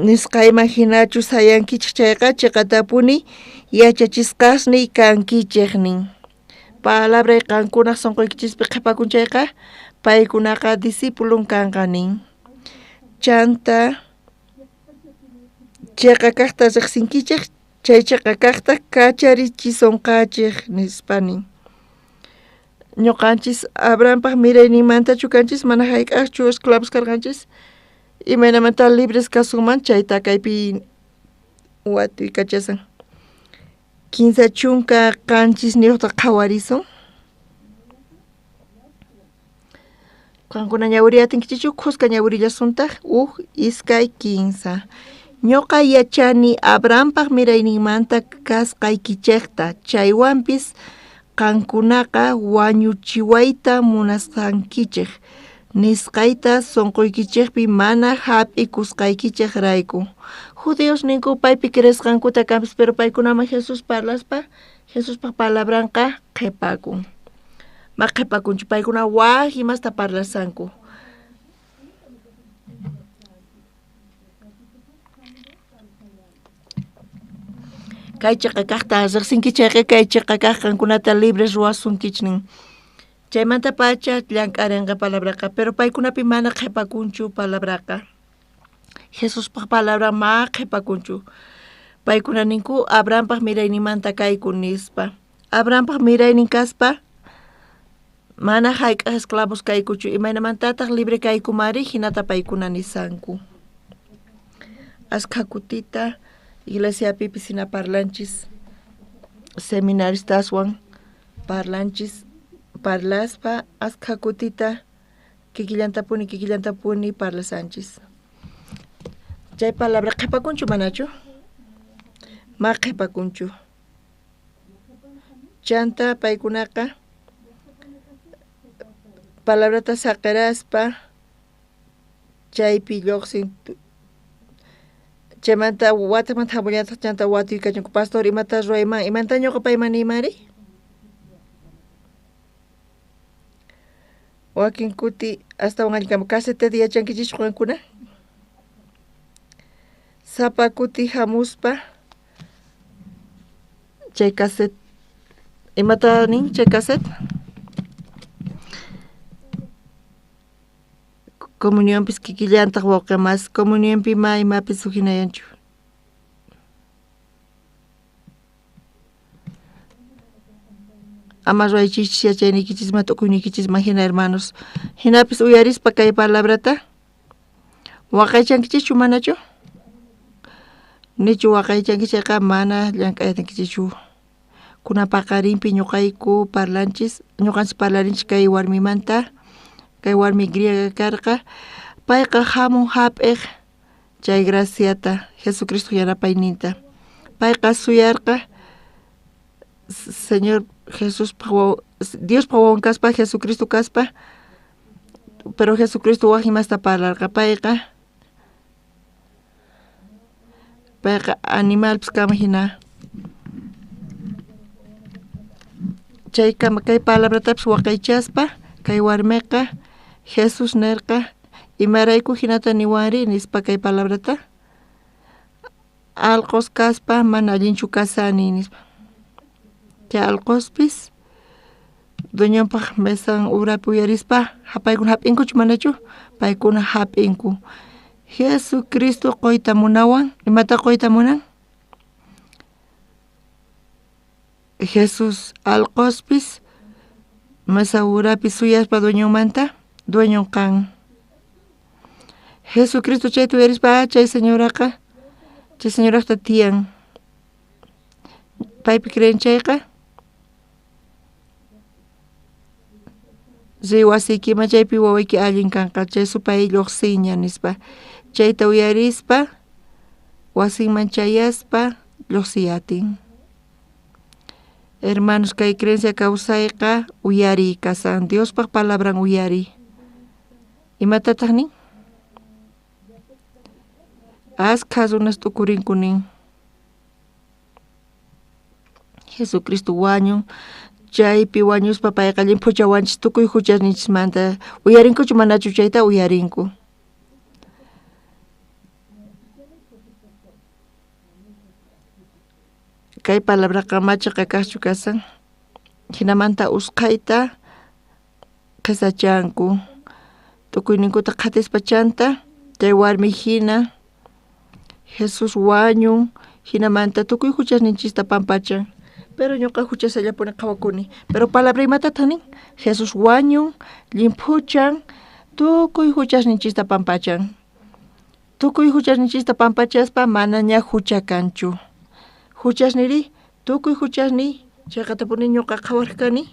Nisqayman jinachu sayankichej chayqa cheqatapuni yachachisqasniy kankichej nin. Palabray qankunaj sonqoykichispi qhepakun chayqa paykunaqa discipulon kanqa nin. Chanta cheqa kajta rejsinkichej chay cheqa kajta kacharichisonqachej nispa nin. Ñuqanchis Abrahampaj mirayninmantachu kanchis mana jayk'aqchu esclavos karqanchis imaynamanta libres kasunman chayta kaypi watuykachasan. 37 qhawarisun. Qankuna ñawiriyatinkichikchu khuska ñawirillasuntaq 1, 2, 3. Ñuqa yachani Abrahampaj mirayninmanta kasqaykichejta chaywanpis qankunaqa wañuchiwayta munasqankichej nisqayta sonqoykichejpi mana jap'ikusqaykichejrayku. Judíos ninku paypi creesqankuta kanpis pero paykunaman Jesús parlaspa Jesuspaj palabranqa qhepakun. Ma qhepakunchu paykuna waj imasta parlasanku. Kay cheqa kajta rejsinkichejqa kay cheqa kaj qankunata libres ruwasunkichej nin. Chaymanta pacha llank'arinqa palabraqa pero paykunapi mana qhepakunchu palabraqa. Jesuspaj palabra ma qhepakunchu. Paykuna ninku Abrahampaj mirayninmanta kayku nispa. Abrahampaj miraynin kaspa mana jayk'aj esclavos kaykuchu imaynamantataq libre kaykumari hinata paykuna nisanku. Askha kutita iglesiapipis hina parlanchis seminaristaswan parlanchis parlaspa askha kutita kikillantapuni parlasanchis. Chay palabra qhepakunchu manachu? Ma qhepakunchu. Chanta paykunaqa palabrata saqeraspa chaypi lluqsin chaymanta watamanta hamullataq chanta watuykachunku pastor imata ruwayman imanta ñuqa payman niymari? Wakin kuti astawan allin kanman caseteta yachankichischu qankuna? Sapa kuti hamuspa chay cassette imata nin chay cassette? Comunionpis kikillantaq wawqi mas comunionpi ma imapis hinayanchu. Ama ruwaychikchis yachayniykichisman tukuyniykichisman hina hermanos. Hinapis uyarispa kay palabrata waqaychankichischu manachu? Nichu waqaychankichis chayqa mana llank'ayatinkichischu. Kunan paqarinpi ñuqayku parlanchis ñuqanchis parlarinchis kay warmimanta kay warmi griega karqa payqa hamun hap'iq chay graciata Jesucristo yanapayninta. Payqa suyarqa Señor Jesuspaj Diospaj wawan kaspa Jesucristo kaspa pero Jesucristo waj imasta parlarqa payqa animalpis kanman hina. Chaykama kay palabratapis waqaychaspa kay warmiqa Jesús nerqa imarayku hinata niwanri nispa kay palabrata alqos kaspa mana allinchu kasani nispa. Chay alqospis dueñonpaj mesan urapi uyarispa paykuna hap'inkuchu manachu? Paykuna hap'inku. Jesucristo quyta munawan imata quyta munan? Jesús alqospis mesa urapi suyaspa dueñonmanta dueñon kan. Jesucristo chayta uyarispa chay señoraqa chay señoraqta tiyan. Paypi creen chayqa riy wasiykiman chaypi wawayki allin kanqa chay supay lluqsinña nispa. Chayta uyarispa wasinman chayaspa lluqsiyatin. Hermanos, kay creencia kawsayqa uyariy kasan Diospaj palabran uyariy. Imatataq nin? Askha runas t'ukurinku nin. Jesucristo wañun chaypi wañuspa payqa llimphuchawanchis tukuy huchasninchismanta. Uyarinkuchu manachu chayta? Uyarinku. Kay palabraqa machaqa kajchu kasan. Jinamanta usqhayta qhesachanku. Tukuyninkuta qhatispa chanta chay warmi jina Jesús wañun jinamanta tukuy juchasninchista pampachan. Pero ñuqa juchasallapuni qhawakuni. Pero palabra imatataq nin? Jesús wañun, llimphuchan, tukuy juchasninchista pampachan. Tukuy juchasninchista pampachaspa manaña jucha kanchu. Juchasniri, tukuy juchasniy chayqatapuni ñuqa qhawarqani.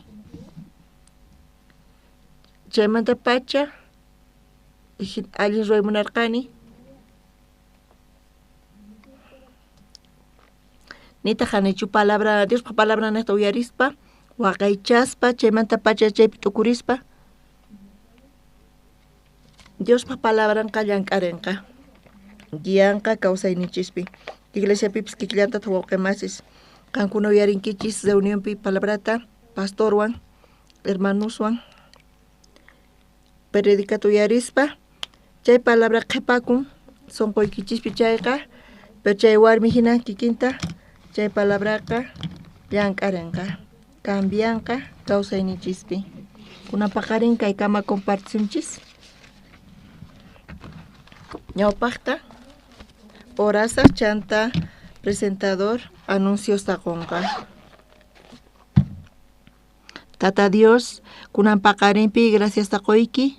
Chaymanta pacha allin ruway munarqani. Nitaq qanichu palabra Diospaj palabra niqta uyarispa, waqaychaspa, chaymanta pacha chaypi t'ukurispa Diospaj palabranqa llank'arinqa, guianqa kawsayninchispi. Iglesiapipis kikillantataq wawqimasis qankuna uyarinkichis reunionpi palabrata pastorwan, hermanoswan predicata uyarispa chay palabra qhipakun sunquykichispi chayqa, pero chay warmi hina kikinta chay palabraqa llank'arinqa, cambianqa kawsayninchispi. Kunan paqarin kaykama compartisunchis. Ñawpaqta orasaq chanta presentador anunciosta qunqa. Tata Dios, kunan paqarinpi graciasta quyki,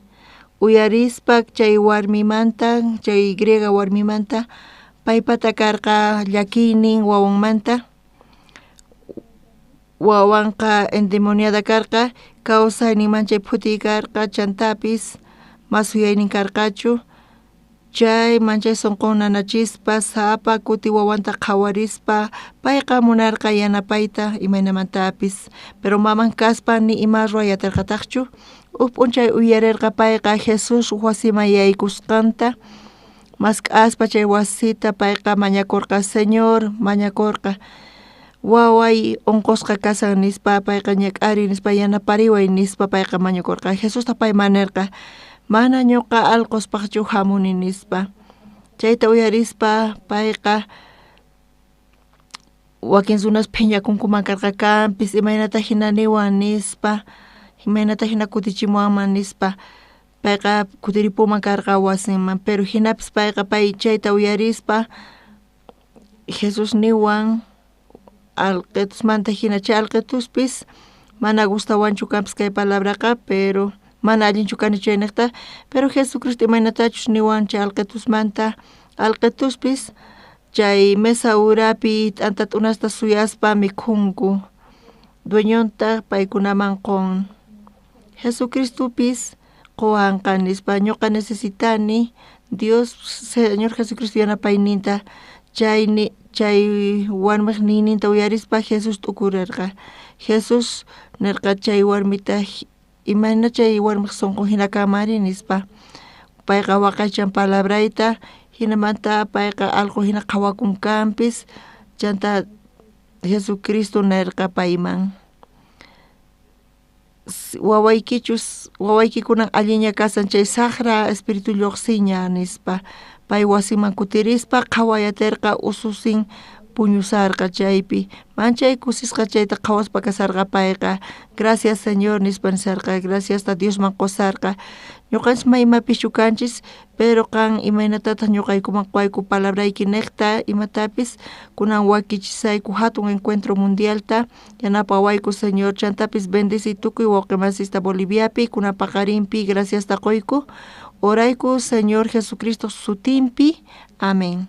uyarispa chay warmimanta, chay griega warmimanta, paypata karqa llakiynin wawanmanta, wawanqa endemoniada karqa, kawsayninman chay phutiy karqa, chantapis mas yuyaynin karqachu, chay manchay sunqun nanachispa sapa kuti wawanta qhawarispa payqa munarqa yanapayta imaynamantapis, pero maman kaspa ni ima ruway atirqataqchu. Uj p'unchay uyarirqa payqa Jesús wasiman yaykusqanta, mask'aspa chay wasita payqa mañakurqa, Señor mañakurqa, waway unqusqa kasan nispa payqa ñak'ariy nispa yanapariway nispa payqa mañakurqa. Jesusta payman nirqa, mana ñuqa allquspaqchu hamuni nispa. Chayta uyarispa payqa wakin runas phiñakunkuman karqa kanpis imaynata hina niwan nispa, imaynata hina kutichimuwanman nispa. Payqa kutiripuman karqa wasinman, pero hinapis payqa pay chayta uyarispa Jesús niwan alqitusmanta hina chay alqituspis mana gustawanchu kanpis kay palabraqa, pero mana allinchu kani chayniqta, pero Jesucristo imaynatachus niwan chay alqitusmanta, alqituspis chay mesa urapi t'anta t'unasta suyaspa mikhunku, dueñontaq paykunaman qun. Jesucristopis quwanqa nispa, ñuqa necesitani Dios Señor Jesucristo yanapayninta, chay warmiq niyninta uyarispa Jesús t'ukurerqa. Jesús nirqa chay warmita imayna chay warmiq sunqun hina kanmanri nispa. Payqa waqaychan palabrayta, hinamanta payqa allqu hina qhawakun kanpis, chanta Jesucristo nirqa payman, wawaykichus wawaykikunan allinña kasan chay saqra espíritu lluqsiña nispa. Pay wasiman kutirispa qhawayatirqa ususin puñusarqa chaypi, manchay kusisqa chayta qhawaspa kasarqa payqa, gracias Señor nispa nisarqa, graciasta Diosman qusarqa. Ñuqanchis may imapischu kanchis, pero qan imaynatataq ñuqaykuman quwayku palabrayki niqta imatapis, kunan wakichisayku hatun encuentro mundialta, yanapawayku Señor, chantapis bendeciy tukuy wawqimasista Boliviapi, kunan paqarinpi graciasta quyku, orayku Señor Jesucristo sutinpi, amén.